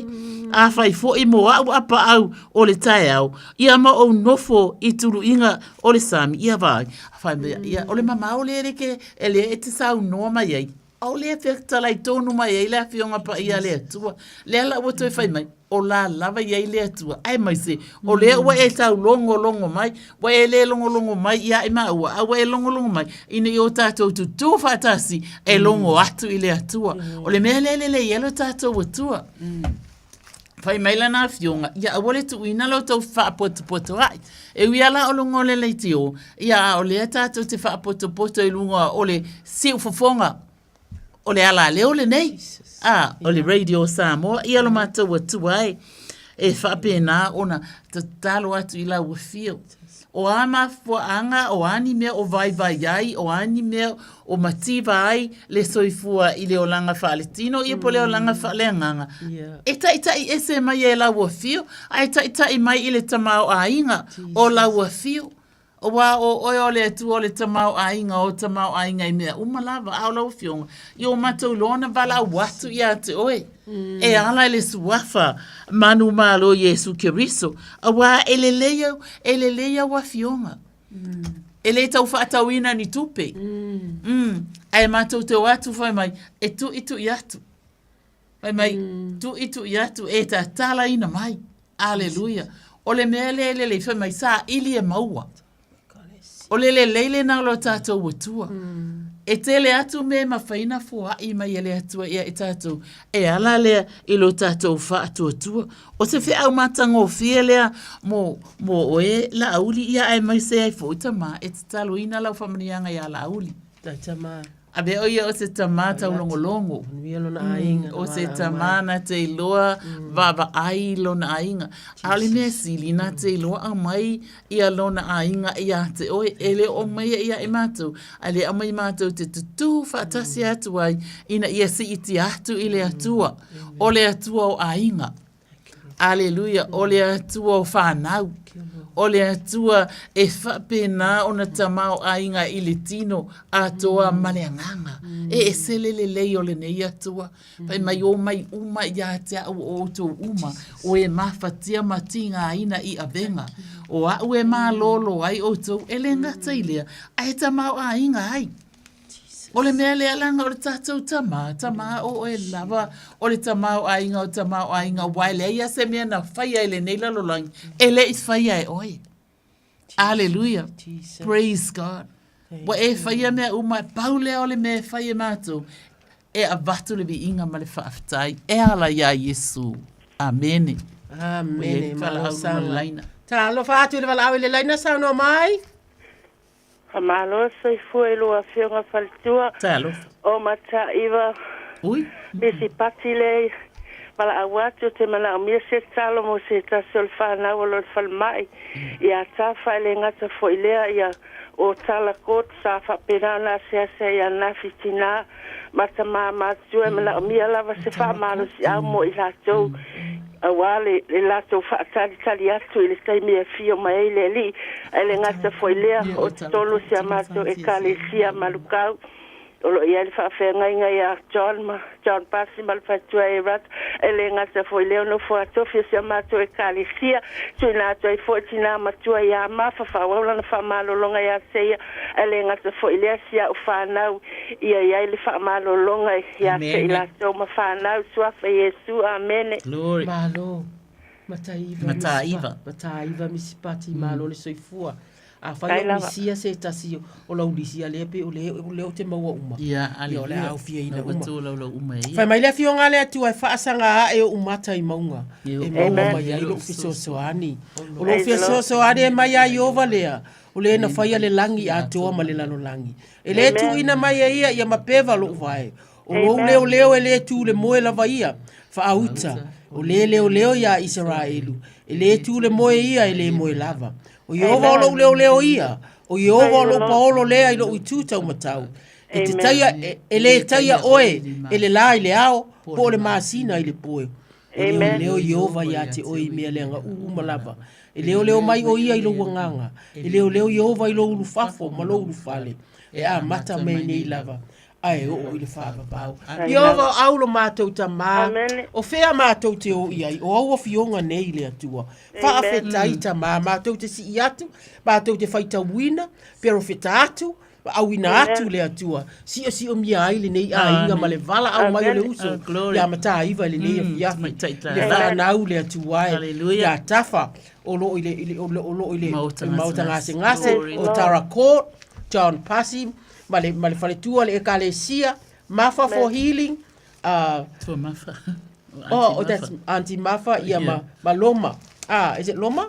Afai foi mo a'u a paau o le taeao, ia ma ou nofo i tuluiga o le sami, ia vaai. Fai mai, ia, o le mamao lea le ke, e lea e te saunoa mai ai, ʻaʻole e fetalai tonu mai ai le Afioga Paia a le Atua. Lea la ua toe fai mai, o la lava i ai le Atua, aemaise o lea ua e taulogologo mai, ua e lē logologo mai iā i māua, a ua e logologo mai ina ia o tātou tutū faatasi e logo atu i le Atua. O le mea lea e lelei ai lo tātou Atua. Fai mai lana afioga, ia aua le tuuina lo outou faapotopotoaʻi. E ui lava la o luga o le leitio, ia a o lea tātou te faapotopoto i luga o le siufofoga o le alaleo lenei, a, o le Radio Samoa, ia lo matou Atua e, e faapena ona tatalo atu i lau afio. O a mafuaaga, o a ni mea o vaivai ai, o a ni mea o mativa ai le soifua i le olaga faaletino, ia po o le olaga faaleagaga, e taitai ese mai e lau afio, ae taitai mai i le tamaoaiga o lau afio. Aua o oe o le Atua o le tamaoaiga o tamaoaiga i mea uma lava, a o lau Afioga, i o matou iloa ona valaau atu ia te oe, e ala i le Suafa manumalo o Iesu Keriso, aua e lelei au, e lelei au Afioga. E le tau faatauina ni tupe. Mm. Ae matou te o atu fai mai, e tuitui atu. Fai mai, tuitui atu e tatalaina mai. Aleluia. O le mea lea e lelei, fai mai, saili e maua. O le lelei lena o lo tatou Atua. E tele atu mea e mafai ona foai mai e le Atua ia i tatou, e ala lea i lo tatou faatuatua. O se feau matagofie lea mo, mo oe Laauli, ia aemaise ai foi tama e tataloina lau faamanuiaga ia Laauli. Tai tama. Avea o ia o se tama taulogologo. Manuia lona aiga. O se tama na te iloa vaavaai lona aiga. A o le mea sili, na te iloa aumai ia lona aiga ia te oe. E le o aumaia ia i matou, a le aumai matou te tutū faatasi atu ai ina ia siitia atu i le Atua. O le Atua o aiga. Aleluia, o le Atua o whanau. O le Atua e faapena ona tamaoaiga i le tino atoa ma le agaga. E ese le lelei o lenei Atua. Fai mai o mai uma ia te au o outou uma, o e mafatia ma tigaina i avega. O a'u e malōlō ai ʻoutou, e lē gata i lea, ae tamaoaiga ai. O le mea lea leaga o le tatou tamā, tamā o oe lava, o le tamaoaiga o tamaoaiga, aua e leai lava se mea na faia i lenei lalolagi e le i faia e oe. Aleluia. Praise God. Ua e faia mea uma, pau lea o le mea e fai e matou, e avatu le viiga ma le faafetai e ala iā Iesu. Amene. Amene. Malo saga. Talofa atu i le valaau i le laina saunoa mai. Faamalo soifua i lua afioga faletua. Talofa. O Mataiva. Ui. Misi Pati le valaau atu ou te manaomia se tatalo mo se tasi o le fanau o lo o i le falemai ia Tafa e le gata foi lea ia o Tala Court sa faapena ona asiasi ai ananafi tina ma tama matutua e manaomia lava se faamalosiau mo i latou aua le latou faatalitali atu i le taimi e afio mai ai le Alii. Ae le gata foi lea, o totonu o si a matou Ekalesia Malukau, o lo o i ai le faafeagaiga ia John ma John Pasi ma le faletua Erata. E le gata foi lea, o nofo tofi o si a matou Ekalesia, tuuina atu ai foi tinā matua ia Mafa, faaauau lana faamalologa ia te ia, ae le gata foi lea, si a'u fanau ia i ai le faamalologa ia te i latou ma fanau, Suafa Iesu, Amene. Glory. Malo. Mataiva. Mataiva. Mataiva Misi Pati, malo le soifua. Afai o misia se tasi o lau lisi a lea pe o le o lea o te maua uma. Ia, Ia o le a aufiaina uma. Ua tolaulau uma e ia. Fai mai le afioga a le Atua e faasaga ae ou mata i mauga e maua mai ai lou fesoasoani. O lou fesoasoani e mai ia Ieova lea, o le na faia le lagi atoa ma le lalolagi. E le tuuina mai e ia ia mapeva lou vae. O lou leoleo e le tu le moe lava ia, faauta, o le leoleo iā Isaraelu, e le tu le moe ia e le moe lava. O Ieova o lou leoleo ia, o Ieova o lou paolo lea i lou itu taumatau. E te taia, e le taia oe e le lā i le ao, po o le masina i le poe. E leoleo Ieova iā te oe i mea leaga uma lava. E leoleo mai ʻo ia i lou agaga, e leoleo Ieova i lou ulufafo ma lou ulufale, e amata mai nei lava ae oo i le faavavau. Ieova o au lo matou Tamā, o fea matou te o i ai, o au afioga nei le Atua. Faafetai Tamā, matou te sii atu, matou te faitauina, perofeta atu, auina atu le Atua, siosiomia ai lenei aiga ma le valaau mai o le uso ia Mataiva i lenei afiafi, i le fanau le Atua e, ia Tafa, o lo o i le, o lo o i le Maota Gasegase, o Tara Court, John Pasi, ma le, ma le faletua le ekalesia, Mafa for Healing, Tua Mafa. Oh, oh, that's Auntie Mafa, ia ma, ma Loma. Ah, is it Loma?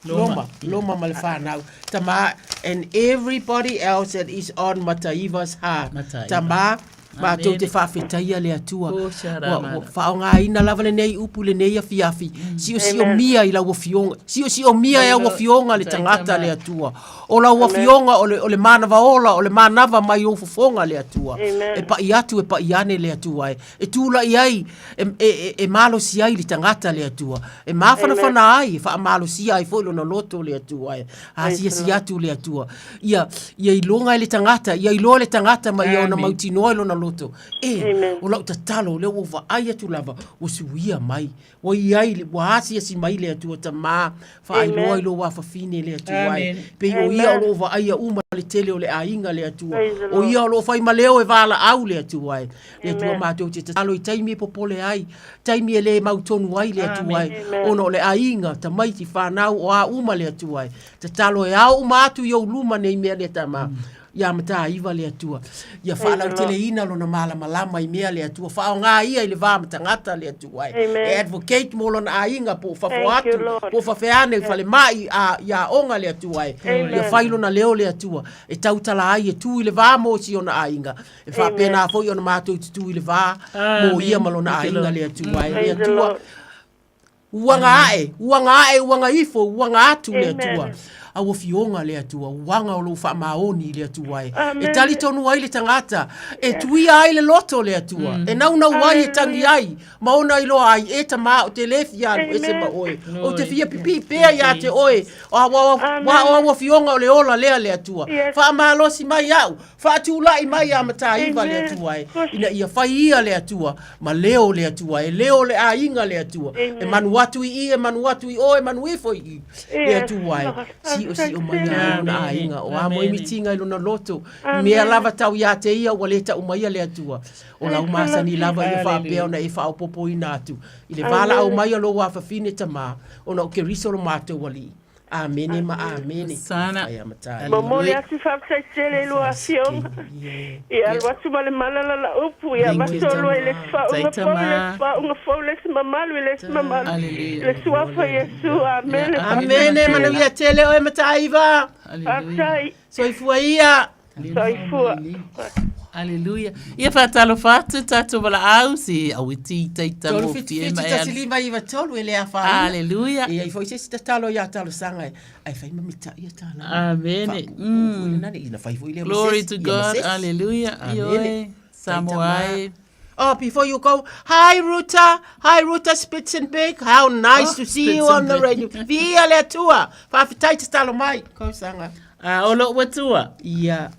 Loma, Loma ma le whānau. Tama, and everybody else that is on Mataiva's heart. Mataiva. Tama, mātou te whawhetaia le Atua. Ua, ua whaongaina lava lenei upu lenei afiafi. Siosiomia i lau afioga. Siosiomia e au afioga le tangata le Atua. O lau afioga o le, o le manava ola, o le manava mai ou fofoga le Atua. E paʻi atu, e paʻi ane le Atua e. E tulaʻi ai, e, e, e, e malosi ai le tagata le Atua. E mafanafana ai, e faamalosia ai foi lona loto le Atua e. Asiasi atu le Atua. Ia, ia iloga e le tagata, ia iloa le tagata ma ia ona mautinoa i lona loto. E, o lau tatalo, lea ua ou vaai atu lava, ua suia mai. Ua i ai, ua asiasi mai le Atua Tamā, faailoa i lou afafine le Atua e. Pei o ia o lo o vaaia uma le tele o le aiga le Atua. O ia o lo o fai maleo e valaau le Atua e. Le Atua matou te tatalo i taimi e popole ai, taimi e le mautonu ai le Atua e, ona o le aiga, tamaiti, fanau, o a uma le Atua e. Tatalo e ao uma atu i ou luma nei mea le Tama. Ia Mataiva le Atua. Ia faalauteleina lona malamalama i mea le Atua. Faaaoga ia i le va ma tagata le Atua e. E advocate mo lona aiga po o fafo atu, po o fafea ane i falemai a i aoga le Atua e. Ia fai lona leo le Atua e tautala ai e tu i le va mo si ona aiga. E faapena foi ona matou tutū i le va mo ia ma lona aiga le Atua e. Le Atua, Uaga ae, uaga ae, uaga ifo, uaga atu le Atua. Au Afioga le Atua, uaga o lou faamaoni i le Atua e. E talitonu ai le tagata, e tuia ai le loto le Atua, e naunau ai e tagi ai, ma ona iloa ai, e Tamā, ou te le fia alu ese ma oe, ou te fia pipii pea ia te oe, aua o au Afioga o le ola lea le Atua. Faamalosi mai au, Faatulai mai ia Mataiva le Atua e, ina ia fai ia le Atua, ma leo le Atua e, leo le aiga le Atua, e manu atu i i, e manu atu i o, e manu ifo i i, le Atua e, siosio mai ai lona aiga, o a moemitiga i lona loto, i mea lava tau ia te ia ua le tau maia le Atua, o lau masani lava ia faapea ona e faaopopoina atu, i le valaau mai o lou afafine tamā, ona o Keriso lo matou Alii. Amene ma amene. Sana. Ai a matai. Momoli atu faafetai tele i lua afioga. Ia alu atu ma le malala la upu, ia avatu olua i le isi faauuga fou, i le isi faauuga fou, le isi mamalu i le isi mamalu, i le Suafa Iesu. Amene. Amene, manuia tele oe Mataiva. Faafetai. Soifua ia. Soifua. Aleluia. Ia faatalofa atu tatou valaau se auiti taita Tolu fitu gofie fitu ma e tasi alu. lima iva tolu e le afaina. Aleluia. E i ai foi se isi tatalo ia talosaga e ae fai ma mitai ia tala. Amene. Faapuupuu foi lena ina fai foi lea ma Glory se to isi, ia ma God. se isi. Aleluia. Amene. Ioe. Samoa ai. Oh, before you go, hi Ruta, hi Ruta Spitzenberg, how nice Oh, to see you on the radio. Viia le Atua, faafetai tatalo mai, kausaga. A o lou Atua. Ia.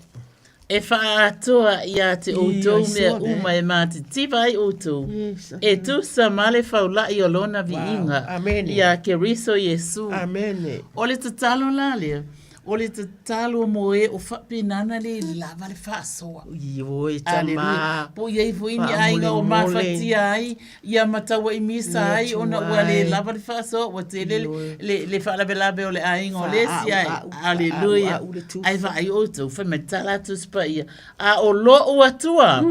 E faaatoa ia te outou I mea saw that. uma e matitiva ai outou, Yes, e tusa ma le faula'i o lona viiga, Amene. ia Keriso Iesu. Amene. O le tatalo la lea, o le tatalo mo e o faapenana le lava le faasoa. Ioe tama. Aleluia. Po o i ai foi ni aiga o mafatia ai, ia ma taua'i misa ai ona ua le lava le faasoa, ua tele le, le, le faalavelave o le aiga o le isi ai. Aleluia. Ae vaai outou, fai mai tala atu Tusi Paia, a o lou Atua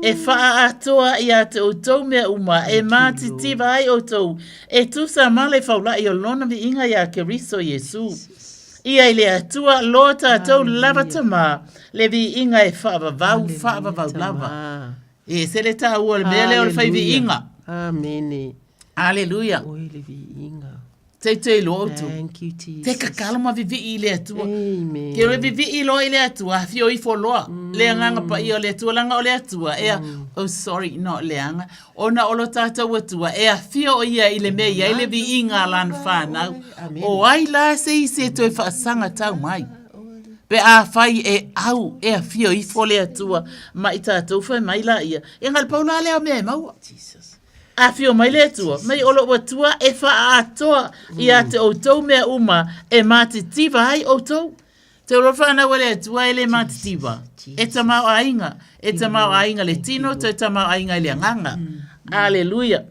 e faaatoa ia te outou mea uma e matitiva ai outou e tusa ma le faula'i o lona viiga iā Keriso Iesu. Ia i le Atua lo tatou lava Tamā le viiga e faavavau, faavavau lava. E ese le taua o le mea lea o le fai viiga. Amene. Aleluia. Oi le viiga. Te te iloa outou. Thank you, Jesus. Te kakalo ma vivii i le Atua. Amen. Ke le vivii loa i le Atua, afio ifo loa. Le agaga paia o le Atua, leaga o le Atua, ea, oh sorry, no, leaga, ona o lo tatou Atua, e afio o ia i le mea i ai le viiga a lana whanau. O ai la se isi e toe faasaga tau mai. Pe afai e au e afio ifo le Atua ma i tatou fai mai laia, e ngale pau la lea o mea e maua. Jesus. Afio mai le Atua, mai o lou Atua e faaatoa ia te outou mea uma e matitiva ai outou. Te olo whanau e le Atua e le matitiva. E tamaoaiga, e tamaoaiga le tino, toe tamaoaiga i le agaga. Aleluia.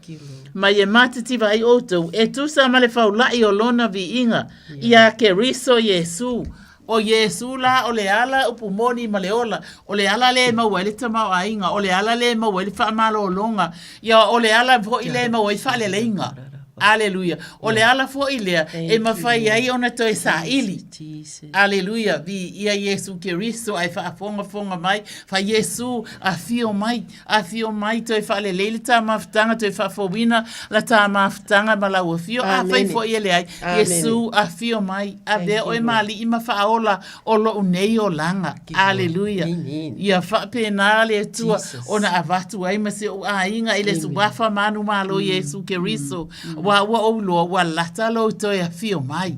Mai e matitiva ai outou, e tusa ma le faula'i o lona viiga, ia Keriso Iesu, O Iesu la o le ala upu moni ma le ola, o le ala lea e maua ai le tamaoaiga, o le ala lea e maua ai le faamalologa, ia o le ala foi lea e maua ai faaleleiga. Aleluia. O le ala foi lea e mafai ai ona toe saili. Aleluia. Viia Iesu Keriso ae faafogafoga mai, fai Iesu afio mai. Afio mai toe faalelei le ta mafutaga, toe faafouina la ta mafutaga ma lau afio. Afai foi e leai, Iesu, afio mai, avea oe ma alii ma faaola o lou nei olaga. Aleluia. Ia faapena le Atua ona avatu ai ma si ou aiga i le suafa manumalo Iesu Keriso, aua ua ou iloa ua lata lou toe afio mai.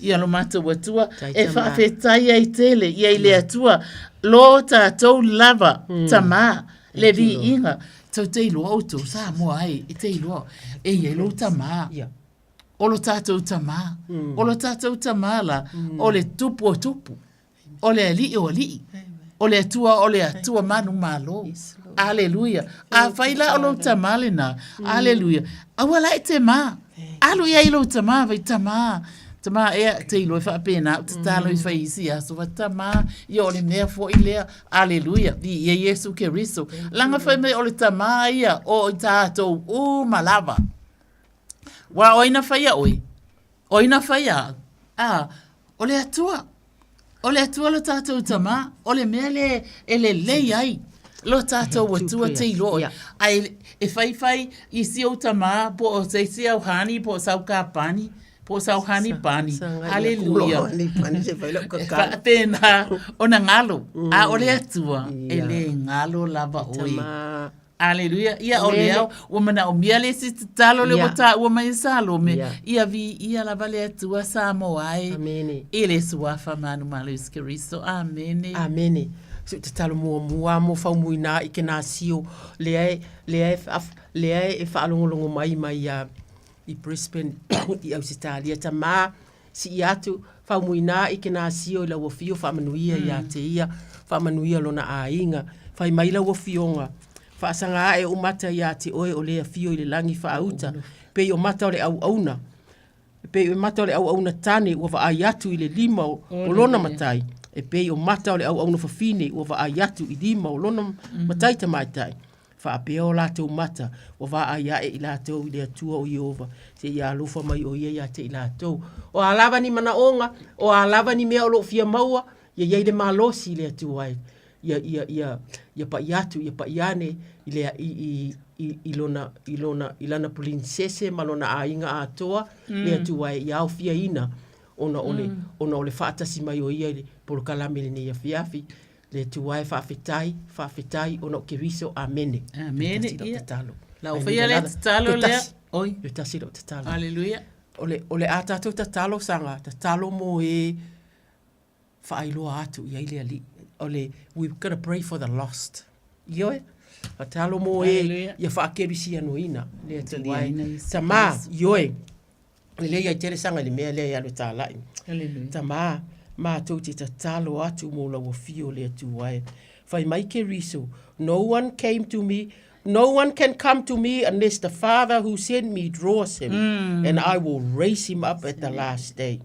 Ia lo matou Atua e faafetai ai tele ia i le Atua lo tatou lava Tamā le viiga. Tou te iloa outou Samoa ai, e te iloa e i ai lou Tamā. O lo tatou Tamā, o lo tatou Tamā la, o le Tupu o Tupu. O le Alii o alii. O le Atua o le Atua manumalo. Aleluia. Afai la o lou tamā lenā. Aleluia. Aua la e te mā. Alu i ai lou tamā, fai tamā. Tamā ea, te iloa e faapena au tatalo i fai isi aso, fai tamā, ia o le mea foi lea. Aleluia. Viia Iesu Keriso. Leaga fai mai o le tamā ia o i tatou uma lava. Aua o ai na faia oe? O ai na faia au? A, o le Atua. O le Atua lo tatou Tamā, o le mea lea e lelei ai lo tatou Atua te iloa oe. Ae e faifai i si ou tamā po o se isi au hani po o sau kapani, Po o sau honey bunny. Haleluia. Faapena ona galo. A o le Atua, e le galo lava oe. Aleluia. Ia o lea ua manaomia le isi tatalo lea ua taua mai e Salome. Ia viia lava le Atua Samoa e. Amene. I le suafa manumalo Iesu Keriso. Amene. Amene. Se tatalo muamua mo faumuina i ke nasio lea e lea e lea e faalogologo mai mai ia i Brisbane i Ausetalia tamā sii atu faumuina i ke nasio i lau afio faamanuia ia te ia faamanuia lona aiga fai mai lau afioga faasaga ae ou mata ia te oe o le afio i le lagi faauta pei o mata o le auauna e pei o mata o le auauna tane ua vaai atu i le lima o, o lona matai e pei o mata o le auauna fafine ua vaai atu i lima o lona matai tamaitai Faapea o latou mata, ua vaai ae i latou i le Atua o Ieova, seia alofa mai o ia ia te i latou. O a lava ni manaoga, o a lava ni mea o lo o fia maua, ia i ai le malosi i le Atua e, ia, ia, ia, ia pa'i atu, ia pa'i ane i le, i, i, i, i lona, i lona, i lana pilinisese ma lona aiga atoa, le Atua e, ia aofiaina ona o le, ona o le faatasi mai o ia i le polokalame i lenei afiafi. Le Atua e faafetai, faafetai ona o Keriso. Amene. Amene. Tasi lau tatalo. La o faia le tatalo lea. Oi. Le tasi lau tatalo. Hallelujah. O le, o le a tātou tatalo saga, tatalo mo e faailoa atu i ai le Alii. O le, we've got to pray for the lost. Ioe. Tatalo mo e ia faakerisianoina le Atua e. Tamā, ioe. Lelei ai tele saga i le mea lea e alu e tāla'i. Tamā, mātou te tatalo atu mō lau afio le Atua e. Fai mai Keriso, No one came to me, no one can come to me unless the Father who sent me draws him, and I will raise him up at the last day.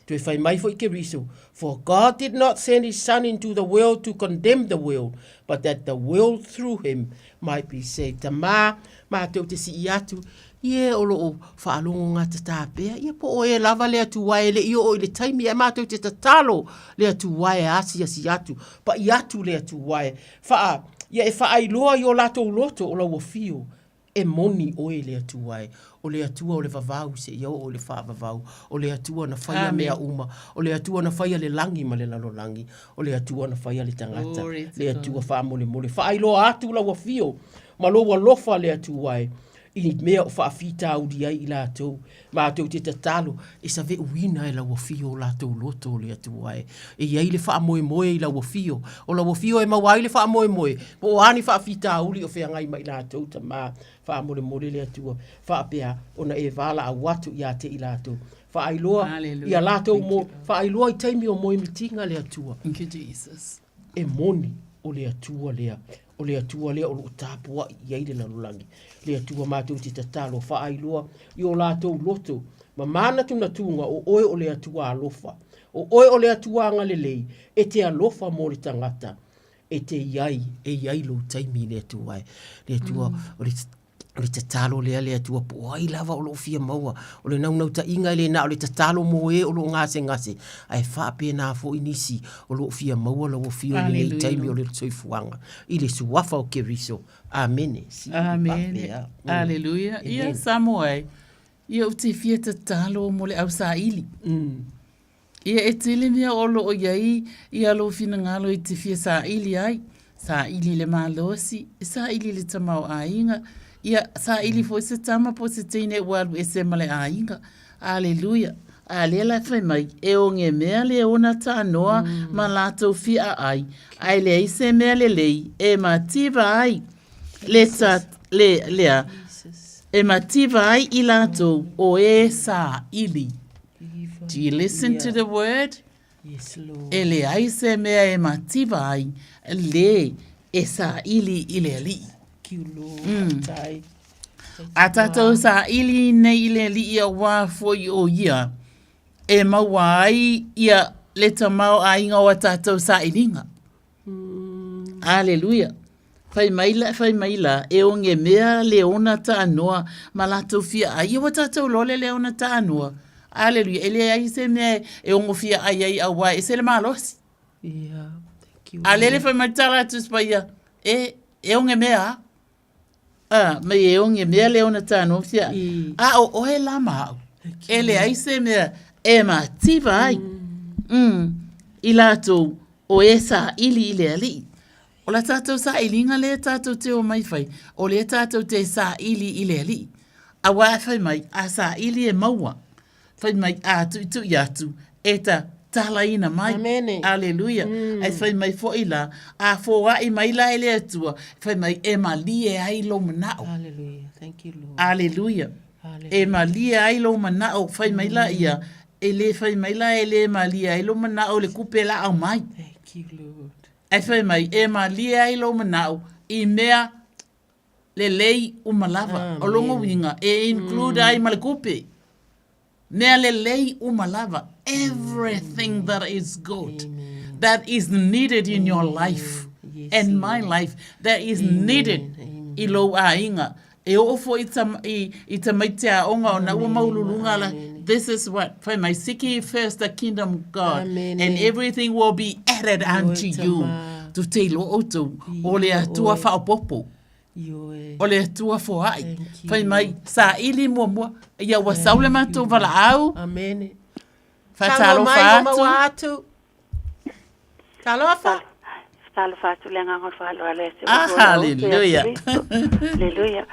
Toe fai mai foi Keriso, For God did not send his Son into the world to condemn the world, but that the world through him might be saved. Tamā, mātou te sii atu, ie o loo faalogo gatatā pea, ia po o e lava le Atua e le i oo i le taimi ae mātou te tatalo le Atua e asiasi atu, pa'i atu le Atua e whaa, ia e whaailoa i o latou loto o lau afio, E moni oe le Atua e. O le Atua o le vavau seia oo i le faavavau. O le Atua na faia mea uma. O le Atua na faia le lagi ma le lalolagi. O le Atua na faia le tagata. Le Atua faamolemole. Faailoa atu lau afio ma lou alofa le Atua e i mea o faafitauli ai i latou. Matou te tatalo e saveuina e lau afio o latou loto o le Atua e. E i ai le faamoemoe i lau afio. O lau afio e maua ai le faamoemoe, po o a ni faafitauli o feagai ma i latou tamā. Faamolemole le Atua, faapea ona e valaau atu ia te i latou. Faailoa ia latou mo, faailoa i taimi o moemitiga le Atua. Thank you, Jesus. E moni o le Atua lea, o le Atua lea o lo o tapuai i ai le lalolagi. Le Atua matou te tatalo faailoa i o latou loto ma manatunatuga o oe o le Atua alofa, o oe o le Atua agalelei, e te alofa mo le tagata, e te i ai, e i ai lou taimi le Atua e. Le Atua, o le O le tatalo lea le Atua po o ai lava o loo fia maua. O le naunautaiga e le na o le tatalo mo e o loo gasegase, ae faapena foi nisi o loo fia maua lau afio i lenei taimi o le soifuaga i le suafa o Keriso. Amene. Amene. Aleluia. Ia Samoa e, ia ou te fia tatalo mo le ausaili. Ia e tele mea o lo o i ai ia lou finagalo i te fia saili ai, saili i le malosi, saili i le tamaoaiga, ia saili foi se tama po o se teine ua alu ese ma le aiga. Aleluia! A lea la e fai mai, e oge mea le ona tanoa ma latou fia ai, ae leai se mea lelei e mativa ai le ta, le, lea, e mativa ai i latou o e saili. Do you listen to the word? Yes, Lord. E leai se mea e mativa ai le e saili i le Alii. Thank you, Lord. Mm. A tātou saili nei i le Alii auā foi o ia, e maua ai ia le tamaoaiga o a tātou sailiga. Aleluia. Fai mai la, fai mai la, e oge mea le ona taanoa ma latou fia ai. Ia ua tatou lole le ona taanoa. Aleluia. E leai se mea e ogo fia ai ai auā e ese le malosi. Yeah, thank you. A lele fai mai tala atu Paia, e, e oge mea a. A, mai e oge mea le ona taanoa fia. A o oe la ma au. E leai se mea e mativa ai. Mm. I latou o e saili i le Alii. O la tatou sailiga lea tatou te omai fai, o lea tatou te saili i le Alii. Aua e fai mai, a saili e maua. Fai mai, a tuitui atu, e ta talaina mai. Amene. Aleluia. Mm. Ae fai mai foi la, a foai mai la e le Atua, fai mai, e malie ai lou manao. Hallelujah. Thank you, Lord. Aleluia. E malie ai lou manao, fai mai la ia, e le fai mai la e le malie ai lou manao i le kupe la aumai. Thank you, Lord. Ae fai mai, e malie ai lou manao i mea lelei uma lava. O lona uiga, e include ai ma le kupe. Mea lelei uma lava. Everything that is good, that is needed in your life and my life, that is needed i lou aiga. E oo foi i, i tamaiti aoga ona ua maululuga la, this is what, fai mai, seek ye first the kingdom of God and everything will be added unto you. Tu te iloa outou, o le Atua faaopoopo. Ioe. O le Atua foai. Fai mai, saili muamua. Ia ua sau le matou valaau. Amene. Faatalofa atu. atu. Talofa. Talofa atu le agaga o le faaaloalo ia te Ah, hallelujah. Hallelujah.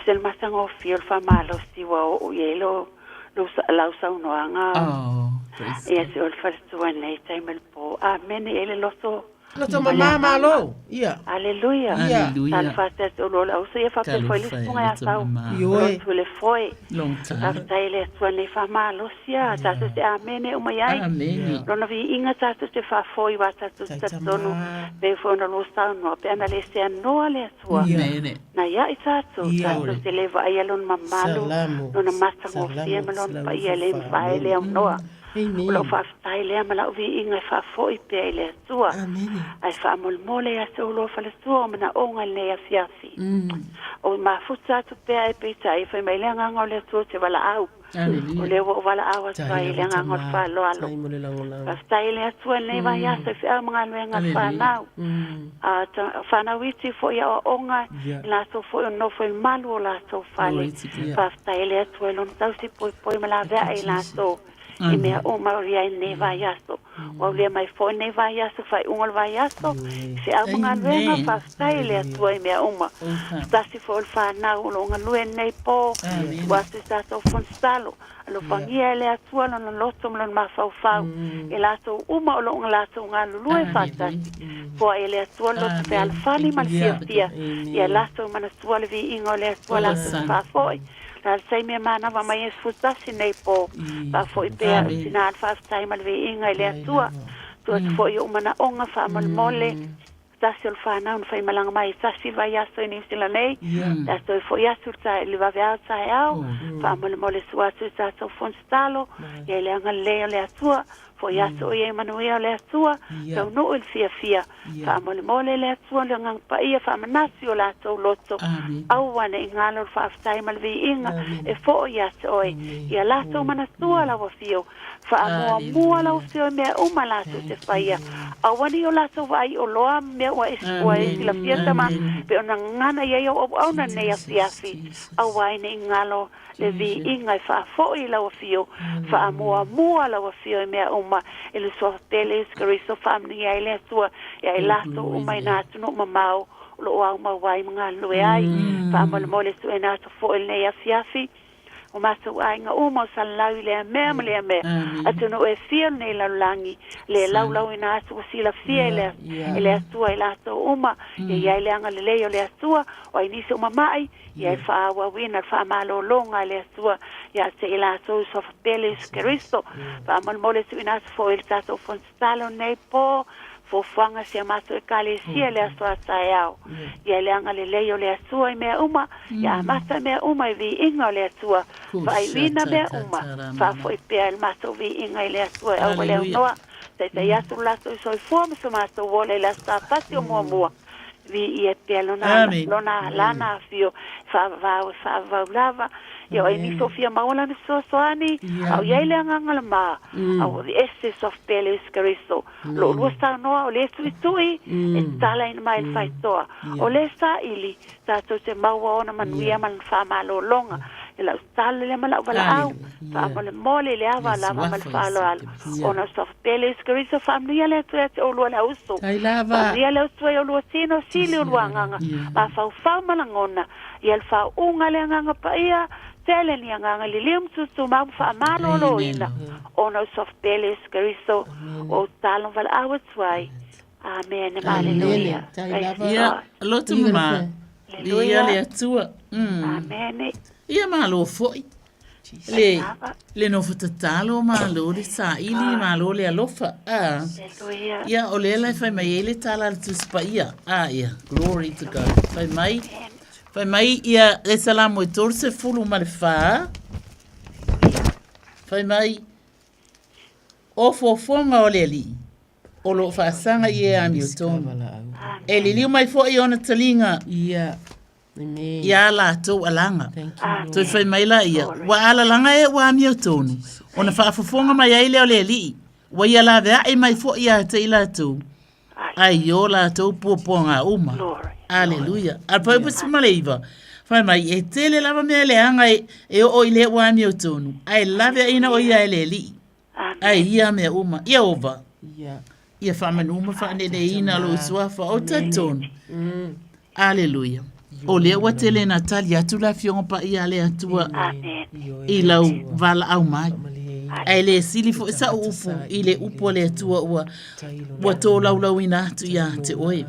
Se le matagofie o le faamalosi ua oo i ai lo, lo, lau saunoaga. Oh, praise Ia se o le faletua nei taimi o le po. Amene i ai le loto Loto mamā malo. Ia. Aleluia. Ia. Aleluia. Talofa atu ia te oulua le auso ia faapea foi le susuga ia Sau. Ioe. Lotu le foe. Long time. Faafetai i le Atua nei faamalosi a tatou te amene uma i ai. Amene. Lona viiga tatou te faafoi aua tatou te talitonu pei foi ona lua saunoa pe ana le seanoa le Atua. Amene. Na ia i tatou, tatou te le vaaia lona mamalu, lona matagofie ma lona paia e le mafai e le aunoa. O lau faafetai lea ma lau viiga e faafoi pea i le Atua. Ae faamolemole ia te oulua faletua o manaoga i lenei afiafi. O mafuta atu pea e peitai, fai mai le agaga o le Atua ou te valaau. O lea ua ou valaau atu ai i le agaga o le faaaloalo. Faafetai i le Atua i lenei vaiaso i feau ma galuega a le fanau. A fanau iti foi i aoaoga, i latou foi o nofo i le malu o latou fale. Faafetai i le Atua i lona tausi poipoi ma laveai i latou i mea uma o i ai i lenei vaiaso. Ua aulia mai foi lenei vaiaso, faaiuga o le vaiaso, i feau ma galuega, faafetai i le Atua i mea uma. Se tasi foi o le fanau o lo o galue i lenei po, tuu atu i tatou fono tatalo, alofagia e le Atua lona loto ma lona mafaufau, i latou uma o lo o latou galulue faatasi. Poa e le Atua le loto fealofani ma le fiafia, ia latou manatua le viiga o le Atua latou te faafoi. Le a le taimi e manava mai ai 11 nei po, faafoi pea au tina le faafetai ma le viiga i le Atua. Tuu atu foi i ou manaoga faamolemole, tasi o le fanau na faimalaga mai e tasi le vaiaso i Niu Sila nei, le a toe foi atu i le vaveao taeao, faamolemole tuu atu i tatou fono tatalo, ia i le agalelei o le Atua, foi atu o ia i manuia o le Atua, taunuu i le fiafia, Faamolemole le Atua le Agaga Paia faamanatu i o latou loto, aua ne i galo le faafetai ma le viiga e foo ia te oe. Ia latou manatua lau afio, faamuamua lau afio i mea uma latou te faia. Aua ne i o latou vaai oloa ma mea ua e ua e silafia tama, pe ona gagana i ai au auauna nei afiafi. Aua ai ne i galo le viiga e faafoi i lau afio, faamuamua lau afio i mea uma i le Suafa Pele Iesu Keriso, faamanuia ai le Atua ia i latou uma i nā atunuu mamao o lo o aumau ai ma galulue ai. Faamolemole tuuina atu foi i lenei afiafi o matou aiga uma o Salalau i lea mea ma lea mea, atunuu e fia o lenei lalolagi, le laulauina atu ua silafia e le, e le Atua i latou uma, ia i ai le agalelei o le Atua, o ai nisi o mama'i, Ia e faaauauina le faamalologa a le Atua ia te i latou i Suafa Pele Iesu Keriso. Faamolemole tuuina atu foi i le tatou fono tatalo nei po, fuafuaga si a matou Ekalesia i le aso a taeao. Ia le agalelei o le Atua i mea uma, ia amata mea uma i viiga o le Atua, faaiuina mea uma, faafoi pea i le matou viiga i le Atua e aualeaunoa, taitai atu lo latou soifua ma so matou ola i le aso Sapati o muamua. Viia pea lona, lona, lana afio, faavavau e faavavau lava. Ia o Amy Sofia maua lana fesoasoani, a o i ai le agaga lama, a ua aveese Suafa Pele Iesu Keriso. Lo oulua saunoa o le tuitui e tatalaina mai le faitoa. O le saili, tatou te maua ona manuia ma lana faamalologa. Le la'u tatalo lea ma la'u valaau, faamolemole i le ava lava ma le faaaloalo, ona o Suafa Pele Iesu Keriso, faamanuia le Atua ia te oulua le auso. Faamanuia le Atua i oulua tino, sili oulua agaga, mafaufau ma lagona, ia le faauuga le Agaga Paia, tele ni agaga liliu ma tutumau ma faamaloloina, ona o Suafa Pele Iesu Keriso, ua ou tatalo ma valaau atu ai. Amene ma aleluia. Ia, lotu mama. Ia le Atua. Amene. Ia malo foi. Le, le nofo tatalo, malo le saili, malo le alofa. Ah. Ia, o lea la e fai mai ai le tala a le Tusi Paia. Ah, ia, glory to God. Fai mai, fai mai ia le Salamo e 34. Fai mai, o fofoga o le Alii, o lo o faasaga i e amiotonu. E liliu mai foi ona taliga ia latou alaga. Toe fai mai la ia, ua alalaga e ua amiotonu, ona faafofoga mai ai lea o le Alii, ua ia laveai mai foi ia te i latou, ae i o latou puapuaga uma. Aleluia. A le fuaiupu 19, fai mai, e tele lava mea leaga e oo i le ua amiotonu, ae laveaiina o ia e le Alii. Ae ia mea uma, Ieova, ia faamanu ma faaneleina lou suafa o talitonu. Aleluia. O lea ua tele na tali atu le Afioga Paia a le Atua i lau valaau mai. Ae le sili foi sa'u upu i le upu a le Atua ua ua tolaulauina atu ia te oe.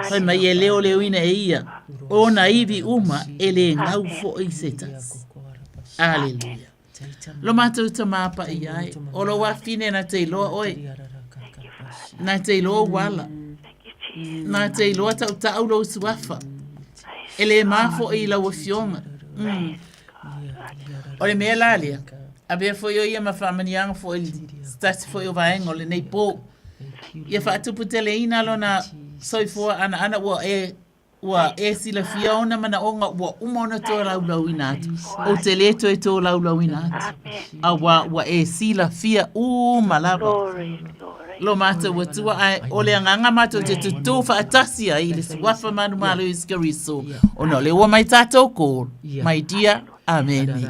Fai mai e leoleoina e ia ona ivi uma e le gau foi se tasi. Aleluia. Lo matou Tamā Paia e, o lou afine na te iloa oe, na te iloa ou ala, na te iloa tautau lou suafa, e le mā foi i lau afioga. Mm. O le mea la lea, avea foi o ia ma faamaniaga foi i se tasi foi o vaega o lenei pō. Ia faatuputeleina lona soifua anaana ua e Ua e silafia ona manaoga ua uma ona tolaulauina atu. Ou te le toe tolaulauina atu. Auā ua e silafia uma lava. Lo matou Atua, ae o le agaga matou te tutū faatasi ai i le Suafa manumalo Iesu Keriso, ona o lea ua mai tatou call, my dear. Amene.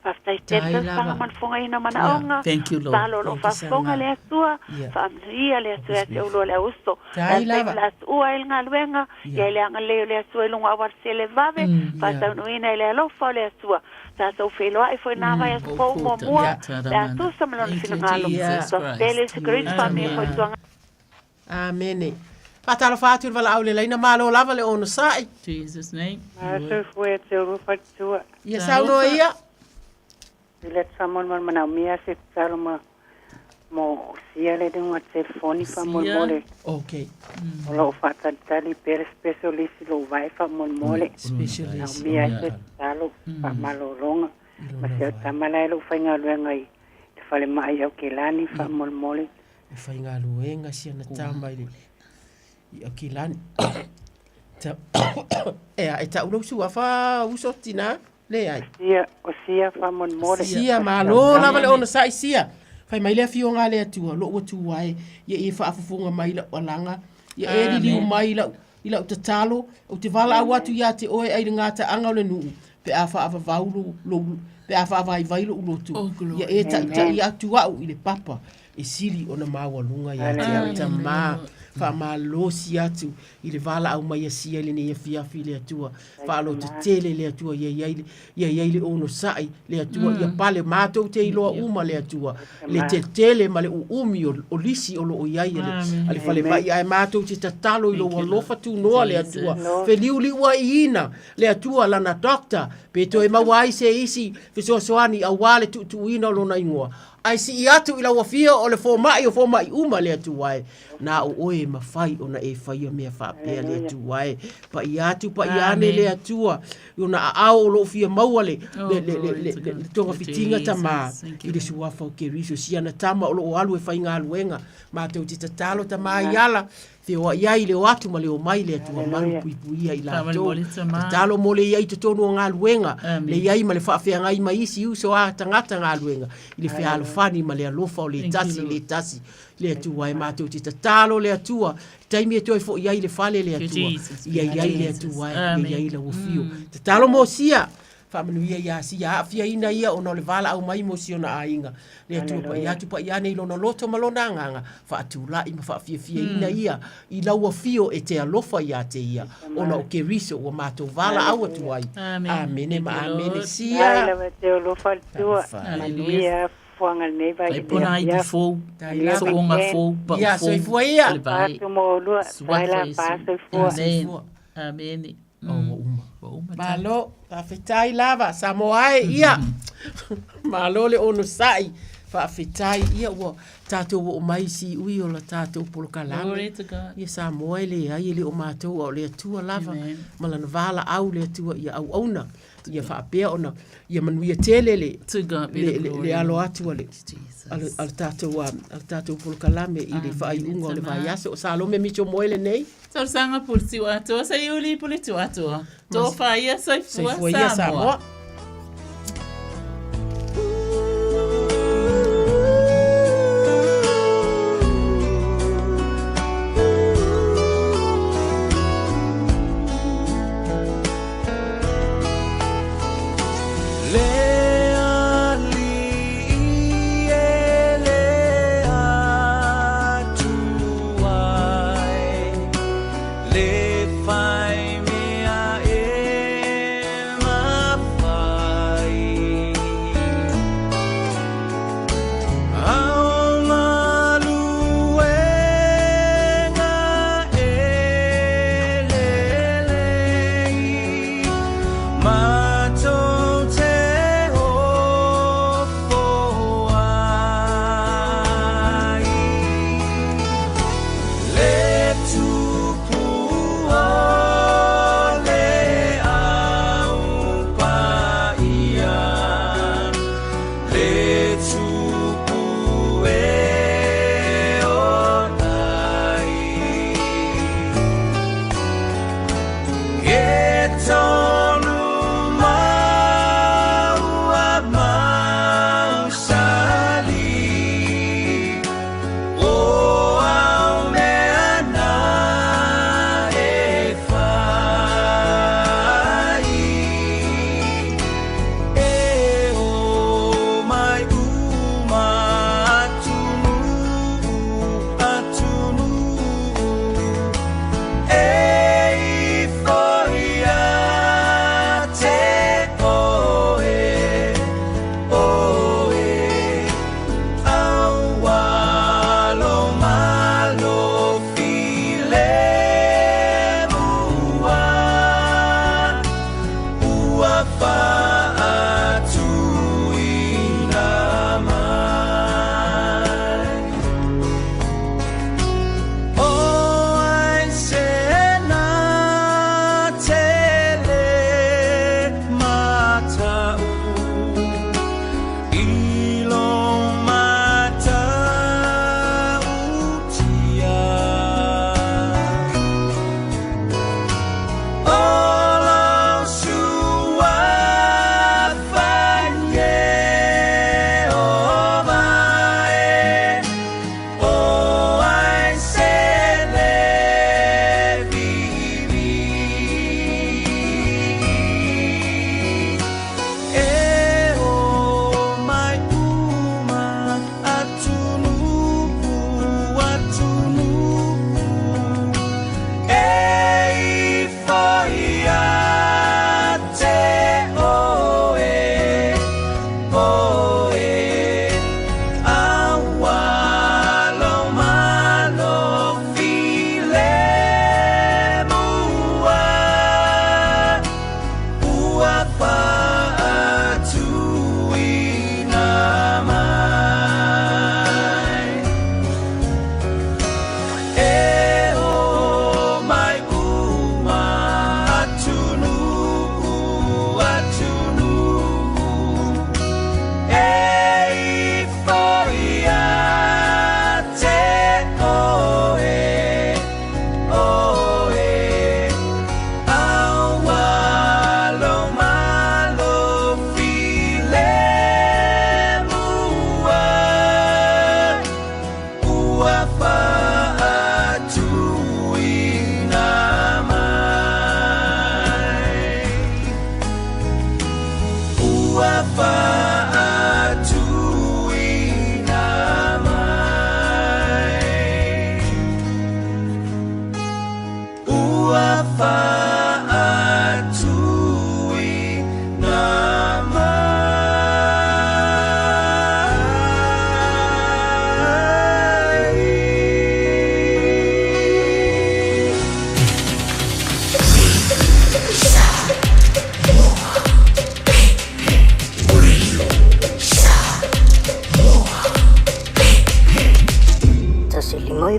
Faafetai tele tausaga ma le fogaina o manaoga. Thank you, Lord. Talo o lo o faafofoga le Atua. Faamanuia le Atua ia te oulua le auso. Lea taimi la tuua ai le galuega, ia i le agalelei o le Atua i luga o auala tele vave, faataunuuina i le alofa o le Atua. Tatou feiloai foi na vaiaso fou muamua, pe a tusa ma Lona finagalo. Faafetai le Iesu Keriso, faamanuia foi i Amene. Faatalofa atu i le valaau le laina, malo lava le onosai. Jesus name. Soifua ia te oulua faletua. Ia saunoa ia. I le atu mo le manaomia se tatalo ma mo sia le luga telefoni faamolemole. Okay. O lo o faatalitali pea le specialist i lou vae faamolemole. Specialist. Manaomia ai se tatalo faamalologa. Ma si au tama la e lou faigaluega i le falemai i Aukilani faamolemole. E faigaluega si ana tama i le i Aukilani. Ea, e ta'u lou suafa uso tinā? Leai. Sia, o Sia faamolemole. Sia, malo lava le onosai Sia. Fai mai le Afioga a le Atua, lou Atua e, ia e faafofoga mai i la'u alaga, ia e liliu mai i la'u i la'u tatalo, ou te valaau atu ia te oe ai le gataaga o le nuu, pe a faavavau lou, lou, pe a faavaivai lo'u loto, ia e ta'ita'i atu a'u i le papa e sili ona maualuga ia te au Tamā, faamalosi atu i le valaau mai a Sia i lenei afiafi i le Atua, faalototele le Atua ia i ai le, ia i ai le onosai le Atua, ia pale matou te iloa uma le Atua, le tetele ma le uumi o, o lisi o lo o i ai a le, a le falemai, ae matou te tatalo i lou alofa tunoa le Atua, feliuliuaiina le Atua lana doctor, pe toe maua ai se isi fesoasoani auā le tuutuuina o lona igoa, Ae sii atu i lau afio o le fomai o fomai uma le Atua e, na o oe e mafai ona e faia mea faapea le Atua e. Paia atu paia ane le Atua i ona aao o lou fia maua le, le, le, le, le, le, le togafitiga tamā i le suafa o Keriso, siana tama o loo alu e faigaluega. Matou te tatalo tamā i ala Feoai ai le o atu ma le o mai le Atua malu puipuia i latou. Tatalo mo le i ai i totonu o galuega, le i ai ma le faafeagai ma isi uso a tagata galuega, i le fealofani ma le alofa o le tasi i le tasi. Le Atua e matou te tatalo le Atua, i taimi e toe foi ai i le fale le Atua, ia i ai le Atua e, ia i ai lau afio. Tatalo mo sia. Faamanuia ia Sia, aafiaina ia ona o le valaau mai mo si ona aiga. Le Atua paia atu paia ane i lona loto ma lona agaga, faatulai ma faafiafiaina ia i lau afio e te alofa ia te ia, ona o Keriso ua matou valaau atu ai. Amene ma amene. Sia. Lava te alofa le Atua. Manuia fuaga lenei vai. Fai pona ai fou. Soonga fou, pa'u fou. Soifua ia. Atu mo olua. Tai lava soifua. Amene. Oh, ua uma. Ua uma. Malo, faafetai lava, Samoa e, ia. Malo le onosai, faafetai, ia ua tatou oo mai i siui o la tatou polokalame. Glory to God. Ia Samoa e leai e le o matou a o le Atua lava. Amen. Ma lana valaau le Atua ia auauna. Ia faapea ona ia manuia tele le, To God be le, the le, glory. le alo atu a le, Jesus. a le, a le tatou, a le tatou polokalame i le Amen. faaiuga o le Tama. vaiaso. O Salome Mitchell Moe lenei. Talosaga pule tiu atoa, Seiuli pule tiu atoa. Tofa ia soifua Soifua ia Samoa. Samoa. Le alii e le Atua e, le fai mea e mafai.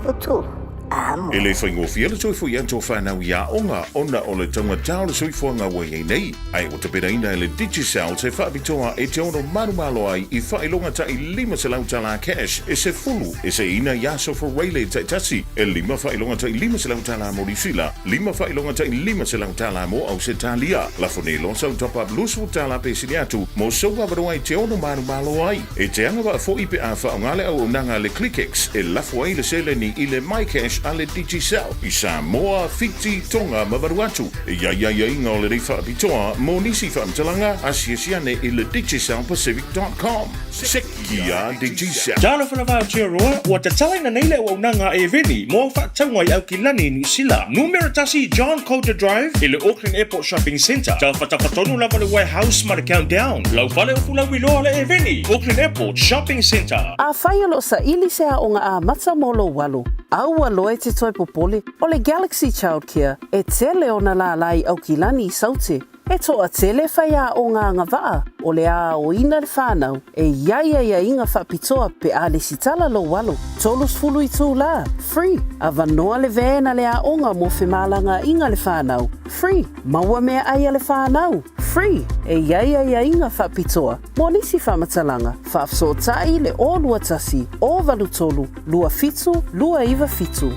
93 Amo. E le faigofie le toe foi atu o fanau i aoga ona o le taugata o le soifuaga ua i ai nei, ae ua tapenaina e le Digicel se faapitoa e te ono malomalo ai i faailoga tai $500 tala cash e sefulu e seiina i aso Fureile taitasi, e lima faailoga tai $500 tala mo Niu Sila, lima faailoga tai $500 tala mo Ausetalia. Lafo nei loa sau top up $20 tala pe sili atu mo sou avanoa e te ono malomalo ai. E te agavaa foi pe a faaaoga le auaunaga a le ClickX e lafo ai le seleni i le MyCash a le Digicel i Samoa, Fiti, Tonga ma Vanuatu. E i ai aiaiga o lenei faapitoa mo nisi faamatalaga, asiasi ane i le digicelpacific.com. Seki a Digicel. Talofa lava Aotearoa, ua tatalaina nei le auaunaga a Eveni mo au faatauga i Aukilani, Niu Sila. Numera tasi John Coulter Drive i le Auckland Airport Shopping Centre. Tafatafa tonu lava le Warehouse ma le Countdown. Lau fale o Fulauiloa le Eveni, Auckland Airport Shopping Centre. Afai o lo o saili se aoga amata mo lou alo, a ua loa e te toe popole, o le Galaxy Childcare e tele ona lālā i Aukilani i Saute. E toatele faiaoga agavaa o le aoina le whanau e i ai aiaiga faapitoa pe a lesitala lou alo, 30 itulā, free, avanoa le van a le aoga mo femalagaaiga le whanau, free, maua meaai a le whanau, free, e i ai aiaiga faapitoa mo nisi faamatalaga, faafesootai le 021 083 27 297.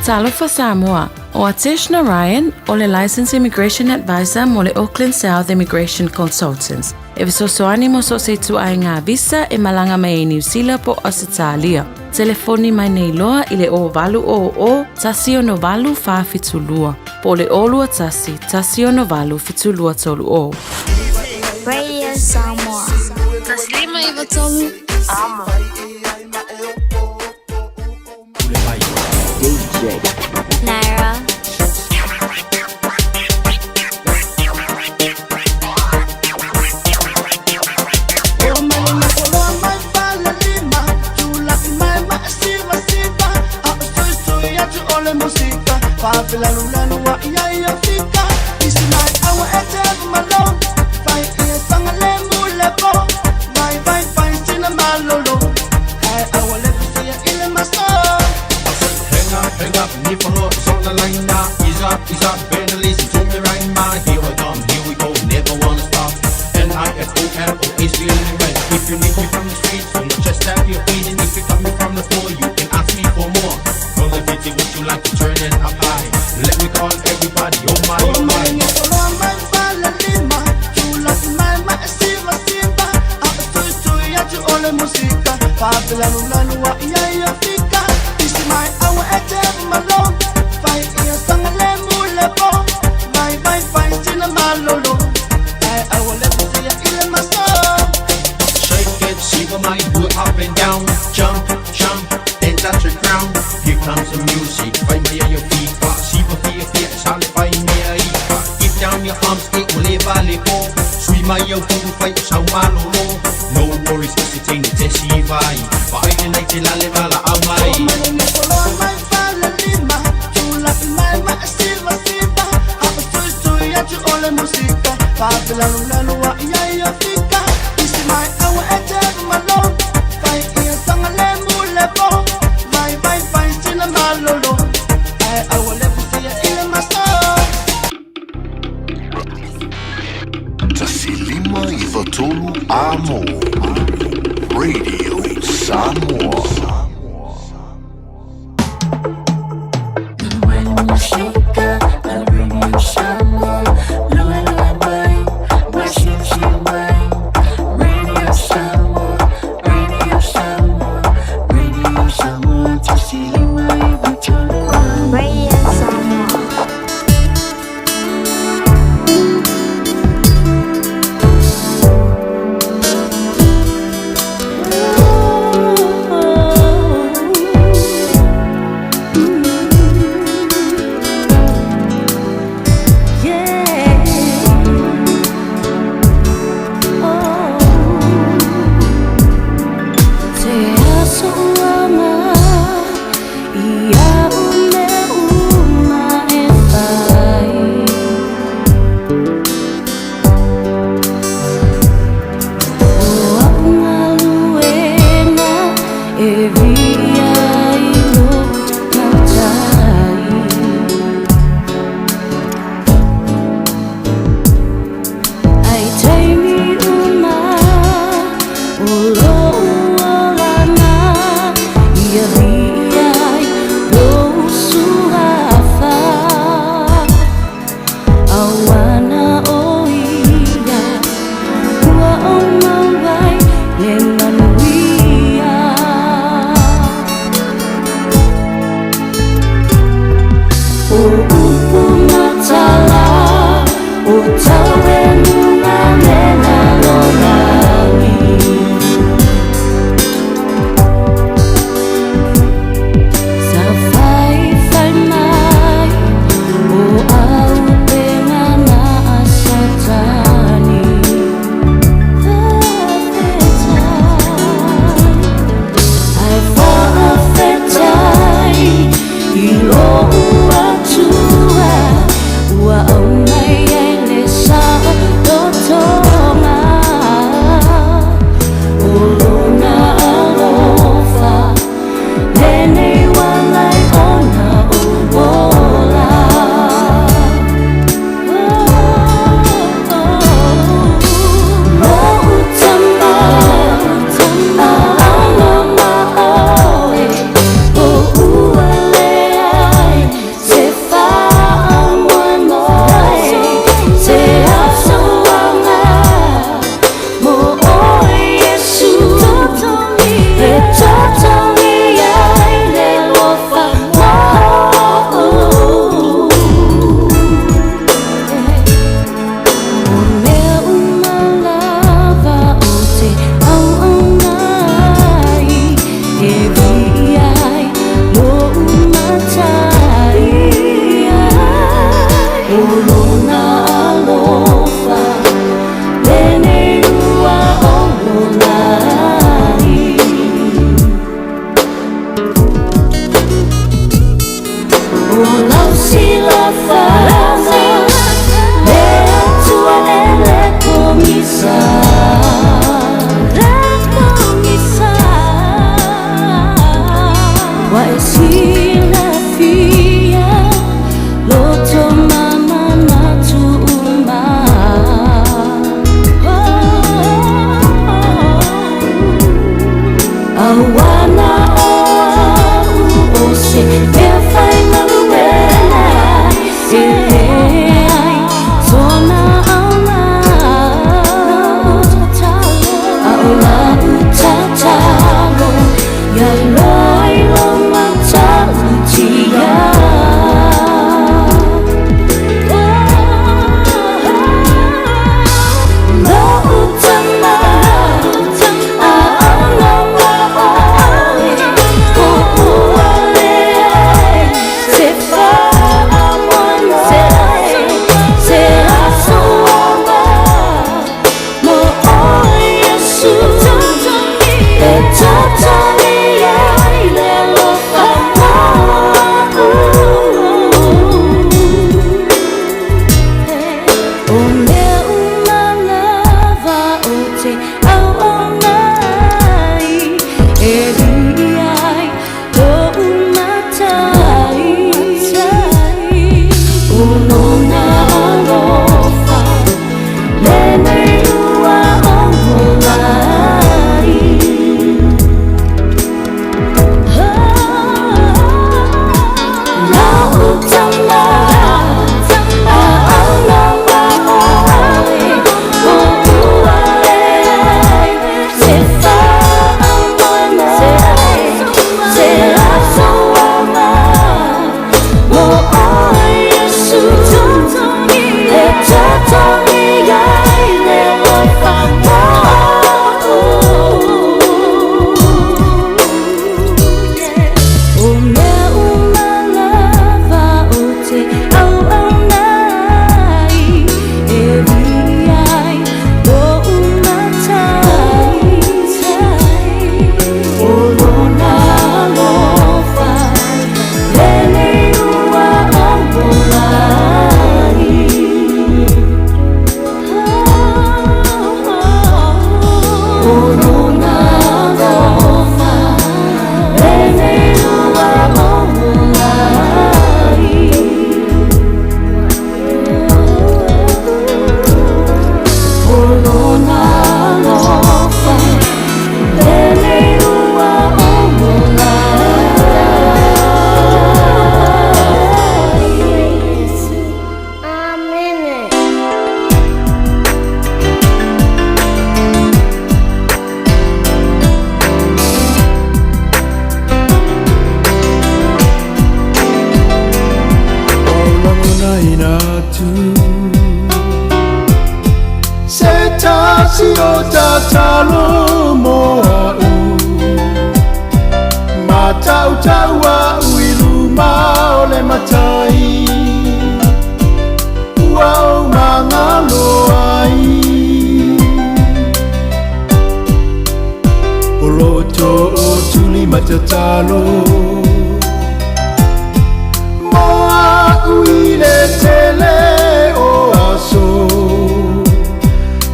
Talofa Samoa, o Atesh Narayan, o le Licensed Immigration Advisor mo le Auckland South Immigration Consultants, e fesoasoani mo so o se ituaiga visa e malaga mai ai Niu Sila po o Ausetalia. Telefoni mai nei loa i le 0800 168 472 po o le 021 168 7230. Radio Samoa. 153 Amo. DJ Naira. 153 Amo. Radio Samoa. Radio Samoa.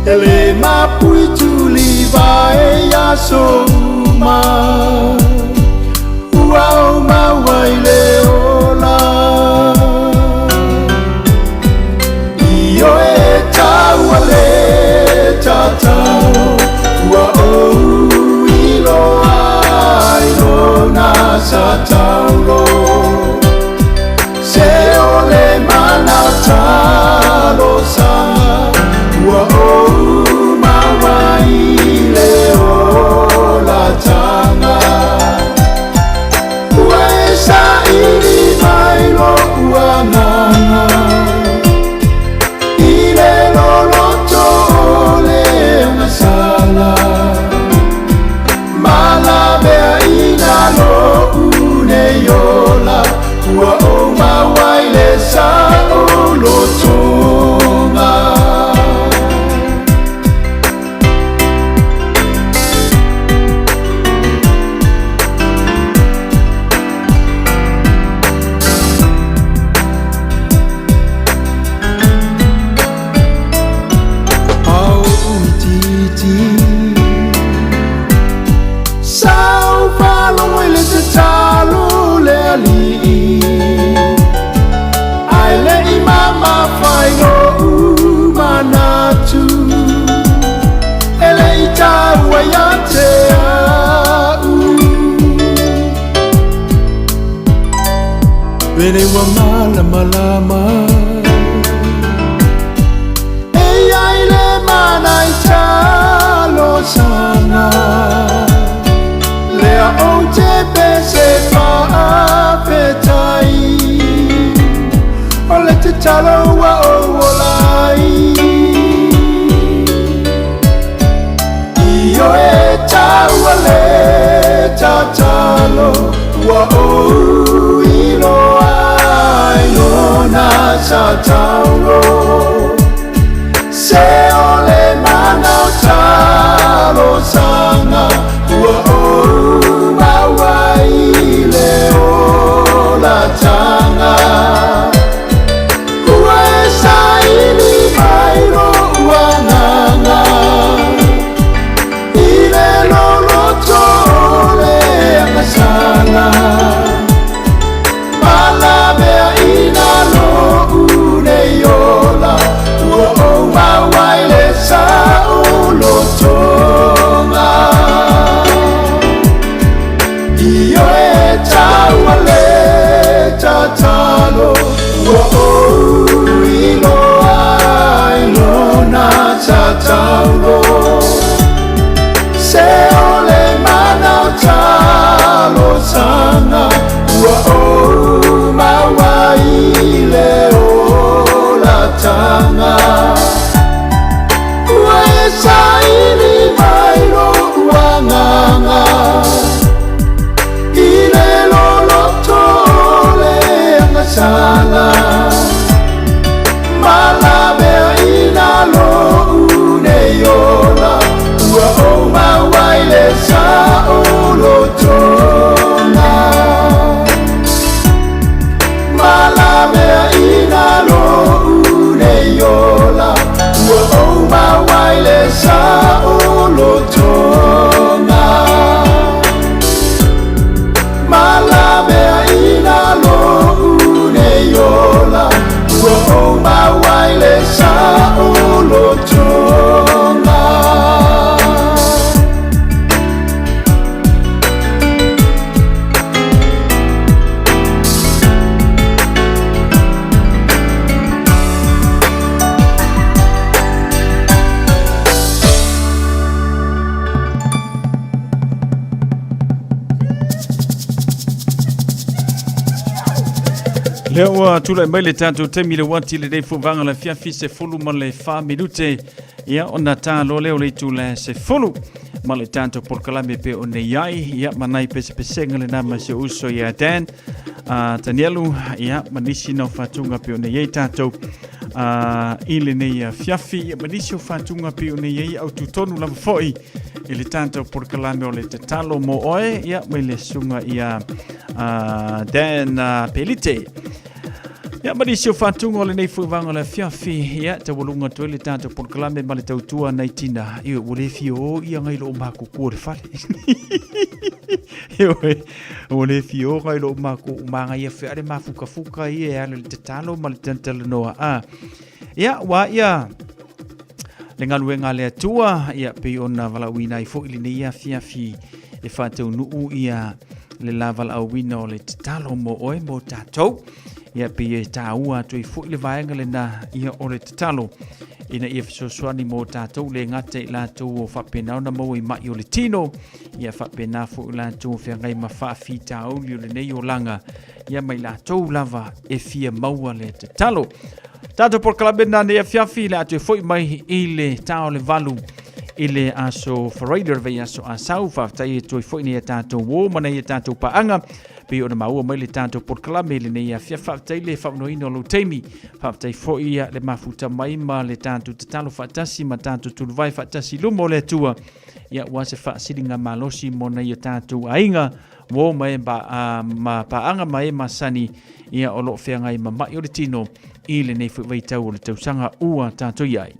E le mapui tuli vai aso uma Ua ou maua i le ola Ioe e taua le tatalo Ua ou iloa i lona sa taulo Se o le mana o talosaga Ua ou maua i le olataga Ua e saili mai lo'u agaga I le loloto o le agasala Malaveaina lo'u nei ola Ua ou maua i le saolotoga. Ao itiiti Sa ou faalogo i le tatalo le Alii Ae le i mamafa i lo'u manatu E le i taua ia te a'u Pele ua malamalama E i ai le mana i talosaga Lea ou te pese faafetai O le tatalo ua ou ola ai Ioe taua le tatalo Ua ou iloa i lona sa taulo Se o le mana o talosaga Ua ou maua i le olataga Ua e saili mai lo'u agaga I le loloto o le agasala Malaveaina lo'u nei ola Ua ou maua i le saolotoga Ioe taua le tatalo Ua ou iloa i lona tataulo Se o le mana o talosaga Ua ou maua i le olataga Ua e saili mai lo'u agaga I le loloto o le agasala Malaveaina lo'u nei ola Ua ou maua i le saolotoga Malaveaina lo'u nei ola Ua ou maua i le saolotoga Malaveaina lo'u nei ola Ua ou maua i le saolotoga. Lea ua tulai mai le tatou taimi le uati lenei fuvaga le afiafi 14 minute ia ona tā loa lea o le itu le 10 ma le tatou polokalame pe o nei ai ia ma nai pesepesega lena ma si uso ia Dan Danielu ia ma nisi na o faatuga pe o nei ai tatou i lenei afiafi ia ma nisi o faatuga pe o nei ai au tutonu lava foi i le tatou polokalame o le tatalo mo oe ia mai le susuga ia Dan Pelite. Ia ma nisi o faatuga o lenei foi vaega o le afiafi, ia taualuga atu ai le tatou polokalame ma le tautua nai tina, ia ua le fia o ia ngai loo makuku o le fale. Ioe, ua le fia o ngai loo maku magaia fea le mafukafuka ia e ala i le tatalo ma le talatalanoa. A. Ia, ua ia le galuega a le Atua, ia pei ona valaauina ai foi lenei afiafi e faataunuu ia le la valaauina o le tatalo mo oe mo tatou. Ia pei e tāua atu ai foi le vaega lena ia o le tatalo ina ia fesoasoani mo tatou le gata i latou o faapena ona maua i mai o le tino, ia faapena foi i latou o feagai ma faafitauli o lenei olaga, ia mai latou lava e fia maua le tatalo. Tatou polokalame na nei afiafi le atu e foi mai i le tā o le 8 i le aso Friday o le vaiaso Asau. Faafetai e toe foi nei a tatou uō ma nei a tatou paaga. Pei ona maua mai le tatou polokalame i lenei afiafi. Faafetai le faavanoaina o lou taimi. Faafetai foi le mafuta mai ma le tatou tatalo faatasi ma tatou tuluvae faatasi i luma o le Atua. Ia ua se faasiliga malosi mo nai o tatou aiga uō ma e ma paaga ma e masani ia o lo o feagai ma mai o le tino i lenei foi vaitau o le tausaga ua tatou i ai.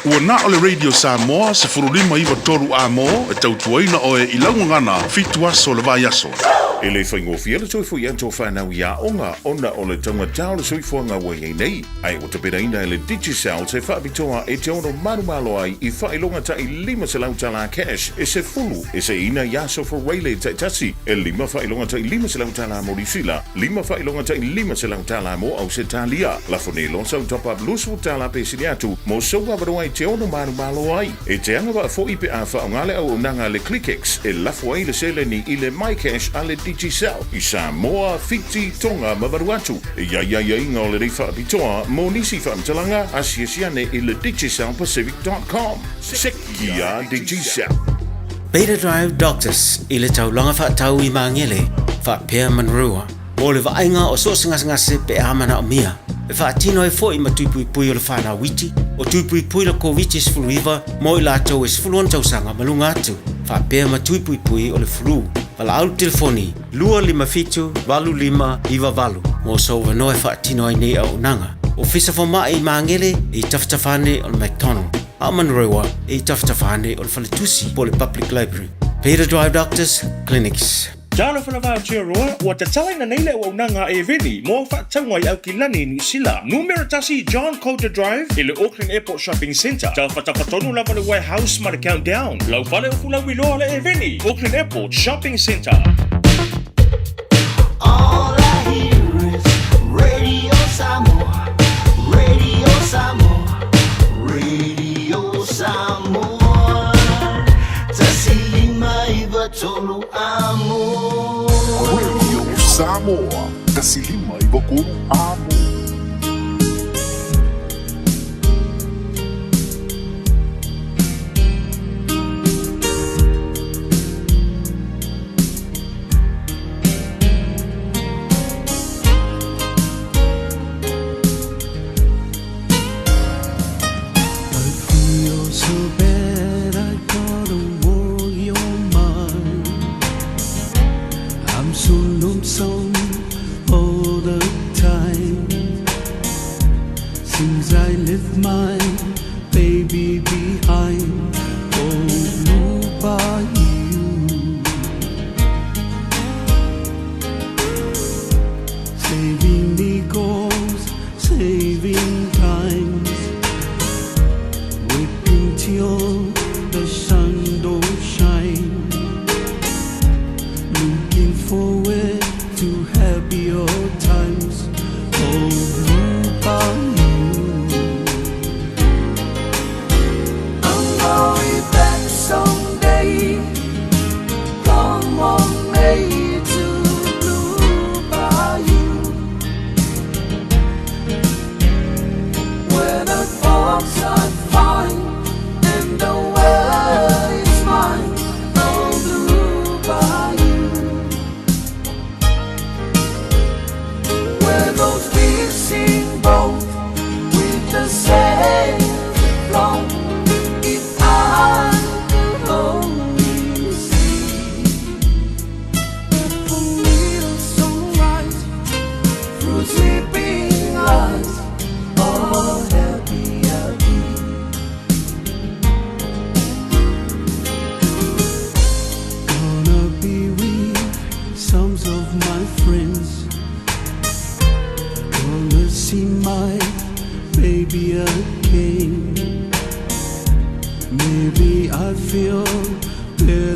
Ua na o le Radio Samoa 15 93 A mo e tautuaina oe i lau gagana 7 aso o le vaiaso. E le faigofie le toe foi atu o fanau i aoga ona o le taugata o le soifuaga ua i ai nei, ae ua tapenaina e le Digicel se faapitoa e te ono malomalo ai i faailoga tai $500 tala cash e 10 e seiina i aso Fureile taitasi, e 5 faailoga tai $500 tala mo Niu Sila, 5 faailoga tai $500 tala mo Ausetalia. Lafo nei loa sau top up 20 tala pe sili atu mo sou avanoa e te ono malomalo ai. E te agavaa foi pe a faaaoga le auaunaga a le ClickX e lafo ai le seleni i le MyCash a le Digicel i Samoa, Fiti, Tonga ma Vanuatu. E i ai aiaiga o lenei faapitoa mo nisi faamatalaga, asiasi ane i le digicelpacific.com. Sekia Digicel. Beta Drive Doctors i le taulaga faatau i Magele, faapea Manurewa, mo le vaaiga o so o se gasegase pe a manaomia. E faatino ai foi ma tuipuipui o le whanau iti, o tuipuipui le Koviti-19 mo i latou e 16 tausaga ma luga atu, faapea ma tuipuipui o le flu. Valaau le telefoni 257 8598 mo sou avanoa e faatino ai nei auaunaga. Ofisa Fomai i Magele i tafatafa ane o le McDonald, a o Manurewa i tafatafa ane o le Faletusi po o le Public Library. Beta Drive Doctors Clinics. Talofa lava Aotearoa, ua tatalaina nei le auaunaga a Eveni mo faatauga i Aukilani, Niu Sila. Numera 1 John Coulter Drive i le Auckland Airport Shopping Centre. Tafatafa tonu lava le warehouse ma le Countdown. Lau fale o Fulauiloa le Eveni, Auckland Airport Shopping Centre. All I hear is Radio Samoa, Radio Samoa, Radio Samoa. 1593 amo. Radio Samoa, 1593 amo. I feel so bad, I got a war your mind. I'm so lonesome all the time.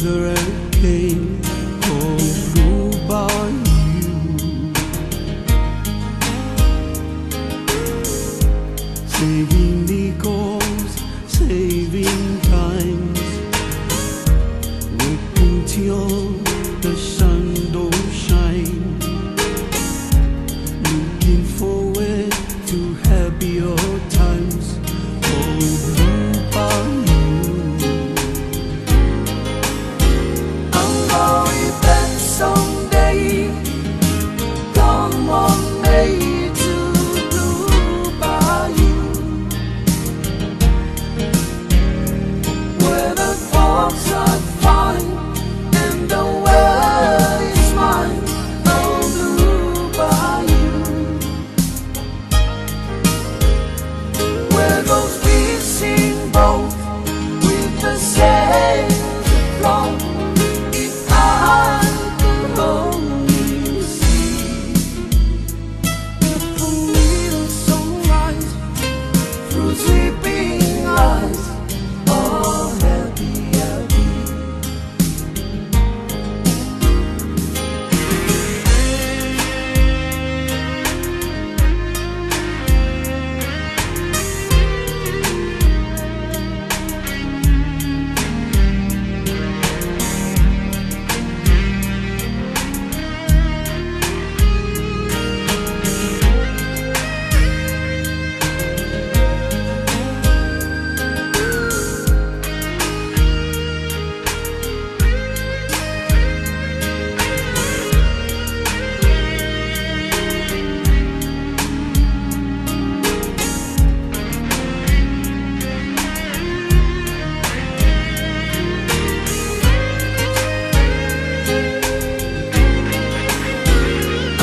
hurricane called Blue Bayou. Saving nickels, saving times, working till the sun don't shine. Looking forward to happier times. Oh, Blue Bayou. I'm going back someday. Come on, May to Blue Bayou, where the folks are fine and the world is mine. Oh, Blue Bayou, where those fishing boats with the sails afloat. If I could only see a little sunrise through sleeping eyes, oh happy I'll be.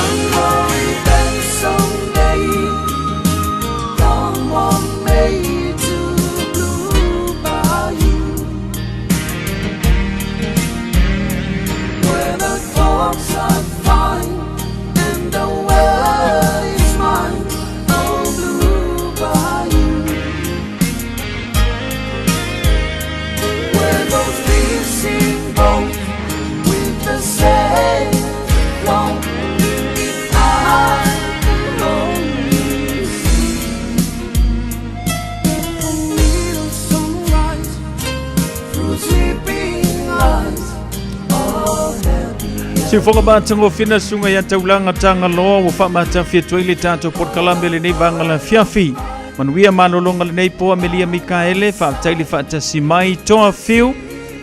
I'm going back someday. Come on, May to Blue Bayou, where the folks are fine and the world is mine. Oh, Blue Bayou, where those fishing boats with the sails afloat. If I could only see a little sunrise through sleeping eyes, oh happy. Siufoga matagofina suga ia taulaga tagaloa ua faamatafi atu ai le tatou polokalame lenei vaga lafiafi. Manuia malologa lenei po Amelia Mikaele, faafetai le faatasi mai toa fiu.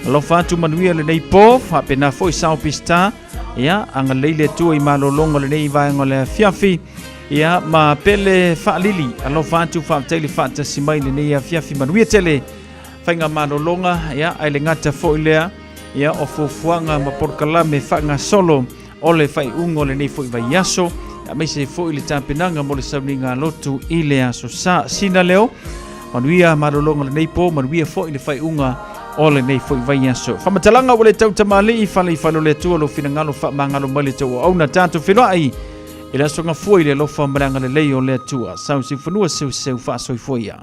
Alofa atu manuia lenei po, faapena foi Sao Pista. Ia, agalelei le Atua i malologa lenei vaega o le afiafi. Ia, ma pele faalili. Alofa atu faafetai le faatasi mai lenei afiafi manuia tele. Faiga malologa, ia, ae le gata foi lea, ia, o fuafuaga ma polokalame faagasolo o le faaiuga o lenei foi vaiaso, aemaise foi le tapenaga mo le sauniga lotu i le aso Sa. Sina leo, manuia malologa lenei po, manuia foi le faaiuga o lenei foi vaiaso. Faamatalaga ua le tautamalii, fale i fale o le Atua lou finagalo faamagalo mai le tauauauna tatou feiloai i le aso gafua i le alofa ma le agalelei o le Atua. Sau siufanua seuseu faasoifua ia.